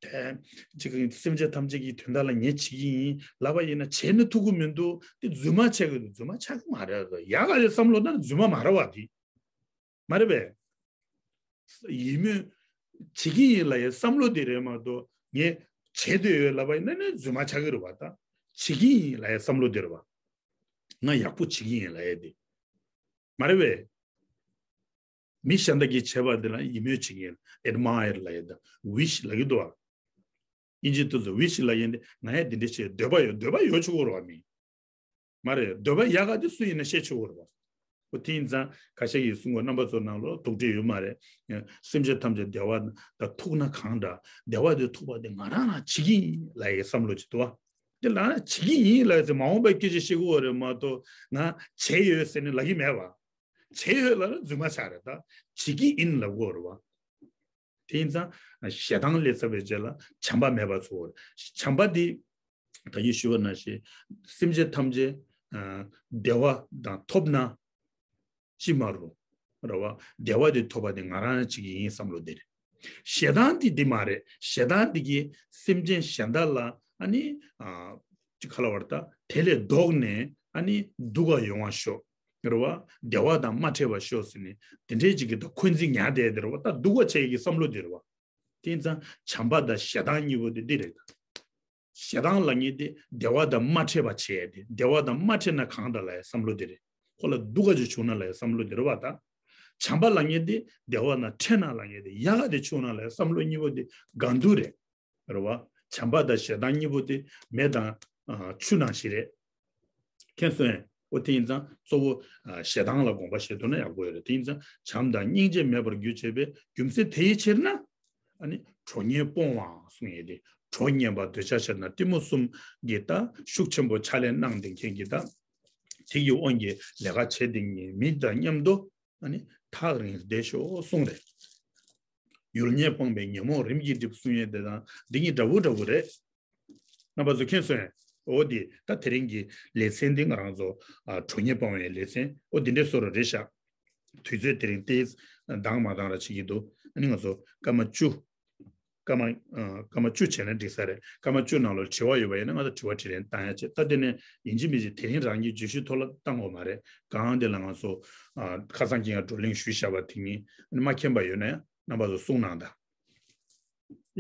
དེ། ཅིག་སེམས་ཅན་ཐམས་ཅད་ཀྱི་དོན་དག་ལ་ངས་བྱེད་ཀྱི་ཡིན་ལབ་པ་ཡིན་ན་བྱས་ན་ཐུབ་ཀྱི་མི་འདུག་དེ་རྫུན་མ་ཆགས་ཀྱི་འདུག་རྫུན་མ་ཆགས་ཀྱི་མ་རེད། ཡག་ག་ལས་བསམ་བློ་བཏང་ན་རྫུན་མ་མ་རེད་བ་དེ། མ་རེད་པས། ཡིན་མོད། བྱེད་ཀྱི་ཡིན་ལབ་ཡའི་བསམ་བློ་དེ་རེད་མ་གཏོགས་ ངས་བྱེད་འདོད་ཡོད་ལབ་པ་ཡིན་ན་ནི་རྫུན་མ་ཆགས་ཀྱི་རེད་བ། ད་བྱེད་ཀྱི་ཡིན་ལབ་ཡ་བསམ་བློ་དེ་རེད་བ། ང་ཡག་པོ་བྱེད་ཀྱི་ཡིན་ལབ་ཡ་དེ་མ་རེད་བས། མི་གཞན་དག་གིས་བྱས་པ་དེ་ལ་ཡིད་སྨོན་བྱེད་ཀྱི་ཡིན། admire ལབ་ཡ་ད་wish ལབ་ཀྱི་འདུག་བ། དབྱིན་ཇིའི་སྐད་དུ་wish ལབ་ཡ་དེ་ང་ཡང་དེ་འདྲ་བྱེད་འདོད་པ་ཡོད། འདོད་པ་ཡོད་ཆོག་གི་རེད་བ་མི། མ་རེད། འདོད་པ་ཡག་ག་དེ་སུ་ཡིན་ན་བཤད་ཆོག་གི་རེད་བ། འོ་དེ་ཡིན་ཙང་ཁ་ཤས་ཀྱིས་གསུང་གོ་རྣམ་པ་ཚོ་ནང་ལོགས་དོགས་འདྲི་ཡོད་མ་རེད། སེམས་ཅན་ཐམས་ཅད་བདེ་བ་དང་ཐུག་ན་གང་འདྲ། བདེ་བ་དེ་ཐོབ་པ་དེ་ང་རང་རང་བྱེད་ཀྱི་ཡིན་ལབ་ཡའི་བསམ་བློ་ཅིག་འདུག་བ། དེ་ལ་བྱེད་ཀྱི་ཡིན་ལབ་ཡ་དེ་མ་འོངས་པའི་སྐད་ཆ་བཤད་ཀྱི་ཡོད་རེད་མ་གཏོགས་ང་བྱས་ཡོད་ཟེར་ནས་ལབ་ཀྱི་མེད་བ། བྱས་ཡོད་ལབ་ན་རྫུན་མ་ཆགས་རེད། ད་བྱེད་ཀྱི་ཡིན་ལབ་དགོས་རེད་བ། དེ་ཡིན་ཙང་ཞེ་སྡང་ལས་བསགས་པའི་རྗེས་ལ་བྱམས་པ་མེད་པར་འཚོ་བ། བྱམས་པ་འདི་ད་གིན་ཞུས་པ་ནང་བཞིན་སེམས་ཅན་ཐམས་ཅད་བདེ་བ་དང་ཐོབ་ན་ཅི་མ་རུང་རེད་བ། བདེ་བ་དེ་ཐོབ་པ་དེ་ང་རང་བྱེད་ཀྱི་ཡིན་བསམ་བློ་དེ་རེད། ཞེ་སྡང་འདི་འདི་མ་རེད། ཞེ་སྡང་འདི་གིས་སེམས་ཅན་གཞན་དག་ལ་ཨ་ནི་ཅི་ག་ལ་བར་ད་དེ་ལས་ལྡོག་ནས་ཨ་ནི་སྡུག་ག་ཡོང་བ་ཤོག་རེད་བ། བདེ་བ་དང་མ་འཕྲད་པ་ཤོག་ཟེར་ནས་དེ་འདྲའི་ཅིག་གི་ད་འཁོན་འཛིན་ཉར་བསྡད་དེ་རེད་བ། ད་སྡུག་པ་བྱེད་ཀྱི་བསམ་བློ་དེ་རེད་བ། དེ་ཡིན་ཙང་བྱམས་པ་དང་ཞེ་སྡང་གཉིས་པོ་དེ་འདི་རེད། ཞེ་སྡང་ལབ་མཁན་དེ་བདེ་བ་དང་མ་འཕྲད་པ་བྱེད་ཡས་དེ། བདེ་བ་དང་མ་འཕྲད་ན་གང་འདྲ་ལབ་ཡས་བསམ་བློ་དེ་རེད། ཁོ་ལ་སྡུག་ག་ཅིག་བྱུང་ན་ལབ་ཡས་བསམ་བློ་དེ་རེད་བ། ད་བྱམས་པ་ལབ་མཁན་དེ་བདེ་བ་དང་འཕྲད་ན་ལབ་མཁན་དེ། ཡག་ག་དེ་བྱུང་ན་ལབ་ཡས་བསམ་བློ་གཉིས་པོ་དེ་གང་འདུག་རེད། རེད་བ། བྱམས་པ་དང་ཞེ་སྡང་གཉིས་པོ་དེ་མེ་དང་ཆུ་ནང་བཞིན་རེད། མཁྱེན་སོང་ངས། འོ་དེ་ཡིན་ཙང་གཙོ་བོ་ཞེ་སྡང་ལ་དགོངས་པ་བཞེས་ཐུབ་ན་ཡག་པོ་ཡོད་རེད། དེ་ཡིན་ཙང་བྱམས་དང་སྙིང་རྗེ་མེད་པར་གྱུར་ཅེས་པའི་རྒྱུ་མཚན་དེའི་ཕྱིར་ན། ཨ་ནི་གྲོགས་ངན་སྤོང་བའང་གསུང་ཡས་དེ། གྲོགས་ངན་པ་འདོད་ཆགས་ཞེ་སྡང་གཏི་མུག་གསུམ་གྱི་ད་ཤུགས་ཆེན་པོ་ཕྱག་ལས་གནང་བསྡད་མཁན་གྱི་ད་དེ་གི་དབང་གིས་ལས་ཀ་བྱེད་བསྡད་མཁན་མི་དང་མཉམ་དུ་ཨ་ནི་ཐག་རིང་བསྡད་ཤོག་གསུངས་རེད། ཡུལ་ངན་སྤངས་པས་ཉོན་མོངས་རིམ་གྱིས་འགྲིབ་གསུང་ཡས་དེ་དང་འདི་གཉིས་འདྲ་བོ་འདྲ་བོ་རེད། རྣམ་པ་ཚོ་མཁྱེན་སོང་ངས། འོ་དེ་ད་དེ་རིང་གི་ལེ་ཚན་འདི་ང་རང་ཚོ་ཨ་གྲོགས་ངན་སྤོང་བའི་ལེ་ཚན་འོ་འདི་འདྲའི་བཟོ་འདྲ་རེད་ཤག་དུས་ཚོད་དེ་རིང་ཏོག་ཙམ་འདང་མ་འདང་ར་བྱེད་ཀྱི་འདུག་ཨ་ནི་ང་ཚོ་སྐར་མ་བཅུ། སྐར་མ་ཨ་སྐར་མ་བཅུ་བྱས་ན་འགྲིག་ས་རེད། སྐར་མ་བཅུ་ནང་ལོགས་དྲི་བ་ཡོད་པ་ཡིན་ན་ང་ཚོ་དྲི་བ་དྲིས་ལན་བཏང་ཡ་བྱེད། ད་དེ་ནས་ཡིན་གཅིག་མིན་གཅིག་དེ་རིང་རང་གི་བརྗོད་གཞི་ཐོག་ལ་བཏང་དགོས་མ་རེད། གང་དེ་ལ་ང་ཚོ་ཨ་ཁ་སང་ཁྱེད་ཀྱིས་བགྲོ་གླེང་ཞུས་བཞག་པ་དེ་ཉིད་ཨ་ནི་མ་མཁྱེན་པ་ཡོད་ན་ཡང་རྣམ་པ་ཚོ་གསུང་གནང་དང་།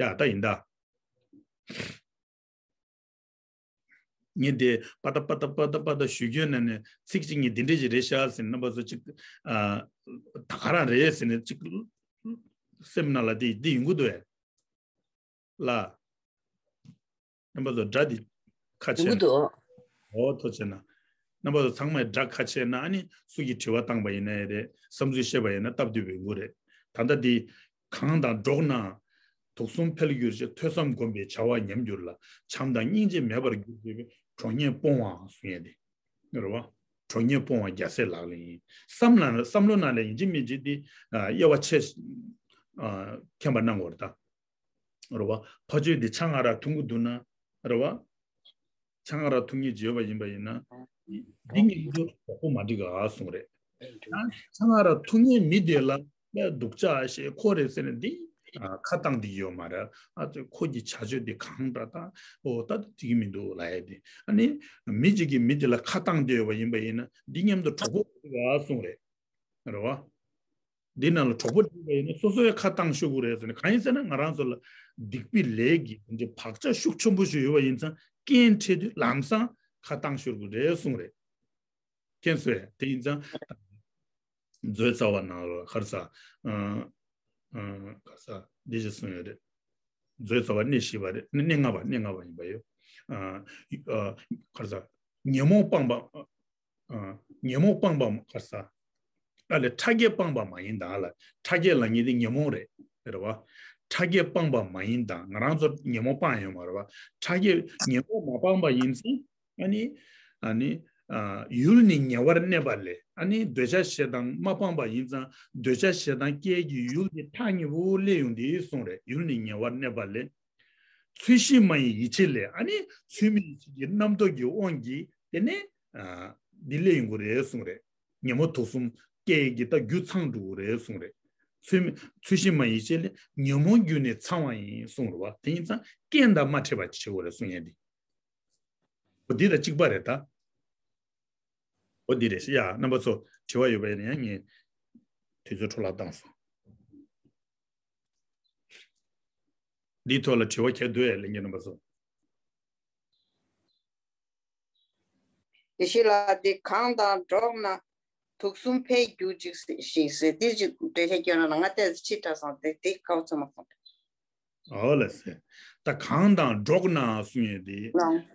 ཡ་ད་ཡིན་ད། ངས་དེ་པ་ཏ་པ་ཏ་པ་ཏ་པ་ཏ་ཞུ་རྒྱུ་ན་ནས་ཚིག་གཅིག་གཉིས་འདི་འདྲས་ཅིག་རེད་ཤག་ཟེར་རྣམ་པ་ཚོ་གཅིག་ཨ་ད་ག་རང་རེད་ཟེར་ནས་གཅིག་སེམས་ནང་ལ་འདི་འདི་ཡོང་གི་འདུག་ཨེ། ལ། རྣམ་པ་ཚོ་སྒྲ་འདི་ཁ་ཕྱེ་ཡོང་གི་ན། འདུག་འོ་ཐོ་ཕྱེ་ན། རྣམ་པ་ཚོ་ཚང་མས་སྒྲ་ཁ་ཕྱེ་ན་ཨ་ནི་སུ་གིས་དྲི་བ་བཏང་པ་ཡིན་ན་ཡང་རེད། བསམ་ཚུལ་བཤད་པ་ཡིན་ན་སྟབས་བདེ་པོ་ཡོང་གི་རེད། ད་ལྟ་འདི། གང་དང་འགྲོགས་ན། དུག་གསུམ་འཕེལ་འགྱུར་ཞེས་ཐོས་བསམ་སྒོམ་པའི་བྱ་བ་ཉམས་འགྱུར་ལ། བྱམས་དང་སྙིང་རྗེ་མེད་པར་གྱུར་ཅེས་པའི་གྲོགས་ངན་སྤོང་བའང་གསུང་ཡས་དེ། རེད་བ། གྲོགས་ངན་སྤོང་བ་རྒྱལ་སྲས་ལག་ལེན་ཡིན། བསམ་ལ་བསམ་བློ་ནང་ལ་ཡིན་གཅིག་མིན་གཅིག་འདི་དབྱེ་བ་ཕྱེ་མཁྱེན་པ་གནང་དགོས་རེད་ད། རེད་བ། ཕ་ཆོས་འདི་ཆང་ཨ་རག་འཐུང་གི་འདུག་ན། རེད་བ། ཆང་ཨ་རག་འཐུང་མཁན་ཅིག་ཡོད་པ་ཡིན་པ་ཡིན་ན། འདི་གཉིས་ཀྱི་གྲོགས་པོ་མ་འགྲིག་ག་གསུངས་རེད། ཆང་ཨ་རག་འཐུང་མཁན་མི་དེ་ལ་སྡུག་ཅག་ཞེས་ཁོ་རེད་ཟེར་ནས་འདི་ཁ་བཏང་འདི་ཡོད་མ་རེད། ཨ་ཙི་ཁོ་གི་བྱ་སྤྱོད་འདི་གང་འདྲ་དང་འོ་ད་འགྲིག་གི་མི་འདུག་ལབ་ཡས་དེ། ཨ་ནི་མི་གཅིག་གིས་མི་དེ་ལ་ཁ་བཏང་བསྡད་ཡོད་པ་ཡིན་པ་ཡིན་ན་འདི་མཉམ་དུ་གྲོགས་པོ་མ་འགྲིག་ག་གསུངས་རེད། རེད་བ། འདི་ནང་ལ་གྲོགས་པོ་འགྲིག་པ་ཡིན་ན་སོ་སོ་ཡང་ཁ་བཏང་ཤོར་གི་རེད་ཟེར་ནས། གང་ཡིན་ཟེར་ན་ང་རང་ཚོ་ལ་སྡིག་པའི་ལས་ཀྱི་འདི་བག་ཆགས་ཤུགས་ཆེན་པོ་ཞིག་ཡོད་པ་ཡིན་ཙང་རྐྱེན་འཕྲད་དུས་ལམ་སང་ཁ་བཏང་ཤོར་གི་རེད་གསུངས་རེད། མཁྱེན་སོང་ངས། དེ་ཡིན་ཙང་མཛོད་རྩ་བ་ནང་ལ་ག་རེ་ཟ། ཨ་ཨ་ག་རེ་ཟ་འདི་ཞིག་གསུངས་ཡོད་རེད། མཛོད་རྩ་བ་གནས་བཞི་པ་རེད། གནས་ལྔ་པ། གནས་ལྔ་པ་ཡིན་པ་ཡོད། ཨ་ཨ་ག་རེ་ཟ། ཉོན་མོངས་སྤངས་པ། ཨ་ཉོན་མོངས་སྤངས་པ་ག་རེ་ཟ། ཨ་ལས་ཕྲ་རྒྱས་སྤངས་པ་མ་ཡིན་དང་ལ། ཕྲ་རྒྱས་ལབ་མཁན་དེ་ཉོན་མོངས་རེད། རེད་བ། ཕྲ་རྒྱས་སྤངས་པ་མ་ཡིན་དང་། ང་རང་ཚོ་ཉོན་མོངས་སྤངས་ཡོད་མ་རེད་བ། ཕྲ་རྒྱས་ཉོན་མོངས་མ་སྤངས་པ་ཡིན་ཙང་ཨ་ནི། ཨ་ནི། ཨ་ཡུལ་ནི་ཉེ་བར་གནས་པ་ལས། ཨ་ནི་འདོད་ཆགས་ཞེ་སྡང་མ་སྤངས་པ་ཡིན་ཙང་འདོད་ཆགས་ཞེ་སྡང་སྐྱེ་གི་ཡུལ་དེ་ཐག་ཉེ་པོ་སླེབས་ཡོང་དེ་གསུངས་རེད། ཡུལ་ནི་ཉེ་བར་གནས་པ་ལས། ཚུལ་བཞིན་སྨྲ་བའི་ཡིད་བྱེད་ལས། ཨ་ནི་ཚུལ་མིན་ཡིད་བྱེད་ཀྱི་རྣམ་རྟོག་གི་དབང་གིས་དེ་ནས་ཨ་འདི་སླེབས་ཡོང་གི་རེད་གསུངས་རེད། ཉོན་མོངས་དུག་གསུམ་སྐྱེ་གི་ད་རྒྱུ་ཚང་འགྲོ་གི་རེད་གསུངས་རེད། ཚུལ་མིན་ཚུལ་བཞིན་སྨྲ་བའི་ཡིད་བྱེད་ལས། ཉོན་མོངས་རྒྱུ་ནི་ཚང་བ་ཡིན་གསུངས་རེད་བ། དེ་ཡིན་ཙང་རྐྱེན་དང་མ་འཕྲད་པ་བྱེད་དགོས་རེད་གསུང་ཡས་འདི། འོ་འདི་དང་གཅིག་པ་རེད་ད། འོ་འདི་རེད་ཤག་ཡ་རྣམ་པ་ཚོ་དྲི་བ་ཡོད་པ་ཡིན་ན་ཡང་ངས་དུས་ཚོད་འཕྲོ་བརླག་བཏང་སོང་། འདིའི་ཐོག་ལ་དྲི་བ་ག་རེ་འདུག་ཨེ། ལྷན་རྒྱས་རྣམ་པ་ཚོ། དགེ་བཤེས་ལགས། འདི་གང་དང་འགྲོགས་ན་དུག་གསུམ་འཕེལ་འགྱུར་ཅིག་ཞིག་ཟེར། འདི་ཅིག་འགྲེལ་བཤད་སྐྱོན་ན་ང་ལྟས་ཅི་དྲག་སོང་། དེ་དེ་ཁག་ཚོད་མ་སོང་། ཨོ་ལ་སེ། ད་གང་དང་འགྲོགས་ན་གསུང་ཡས་དེ། ལགས།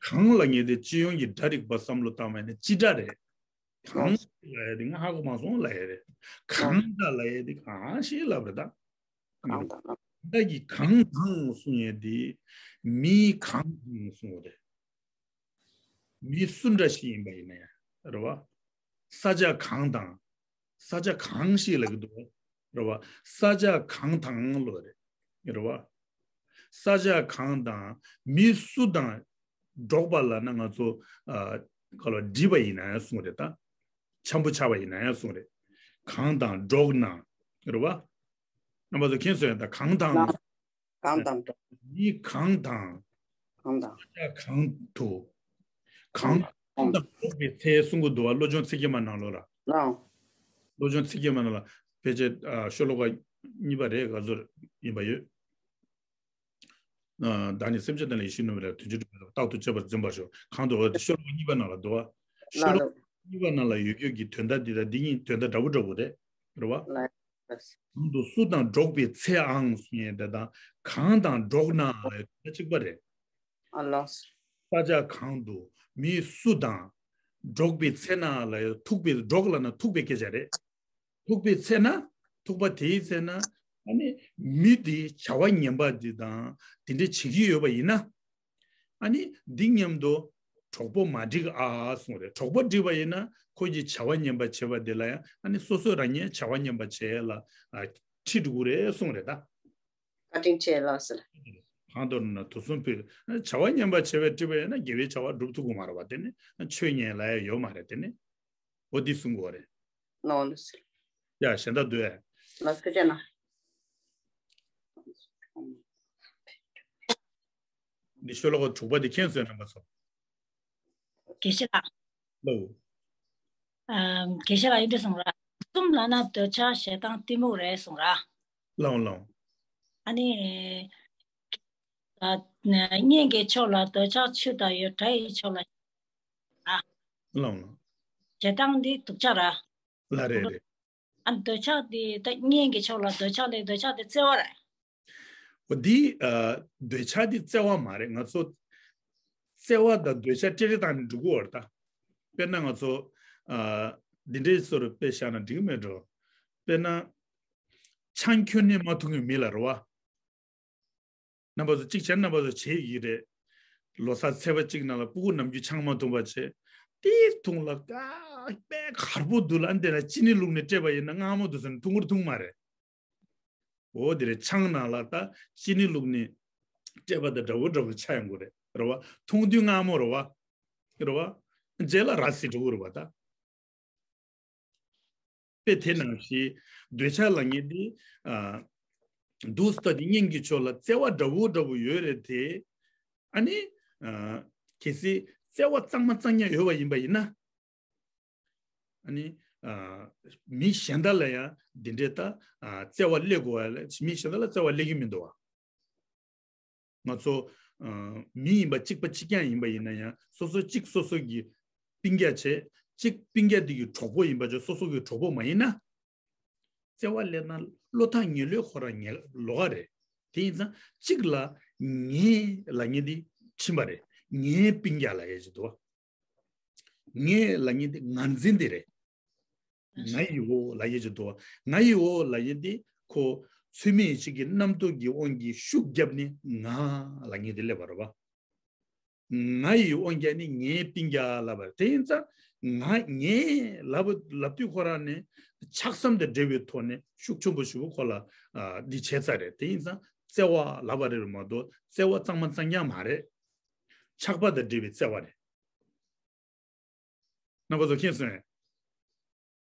གང་ལ་ངེས་དེ་སྤྱི་ཡོངས་ཀྱི་སྒྲ་རིག་པ་བསམ་བློ་བཏང་བས་ནི་སྤྱི་སྒྲ་རེད། གང་ལ་ཡས་དེ་ང་ཧ་གོ་མ་སོང་ལ་ཡས་རེད། གང་ལ་ལ་ཡས་དེ་གང་ཞིག་ལབ་རེད་ད། གང་དང་། ད་གི་གང་དང་གསུང་ཡས་དེ། མི་གང་དང་གསུང་བ་རེད། མི་སུ་འདྲ་ཞིག་ཡིན་པ་ཡིན་ན་ཡང་རེད་བ། ས་ཆ་གང་དང་། ས་ཆ་གང་ཞིག་ལབ་ཀྱི་འདུག་རེད་བ། ས་ཆ་གང་དང་ལོ་རེད། རེད་བ། ས་ཆ་གང་དང་མི་སུ་དང་འགྲོགས་པ་ལབ་ན་ང་ཚོ་ཨ་ག་ལ་འདྲིས་པ་ཡིན་ན་ཡང་གསུང་རེད་ད། འཆམ་པོ་ཆགས་པ་ཡིན་ན་ཡང་གསུང་རེད། གང་དང་འགྲོགས་ན། རེད་བ། རྣམ་པ་ཚོ་མཁྱེན་སོང་ཡང་ད་གང་དང་། གང་དང་འགྲོགས། མི་གང་དང་། གང་དང་། ས་ཆ་གང་དུ། གང་གང་དང་འགྲོགས་པའི་ཚེ་གསུང་གི་འདུག་བ། བློ་སྦྱོང་ཚིག་བརྒྱད་མ་ནང་ལོགས་ལ། ལགས། བློ་སྦྱོང་ཚིག་བརྒྱད་མ་ནང་ལ་ཕལ་ཆེར་ཨ་ཤོ་ལོ་ཀ་གཉིས་པ་རེད་ག་ཚོད་ཡིན་པ་ཡོད། ཨ་བདག་ཉིད་སེམས་ཅན་དོན་ལ་ཡིད་བཞིན་ནོར་བུ་ལ། དོན་སྤྱི་སྒྲུབ་པའི་རྟག་ཏུ་སྤྱད་པར་འཛིན་པར་ཤོག་གང་དུ་འོ་དེ་ཤོ་ལོ་ཀ་གཉིས་པ་ནང་ལ་འདུག་བ། ཤོ་ལོ་ཀ་གཉིས་པ་ནང་ལ་ཡོད་རྒྱུ་གི་དོན་དག་འདི་དང་འདི་གཉིས་དོན་དག་འདྲ་པོ་འདྲ་པོ་རེད། རེད་བ། ལགས། གང་དུ་སུ་དང་འགྲོགས་པའི་ཚེ་ཨང་གསུང་ཡས་དེ་དང་། གང་དང་འགྲོགས་ན་ལ་ཡོད་ད་གཅིག་པ་རེད། ཨ་ལགས། ས་ཆ་གང་དུ་མི་སུ་དང་འགྲོགས་པའི་ཚེ་ན་ལ་ཡོད་ཐུག་པའི་འགྲོགས་ལབ་ན་ཐུག་པའི་སྐད་ཆ་རེད། ཐུག་པའི་ཚེ་ན། ཐུག་པ་དེའི་ཚེ་ན། ཨ་ནི་མི་དེའི་བྱ་བ་ངན་པ་འདི་དང་དེ་འདྲ་བྱེད་ཀྱི་ཡོད་པ་ཡིན་ན། ཨ་ནི་འདི་མཉམ་དུ་གྲོགས་པོ་མ་འགྲིག་ཨ་གསུངས་རེད། གྲོགས་པོ་འགྲིག་པ་ཡིན་ན་ཁོ་གིས་བྱ་བ་ངན་པ་བྱེད་པ་དེ་ལ་ཡང་ཨ་ནི་སོ་སོ་རང་ཉིད་བྱ་བ་ངན་པ་བྱེད་ལ་ཨ་ཁྲིད་འགྲོ་གི་རེད་གསུངས་རེད་ད། བཀའ་དྲིན་ཆེ་ལགས་སོ། གང་ལྟར་ན་དུག་གསུམ་འཕེལ། བྱ་བ་ངན་པ་བྱེད་པའི་འགྲིག་པ་ཡིན་ན་དགེ་བའི་བྱ་བ་སྒྲུབ་ཐུབ་ཀྱི་མ་རེད་བ། དེ་ནི་ཆོས་ཉན་ལ་ཡང་ཡོད་མ་རེད། དེ་ནི་འོ་འདི་གསུང་དགོས་རེད། ལགས་སོ། ཡ་གཞན་དག་འདུག་ཨེ། ལགས་སོ་ཅན་ན། འདི་ཤོ་ལོ་ཀ་དྲུག་པ་འདི་མཁྱེན་སོང་རྣམ་པ་ཚོ། དགེ་བཤེས་ལགས། ལགས། ཨ་དགེ་བཤེས་ལགས་ཡིན་འདྲ་གསུངས་ར། གསུམ་ལབ་ན་འདོད་ཆགས་ཞེ་སྡང་གཏི་མུག་རེད་གསུངས་ར། ལགས་ལགས། ཨ་ནི། ཨ་གཉེན་གྱི་ཕྱོགས་ལ་འདོད་ཆགས་ཆུ་ལྟར་ཡོད། དགྲ་ཡི་ཕྱོགས་ལ། ཨ། ལགས་ལགས། ཞེ་སྡང་འདི་སྡུག་ཅག་ར། ལགས་རེད་རེད། ཨ་འདོད་ཆགས་འདི་ད་གཉེན་གྱི་ཕྱོགས་ལ་འདོད་ཆགས་ལས་འདོད་ཆགས་འདི་བརྩེ་བ་རེད། འོ་འདི་ཨ་འདོད་ཆགས་འདི་བརྩེ་བ་མ་རེད། ང་ཚོ་བརྩེ་བ་དང་འདོད་ཆགས་སྤྲད་རེས་བཏང་ནས་འགྲོ་གི་ཡོད་རེད་ད། དཔེར་ན་ང་ཚོ་ཨ་འདི་འདྲའི་བཟོ་འདྲ་དཔེ་བཞག་ན་འགྲིག་གི་མེད་འགྲོ། དཔེར་ན་ཆང་ཁྱོན་ནས་མ་འཐུང་མཁན་མི་ལ་རེད་བ། རྣམ་པ་ཚོ་གཅིག་བྱས་རྣམ་པ་ཚོ་བྱེད་ཀྱི་རེད། ལོ་གསར་ཚེས་པ་གཅིག་ནང་ལ་སྤུ་གུ་ནམ་རྒྱུན་ཆང་མ་འཐུང་པ་བྱས། དེ་འཐུང་ལ་ཀ་དཔེ་གར་པོ་འདུག་ལ། འདི་ན་ཅི་ནི་བླུགས་ནས་སྤྲད་པ་ཡིན་ན་མངར་མོ་འདུག་ཟེར་ནས་འཐུང་གི་རེད་འཐུང་མ་རེད། འོ་དེ་རེད། ཆང་ནང་ལ་ད་ཅི་ནི་བླུགས་ནས་སྤྲད་པ་དང་འདྲ་པོ་འདྲ་པོ་ཆགས་ཡོང་གི་རེད། རེད་བ། འཐུང་དུས་མངར་མོ་རེད་བ། རེད་བ། རྗེས་ལ་ར་བཟི་འགྲོ་གི་རེད་བ་ད། དཔེ་དེ་ནང་བཞིན་འདོད་ཆགས་ལབ་མཁན་དེ་ཨ་འདུག་སེ་ད་དེ་གཉེན་གྱི་ཕྱོགས་ལ་བརྩེ་བ་འདྲ་པོ་འདྲ་པོ་ཡོད་རེད་དེ། ཨ་ནི་ཨ་གལ་སྲིད་བརྩེ་བ་གཙང་མ་གཙང་རྐྱང་ཡོད་པ་ཡིན་པ་ཡིན་ན། ཨ་ནི་ཨ་མི་གཞན་དག་ལ་ཡང་འདི་འདྲའི་ད་ཨ་བརྩེ་བ་སླེབས་དགོས་པ་ལ། མི་གཞན་དག་ལ་བརྩེ་བ་སླེབས་ཀྱི་མི་འདུག་བ། ང་ཚོ་ཨ་མི་ཡིན་པ་གཅིག་པ་གཅིག་རྐྱང་ཡིན་པ་ཡིན་ན་ཡང་སོ་སོ་གཅིག་སོ་སོ་གི་སྤུན་ཀྱག་བྱས། གཅིག་སྤུན་ཀྱག་དེ་གི་གྲོགས་པོ་ཡིན་པ་བྱས། སོ་སོ་གི་གྲོགས་པོ་མ་ཡིན་ན། བརྩེ་བ་སླེབས་ན་བློ་ཐག་ཉེ་ལོས་ཁོ་རང་ཉེ་ལོགས་ཀ་རེད། དེ་ཡིན་ཙང་གཅིག་ལ་ངའི་ལབ་མཁན་དེ་ཕྱིན་པ་རེད། ངའི་སྤུན་ཀྱག་ལབ་ཡས་ཅིག་འདུག་བ། ངའི་ལབ་མཁན་དེ་ངར་འཛིན་དེ་རེད། ང་ཡི་འོ་ལབ་ཡས་ཅིག་འདུག་བ། ང་ཡི་འོ་ལབ་ཡས་དེ་ཁོ་ཚུལ་མིན་ཡིད་བྱེད་ཀྱི་རྣམ་རྟོག་གི་དབང་གིས་ཤུགས་བརྒྱབ་ནས་ང་ལབ་མཁན་དེ་སླེབས་པ་རེད་བ། ང་ཡི་དབང་རྒྱབ་ནས་ངའི་སྤུན་ཀྱག་ལབ་པ་རེད། དེ་ཡིན་ཙང་ང་ངའི་ལབ་ལབ་དུས་ཁོ་རང་ནས་ཆགས་སམ་དང་འབྲེལ་བའི་ཐོག་ནས་ཤུགས་ཆེན་པོ་ཞེ་པོ་ཁོ་ལ་ཨ་འདི་བྱས་ཚར་རེད། དེ་ཡིན་ཙང་བརྩེ་བ་ལབ་པ་རེད་མ་གཏོགས་བརྩེ་བ་གཙང་མ་གཙང་རྐྱང་མ་རེད། ཆགས་པ་དང་འབྲེལ་བའི་བརྩེ་བ་རེད། རྣམ་པ་ཚོ་མཁྱེན་སོང་ངས།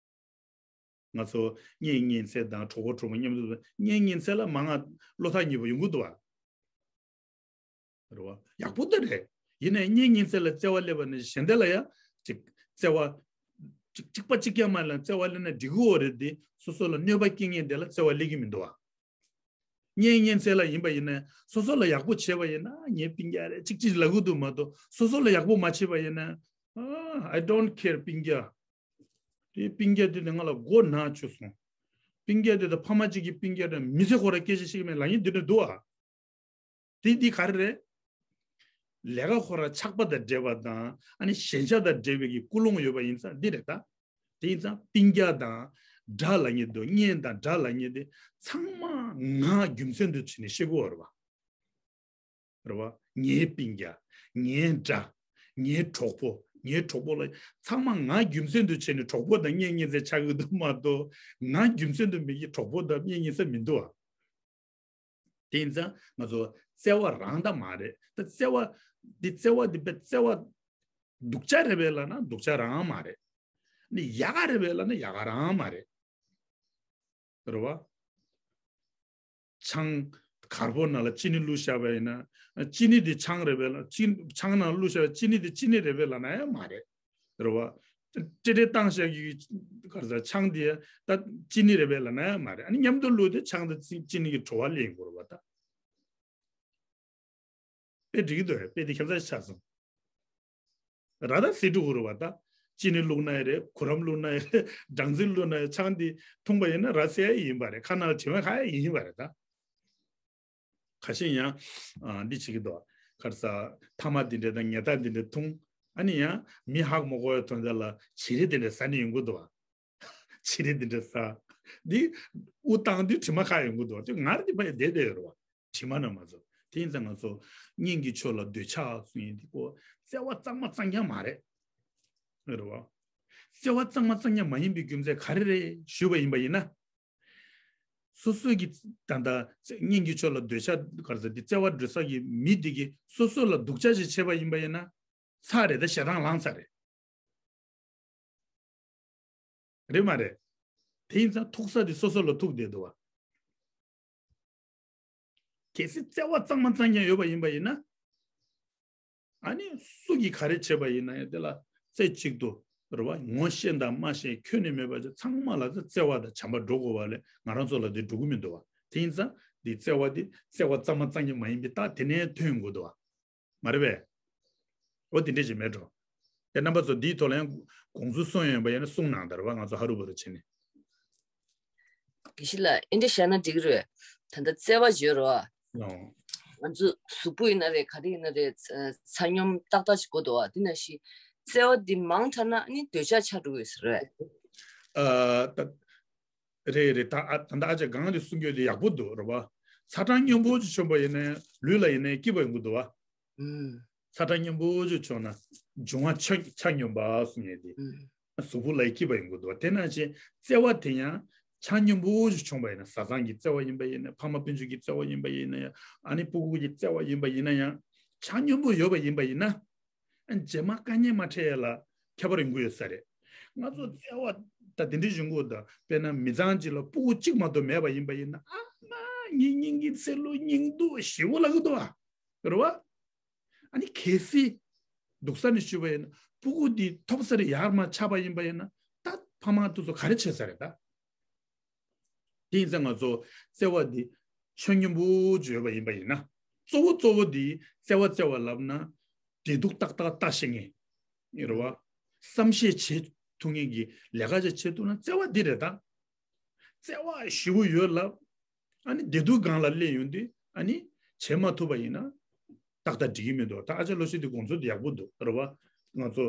ང་ཚོ་གཉེན་ཉེ་ཚན་དང་གྲོགས་པོ་གྲོགས་མོ་མཉམ་དུ། གཉེན་ཉེ་ཚན་ལ་མང་ང་བློ་ཐག་ཉེ་པོ་ཡོང་གི་འདུག་བ། རེད་བ། ཡག་པོ་ད་རེད། ཡིན་ནའི་གཉེན་ཉེ་ཚན་ལ་བརྩེ་བ་སླེབས་པ་ནི་གཞན་དག་ལ་ཡང་ཅིག་བརྩེ་བ་ཅིག་གཅིག་པ་གཅིག་རྐྱང་མ་ལ་བརྩེ་བ་སླེབས་ན་འགྲིག་གི་ཡོད་རེད་དེ། སོ་སོ་ལ་གནོད་པ་སྐྱེལ་མཁན་དེ་ལ་བརྩེ་བ་སླེབས་ཀྱི་མི་འདུག་བ། གཉེན་གཉེན་ཚན་ལ་ཡིན་པ་ཡིན་ན་སོ་སོ་ལ་ཡག་པོ་བྱས་པ་ཡིན་ན་ངའི་སྤུན་ཀྱག་རེད་ཅིག་ཅིག་ལབ་གི་འདུག་མ་གཏོགས་སོ་སོ་ལ་ཡག་པོ་མ་བྱས་པ་ཡིན་ན། I don't care སྤུན་ཀྱག་དེ་སྤུན་ཀྱག་དེ་དེ་ང་ལ་མགོ་ན་བཅུག་སོང་། སྤུན་ཀྱག་དེ་དང་ཕ་མ་གཅིག་གི་སྤུན་ཀྱག་དང་མི་ཚེ་ཁོ་ར་སྐད་ཆ་བཤད་ཀྱི་མེད་ལབ་མཁན་འདི་འདྲ་འདུག་ཨ། དེ་འདི་ག་རེ་རེད། ལས་ཀ་ཁོ་ར་ཆགས་པ་དང་འབྲེལ་བ་དང་ཨ་ནི་ཞེན་ཆགས་དང་འབྲེལ་བའི་གི་ཀུན་སློང་ཡོད་པ་ཡིན་ཙང་འདི་རེད་ད། དེ་ཡིན་ཙང་སྤུན་ཀྱག་དང་དགྲ་ལབ་མཁན་འདུག་གཉེན་དང་དགྲ་ལབ་མཁན་དེ་ཚང་མ་ང་རྒྱུ་མཚན་དུ་བྱས་ནས་བཤད་དགོས་པ་རེད་པ། རེད་པ། ངའི་སྤུན་ཀྱག་ངའི་དགྲ། ངའི་གྲོགས་པོ། ངའི་གྲོགས་པོ་ལ་ཚང་མ་ང་རྒྱུ་མཚན་དུ་བྱས་ནས་གྲོགས་པོ་དང་གཉེན་གཉེན་ཚན་ཆགས་ཀྱི་འདུག་མ་གཏོགས་ང་རྒྱུ་མཚན་དུ་མེད་ཀྱི་གྲོགས་པོ་དང་གཉེན་གཉེན་ས་མི་འདུག་ཨ། དེ་ཡིན་ཙང་ང་ཚོ་བརྩེ་བ་རང་དང་མ་རེད་ད་བརྩེ་བ་འདི་བརྩེ་བ་འདི་བརྩེ་བ་སྡུག་ཅག་རེད་པས་ལབ་ན་སྡུག་ཅག་རང་མ་རེད། ནི་ཡག་ག་རེད་པས་ལབ་ན་ཡག་ག་རང་མ་རེད། རེད་བ། ཆང་གར་པོ་ནང་ལ་ཅི་ནི་བླུགས་བཞག་པ་ཡིན་ན་ཅི་ནི་དེ་ཆང་རེད་པས་ལ་ཅི་ཆང་ནང་བླུགས་བཞག་པ་ཅི་ནི་དེ་ཅི་ནི་རེད་པས་ལབ་ན་ཡང་མ་རེད། རེད་བ། ཏྲེ་ཏྲེ་བཏང་བཞག་གི་གར་ཟ་ཆང་དེ་ད་ཅི་ནི་རེད་པས་ལབ་ན་ཡང་མ་རེད་ཨ་ནི་མཉམ་དུ་བླུགས་ཏེ་ཆང་དང་ཅི་ནི་གི་བྲོ་བ་ལེན་དགོས་རེད་བ་ད། དཔེ་འགྲིག་གི་འདུག་དཔེ་དེ་ཁྱད་མཚར་ཆགས་སོང་། ར་ད་སི་འགྲོ་གི་རེད་བ་ད། ཅི་ནི་བླུགས་ན་ཡི་རེད་གུ་རམ་བླུགས་ན་ཡི་རེད་སྦྲང་རྩི་བླུགས་ན་ཡི་ཆང་འདི་འཐུང་པ་ཡིན་ན་ར་སེ་ཡི་ཡིན་པ་རེད་ཁ་ནང་དྲི་མ་ཁ་ཡི་ཡིན་པ་རེད་ད། ཁ་ཤས་ཡང་འདི་བྱེད་ཀྱི་འདུག་གར་ས་ཐ་མག་འདི་འདྲ་དང་ཉལ་ཐ་འདི་འདྲ་འཐུང་ཨ་ནི་ཡང་མི་ཧ་གོ་མ་གོ་བའི་དོན་དག་ལ་བྱི་རིལ་འདི་འདྲ་ཟ་ནི་ཡོང་གི་འདུག་བ། བྱི་རིལ་འདི་འདྲ་ཟ། འདི་དབུགས་བཏང་དུས་དྲི་མ་ཁ་ཡོང་གི་འདུག་བ་དེ་ངར་འདི་ཕ་ཡི་བསྡད་བསྡད་ཡོད་རེད་བ། དྲི་མ་ན་མ་ཚོ། དེ་ཡིན་ཙང་ང་ཚོ་གཉེན་གྱི་ཕྱོགས་ལ་འདོད་ཆགས་གསུང་ཡིན་འདི་ཀོ་བརྩེ་བ་གཙང་མ་གཙང་རྐྱང་མ་རེད། རེད་བ། བརྩེ་བ་གཙང་མ་གཙང་རྐྱང་མ་ཡིན་པའི་རྒྱུ་མཚན་ག་རེ་རེད་ཞུས་པ་ཡིན་པ་ཡིན་ན། སོ་སོའི་གི་ད་ལྟ་གཉེན་གྱི་ཕྱོགས་ལ་འདོད་ཆགས་ག་རེ་ཟེར་འདི་བརྩེ་བ་འགྲོ་ས་གི་མི་འདི་གི་སོ་སོ་ལ་སྡུག་ཅག་ཅིག་བྱས་པ་ཡིན་པ་ཡིན་ན། ཚར་རེད་ད་ཞེ་སྡང་ལངས་ཚར་རེད། རེད་མ་རེད། དེ་ཡིན་ཙང་ཐུག་ས་དེ་སོ་སོ་ལ་ཐུག་བསྡད་འདུག་བ། གལ་སྲིད་བརྩེ་བ་གཙང་མ་གཙང་རྐྱང་ཡོད་པ་ཡིན་པ་ཡིན་ན། ཨ་ནི་སུ་གིས་ག་རེ་བྱས་པ་ཡིན་ན་ཡང་དེ་ལ་རྩེ་གཅིག་ཏུ་རེད་བ་ངོ་ཤེས་དང་མ་ཤེས་ཁྱོན་ནས་མེད་པ་ཅིག་ཚང་མ་ལ་ད་བརྩེ་བ་དང་བྱམས་པ་འགྲོ་དགོས་པ་ལས་ང་རང་ཚོ་ལ་དེ་འགྲོ་གི་མི་འདུག་བ། དེ་ཡིན་ཙང་དེ་བརྩེ་བ་དེ་བརྩེ་བ་གཙང་མ་གཙང་རྐྱང་མ་ཡིན་པའི་རྟགས་དེ་ནས་ཐོན་དགོས་འདུག་བ། མ་རེད་པས། འོ་དེ་འདྲས་ཅིག་མེད་འགྲོ། དེ་རྣམ་པ་ཚོ་འདིའི་ཐོག་ལ་ཡང་དགོངས་ཚུལ་གསུངས་ཡོད་པ་ཡིན་ན་གསུངས་གནང་དང་རེད་བ་ང་ཚོ་ཧ་རུ་བ་རུ་བྱས་ནས། དགེ་བཤེས་ལགས་ཨེ་འདྲ་བཤད་ན་འགྲིག་གི་རེད། ད་ལྟ་བརྩེ་བ་བརྗོད་རོགས། ལོ། ང་ཚོ་གཟུགས་པོ་ཡིན་ན་རེད་ག་རེ་ཡིན་ན་རེད་ཚ་ཚ་སྙོམས་ཏག་ཏག་ཅིག་དགོས་འདུག་བ་འདི་ན་ཞིག་བརྩེ་བ་འདི་མང་དྲགས་ན་ནི་འདོད་ཆགས་ཆགས་འགྲོ་གི་ཡོད་ས་རེད། ཨ་ད། རེད་རེད་ད་ཨ་ད་ད་ཨ་ཅག་གང་དེ་གསུང་རྒྱུ་དེ་ཡག་པོ་འདུག་རེད་བ། ཚ་གྲང་སྙོམས་པོ་ཅིག་བྱུང་པ་ཡིན་ན་ལུས་ལ་ཡིན་ན་སྐྱིད་པ་ཡོང་གི་འདུག་བ། ཚ་གྲང་སྙོམས་པོ་ཅིག་བྱུང་ན་འབྱུང་བ་ཆ་ཆ་སྙོམས་པ་གསུང་ཡས་དེ། གཟུགས་པོ་ལ་སྐྱིད་པ་ཡོང་གི་འདུག་བ་དེ་ནང་བཞིན་བརྩེ་བ་དེ་ཡང་ཆ་སྙོམས་པོ་ཅིག་བྱུང་པ་ཡིན་ན་བཟའ་ཚང་གི་བརྩེ་བ་ཡིན་པ་ཡིན་ན་ཕ་མ་སྤུན་མཆེད་ཀྱི་བརྩེ་བ་ཡིན་པ་ཡིན་ན་ཡང་ཨ་ནི་སྤུ་གུ་གི་བརྩེ་བ་ཡིན་པ་ཡིན་ན་ཡང་ཆ་སྙོམས་པོ་ཡོད་པ་ཡིན་པ་ཡིན་ན། རྗེས་མ་དཀའ་ངལ་མ་འཕྲད་ཡ་ལ་ཁྱད་པར་ཡོང་གི་ཡོད་ས་རེད། ང་ཚོ་བརྩེ་བ་ད་དེ་འདྲའི་གཞུང་གོ་ད་དཔེར་ན་མི་ཚང་གཅིག་ལ་སྤུ་གུ་གཅིག་མ་གཏོགས་མེད་པ་ཡིན་པ་ཡིན་ན་ཨ་མ་ངའི་སྙིང་གི་ཚིལ་ལོ་སྙིང་སྡུག་ཞེ་པོ་ལབ་གི་འདུག་ཨ། རེད་བ། ཨ་ནི་གལ་སྲིད་སྡུག་ས་ནས་ཞུས་པ་ཡིན་ན་སྤུ་གུ་འདི་ཐོབ་ས་རེ་ཡར་མར་ཆགས་པ་ཡིན་པ་ཡིན་ན་ད་ཕ་མ་དེ་ཚོ་ག་རེ་བྱེད་ས་རེད་ད། དེ་ཡིན་ཙང་ང་ཚོ་བརྩེ་བ་འདི་ཆ་སྙོམས་པོ་བརྗོད་པ་ཡིན་པ་ཡིན་ན། གཙོ་བོ་གཙོ་བོ་འདི་བརྩེ་བ་བརྩེ་བ་ལབ་ན་བདེ་སྡུག་ཏག་ཏག་ལྟ་ཤེས་མཁན། རེད་བ། བསམ་ཤེས་བྱེད་ཐུབ་མཁན་གྱི་ལས་ཀ་ཅིག་བྱེད་ཐུབ་ན་བརྩེ་བ་འདི་རེད་ད། བརྩེ་བ་ཞེ་པོ་ཡོད་ལབ། ཨ་ནི་བདེ་སྡུག་སྒང་ལ་སླེབས་ཡོང་དུས་ཨ་ནི་བྱེད་མ་ཐུབ་པ་ཡིན་ན། ཏག་ཏག་འགྲིག་གི་མི་འདུག་ད་ཨ་ཅག་ལོ་ཤི་དེ་དགོངས་ཚུལ་དེ་ཡག་པོ་འདུག་རེད་བ། ང་ཚོ་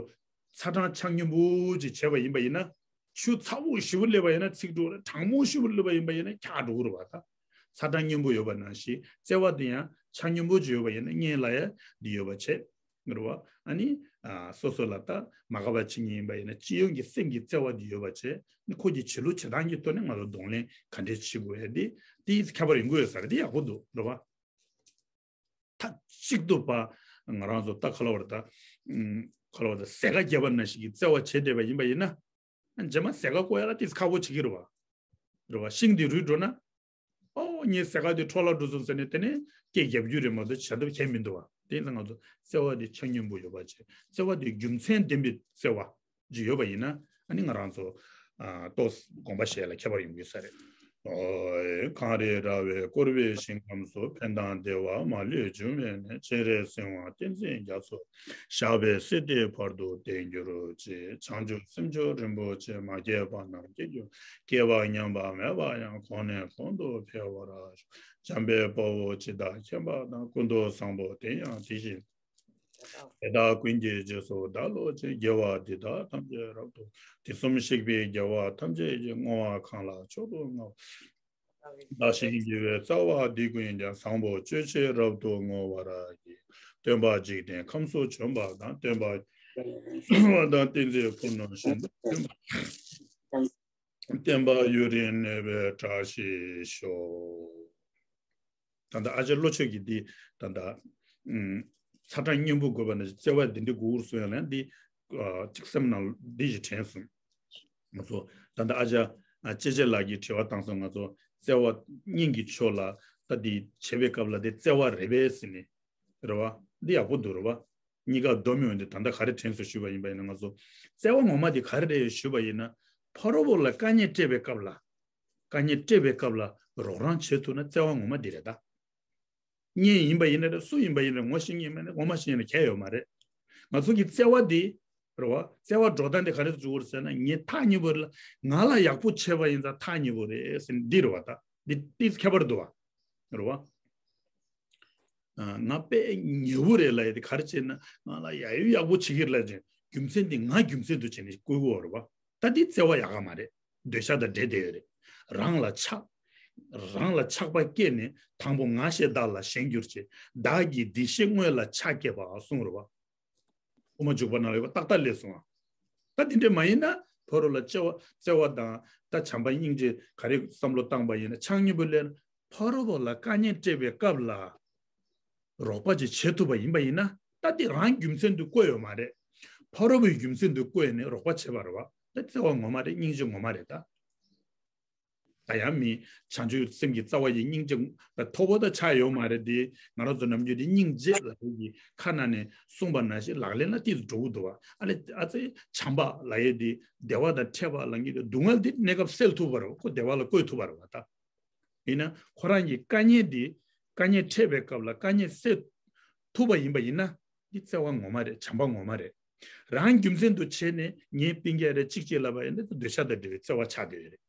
ཚ་གྲང་ཆ་སྙོམས་པོ་ཅིག་བྱས་པ་ཡིན་པ་ཡིན་ན། ཆུ་ཚ་པོ་ཞེ་པོ་སླེབས་པ་ཡིན་ན་ཚིག་འགྲོ་རེད་གྲང་མོ་ཞེ་པོ་སླེབས་པ་ཡིན་པ་ཡིན་ན་འཁྱག་འགྲོ་གི་རེད་བ་ད། ཚ་གྲང་སྙོམས་པོ་ཡོད་པ་ནང་བཞིན་བརྩེ་བ་དེ་ཡང་ཆ་སྙོམས་པོ་ཅིག་ཡོད་པ་ཡིན་ན་གཉེན་ལ་ཡང་འདི་ཡོད་པ་བྱེད། རེད་བ། ཨ་ནི། ཨ་སོ་སོ་ལ་ད་མ་དགའ་བ་བྱེད་མཁན་ཡིན་པ་ཡིན་ན་སྤྱི་ཡོངས་ཀྱི་སེམས་ཀྱི་བརྩེ་བ་འདི་ཡོད་པ་བྱེད། ནི་ཁོ་གི་བྱེད་ལུགས་བྱེད་སྟངས་ཀྱི་ཐོག་ནས་ང་ཚོ་གདོང་ལེན་ག་འདྲས་བྱེད་དགོས་ཡ་འདི། དེའི་ཁྱད་པར་ཡོང་གི་ཡོད་ས་རེད་འདི་ཡག་པོ་འདུག་རེད་བ། མཐའ་གཅིག་ཏུ་པ། ང་རང་ཚོ་ད་ག་ལ་བར་ད། ཨུམ། ག་ལ་བར་ད་ཟས་ཀ་རྒྱབ་པ་ནང་བཞིན་གྱི་བརྩེ་བ་བྱེད་བསྡད་པ་ཡིན་པ་ཡིན་ན། རྗེས་མ་ཟས་ཀ་བཀོག་ཡ་ལ་ཏིས་ཁག་པོ་བྱེད་ཀྱི་རེད་བ། རེད་བ་ཤིང་འདི་རུལ་འགྲོ་ན། ཨོ་ངའི་ཟས་ཀ་འདི་འཕྲོ་བརླག་འགྲོ་སོང་ཟེར་ནས་དེ་ནས་སྐད་རྒྱབ་རྒྱུ་རེད་མ་གཏོགས་བྱ་ཐབས་གཞན་མི་འདུག་བ། དེ་ཡིན་ཙང་ང་ཚོ་བརྩེ་བ་འདི་ཆ་སྙོམས་པོ་ཡོད་པ་བྱས་བརྩེ་བ་འདི་རྒྱུ་མཚན་ལྡན་པའི་བརྩེ་བ་ཅིག་ཡོད་པ་ཡིན་ན་ཨ་ནི་ང་རང་ཚོ་ཨ་ཏོག་དགོངས་པ་བཞེས་ལ་ཁྱད་པར་ཡོང་གི་ཡོད་ས་རེད། ཨོ། གངས་རི་ར་བས་བསྐོར་བའི་ཞིང་ཁམས་སུ། ཕན་དང་བདེ་བ་མ་ལུས་འབྱུང་བའི་གནས། སྤྱན་རས་གཟིགས་དབང་བསྟན་འཛིན་རྒྱ་མཚོ། ཞབས་པད་སྲིད་མཐའི་བར་དུ་བརྟན་གྱུར་ཅིག་བྱང་ཆུབ་སེམས་མཆོག་རིན་པོ་ཆེ། མ་སྐྱེས་པ་རྣམས་སྐྱེ་གྱུར། སྐྱེས་པ་ཉམས་པ་མེད་པ་ཡང་། གོང་ནས་གོང་དུ་འཕེལ་བར་ཤོག་འཇམ་དཔལ་དཔའ་བོས་ཇི་ལྟར་མཁྱེན་པ་དང་། ཀུན་ཏུ་བཟང་པོ་དེ་ཡང་དེ་བཞིན། དེ་དག་ཀུན་གྱི་རྗེས་སུ་བདག་སློབ་ཅིང་། དགེ་བ་འདི་དག་ཐམས་ཅད་རབ་ཏུ། དུས་གསུམ་གཤེགས་པའི་རྒྱལ་བ་ཐམས་ཅད་ཀྱིས། བསྔོ་བ་གང་ལ་མཆོག་ཏུ་བསྔགས། བདག་གཞན་དགེ་བའི་རྩ་བ་འདི་ཀུན་ཀྱང་། བཟང་པོ་སྤྱོད་ཕྱིར་རབ་ཏུ་བསྔོ་བར་བགྱི། སྟོན་པ་འཇིག་རྟེན་ཁམས་སུ་བྱོན་པ་དང་། སྟོན་པ་དང་བསྟན་འཛིན་ཕུབ་རྣམས་བཞིན་དུ། སྟོན་པ་སྟོན་པ་ཡུན་རིང་གནས་པའི་བཀྲ་ཤིས་ཤོག་ད་ལྟ་ཨ་ཅག་བློ་ཆོས་ཀྱིས་འདི་ད་ལྟ་ཨུམ། ཚ་གྲང་སྙིང་པོ་དགོས་པ་ན་བརྩེ་བ་འདི་འདྲ་དགོས་སོང་ཡང་ལན་འདི་ཨ་གཅིག་སེམས་ནང་འདི་ཞིག་དྲན་སོང་། ང་ཚོ་ད་ལྟ་ཨ་ཅག་ཨ་ཅེ་ཅེ་ལགས་ཀྱིས་དྲི་བ་བཏང་སོང་། ང་ཚོ་བརྩེ་བ་སྙིང་གི་ཕྱོགས་ལ་ད་འདི་བྱེད་པའི་སྐབས་ལ་འདི་བརྩེ་བ་རེད་པས་ཟེར་ནས་རེད་བ། འདི་ཡག་པོ་འདུག་རེད་བ། གཉིས་ཀ་སྡོམ་ཡོང་དུས་ད་ལྟ་ག་རེ་དྲན་སོང་ཞུས་པ་ཡིན་པ་ཡིན་ན། ང་ཚོ་བརྩེ་བ་ངོ་མ་དེ་ག་རེ་རེད་ཞུས་པ་ཡིན་ན། ཕ་རོལ་པོ་ལ་དཀའ་ངལ་སྤྲད་པའི་སྐབས་ལ། དཀའ་ངལ་སྤྲད་པའི་སྐབས་ལ་རོགས་རམ་བྱེད་ཐུབ་ན་བརྩེ་བ་ངོ་མ་དེ་རེད་ད། གཉེན་ཡིན་པ་ཡིན་ན་རེད། སུ་ཡིན་པ་ཡིན་ན་རེད། ངོ་ཤེས་མཁན་ཡིན་ན་རེད། ངོ་མ་ཤེས་མཁན་ཡིན་ན་རེད། གལ་ཡོད་མ་རེད། ང་ཚོ་གི་བརྩེ་བ་དེ་རེད་བ། བརྩེ་བ་འགྲོ་སྟངས་དེ་ག་རེ་འགྲོ་གི་རེད་ཟེར་ན། ངས་ཐག་ཉེ་པོ་རེད་ལ། ང་ལ་ཡག་པོ་བྱས་པ་ཡིན་ཙང་ཐག་ཉེ་པོ་རེད་ཟེར་འདི་རེད་བ། ད་འདི་ཏིས་ཁྱད་པར་འདུག་བ། རེད་བ། ང་དཔེ་ཉེ་བོ་རེད་ལབ་ཡ་དེ་ག་རེ་བྱས་ན། ང་ལ་ཡ་ཡོད་ཡག་པོ་བྱེད་ཀྱི་རེད་ལབ་ཅིང་རྒྱུ་མཚན་དེ་ང་རྒྱུ་མཚན་དུ་བྱས་ནས་བསྐུལ་གྱི་ཡོད་རེད་བ། ད་དེ་བརྩེ་བ་ཡག་ག་མ་རེད། འདོད་ཆགས་དང་འདྲེས་བསྡད་ཡོད་རེད། རང་ལ་ཆགས། རང་ལ་ཆགས་པ་སྐྱེས་ནས། དང་པོ་ང་ཞེས་བདག་ལ་ཞེན་གྱུར་ཅིག་བདག་གི་བདེ་གཤེགས་དངོས་ལ་ཆགས་སྐྱེས་པ་གསུངས་རེད་བ། དབུ་མ་འཇུག་པ་ནང་ལ་ཡོད་པ་ཏག་ཏག་སླེབས་སོང་ང་། ད་དེ་འདྲས་མ་ཡིན་ན་ཕ་རོལ་ལ་བརྩེ་བ་བརྩེ་བ་དང་ད་བྱམས་པ་སྙིང་རྗེ་ག་རེ་བསམ་བློ་བཏང་པ་ཡིན་ན། ཆགས་སྙིང་པོ་སླེབས་ན། ཕ་རོལ་པོ་ལ་དཀའ་ངལ་སྤྲད་པའི་སྐབས་ལ་རོགས་པ་ཅིག་བྱེད་ཐུབ་པ་ཡིན་པ་ཡིན་ན། ད་དེ་རང་རྒྱུ་མཚན་དུ་བཀོད་ཡོད་མ་རེད། ཕ་རོལ་པོའི་རྒྱུ་མཚན་དུ་བཀོད་ནས་རོགས་པ་བྱེད་པ་རེད་བ། ད་བརྩེ་བ་ངོ་མ་རེད། སྙིང་རྗེ་ངོ་མ་རེད་ད། ད་ཡང་མི་བྱང་ཆུབ་སེམས་ཀྱི་རྩ་བ་ཡི་སྙིང་རྗེ་ད་མཐོ་པོ་ད་ཆགས་ཡོད་མ་རེད་དེ། ང་རང་ཚོ་ནམ་རྒྱུན་དེ་སྙིང་རྗེ་ལབ་ཡས་ཀྱི་ཁ་ནང་ནས་གསུངས་པ་ནང་བཞིན་ལག་ལེན་ལ་ཏིས་འགྲོ་གི་འདུག་བ། ཨ་ལེ་ཨ་ཙི་བྱམས་པ་ལབ་ཡས་དེ་བདེ་བ་དང་ཕྲད་པ་ལ་ངེས་ཏེ་སྡུག་བསྔལ་དེ་གནས་སྐབས་སེལ་ཐུབ་པ་རེད་བ། ཁོ་བདེ་བ་ལ་བཀོད་ཐུབ་པ་རེད་བ་ད། ཡིན་ན་ཁོ་རང་གི་དཀའ་ངལ་དེ་དཀའ་ངལ་འཕྲད་པའི་སྐབས་ལ་དཀའ་ངལ་སེལ་ཐུབ་པ་ཡིན་པ་ཡིན་ན། འདི་བརྩེ་བ་ངོ་མ་རེད། བྱམས་པ་ངོ་མ་རེད། རང་རྒྱུ་མཚན་དུ་བྱས་ནས་ངའི་སྤུན་ཀྱག་རེད་གཅིག་གཅིག་ལབ་པ་ཡིན་ན་འདོད་ཆགས་དང་འབྲེལ་བའི་བརྩེ་བ་ཆགས་བསྡད་ཡོད་རེད།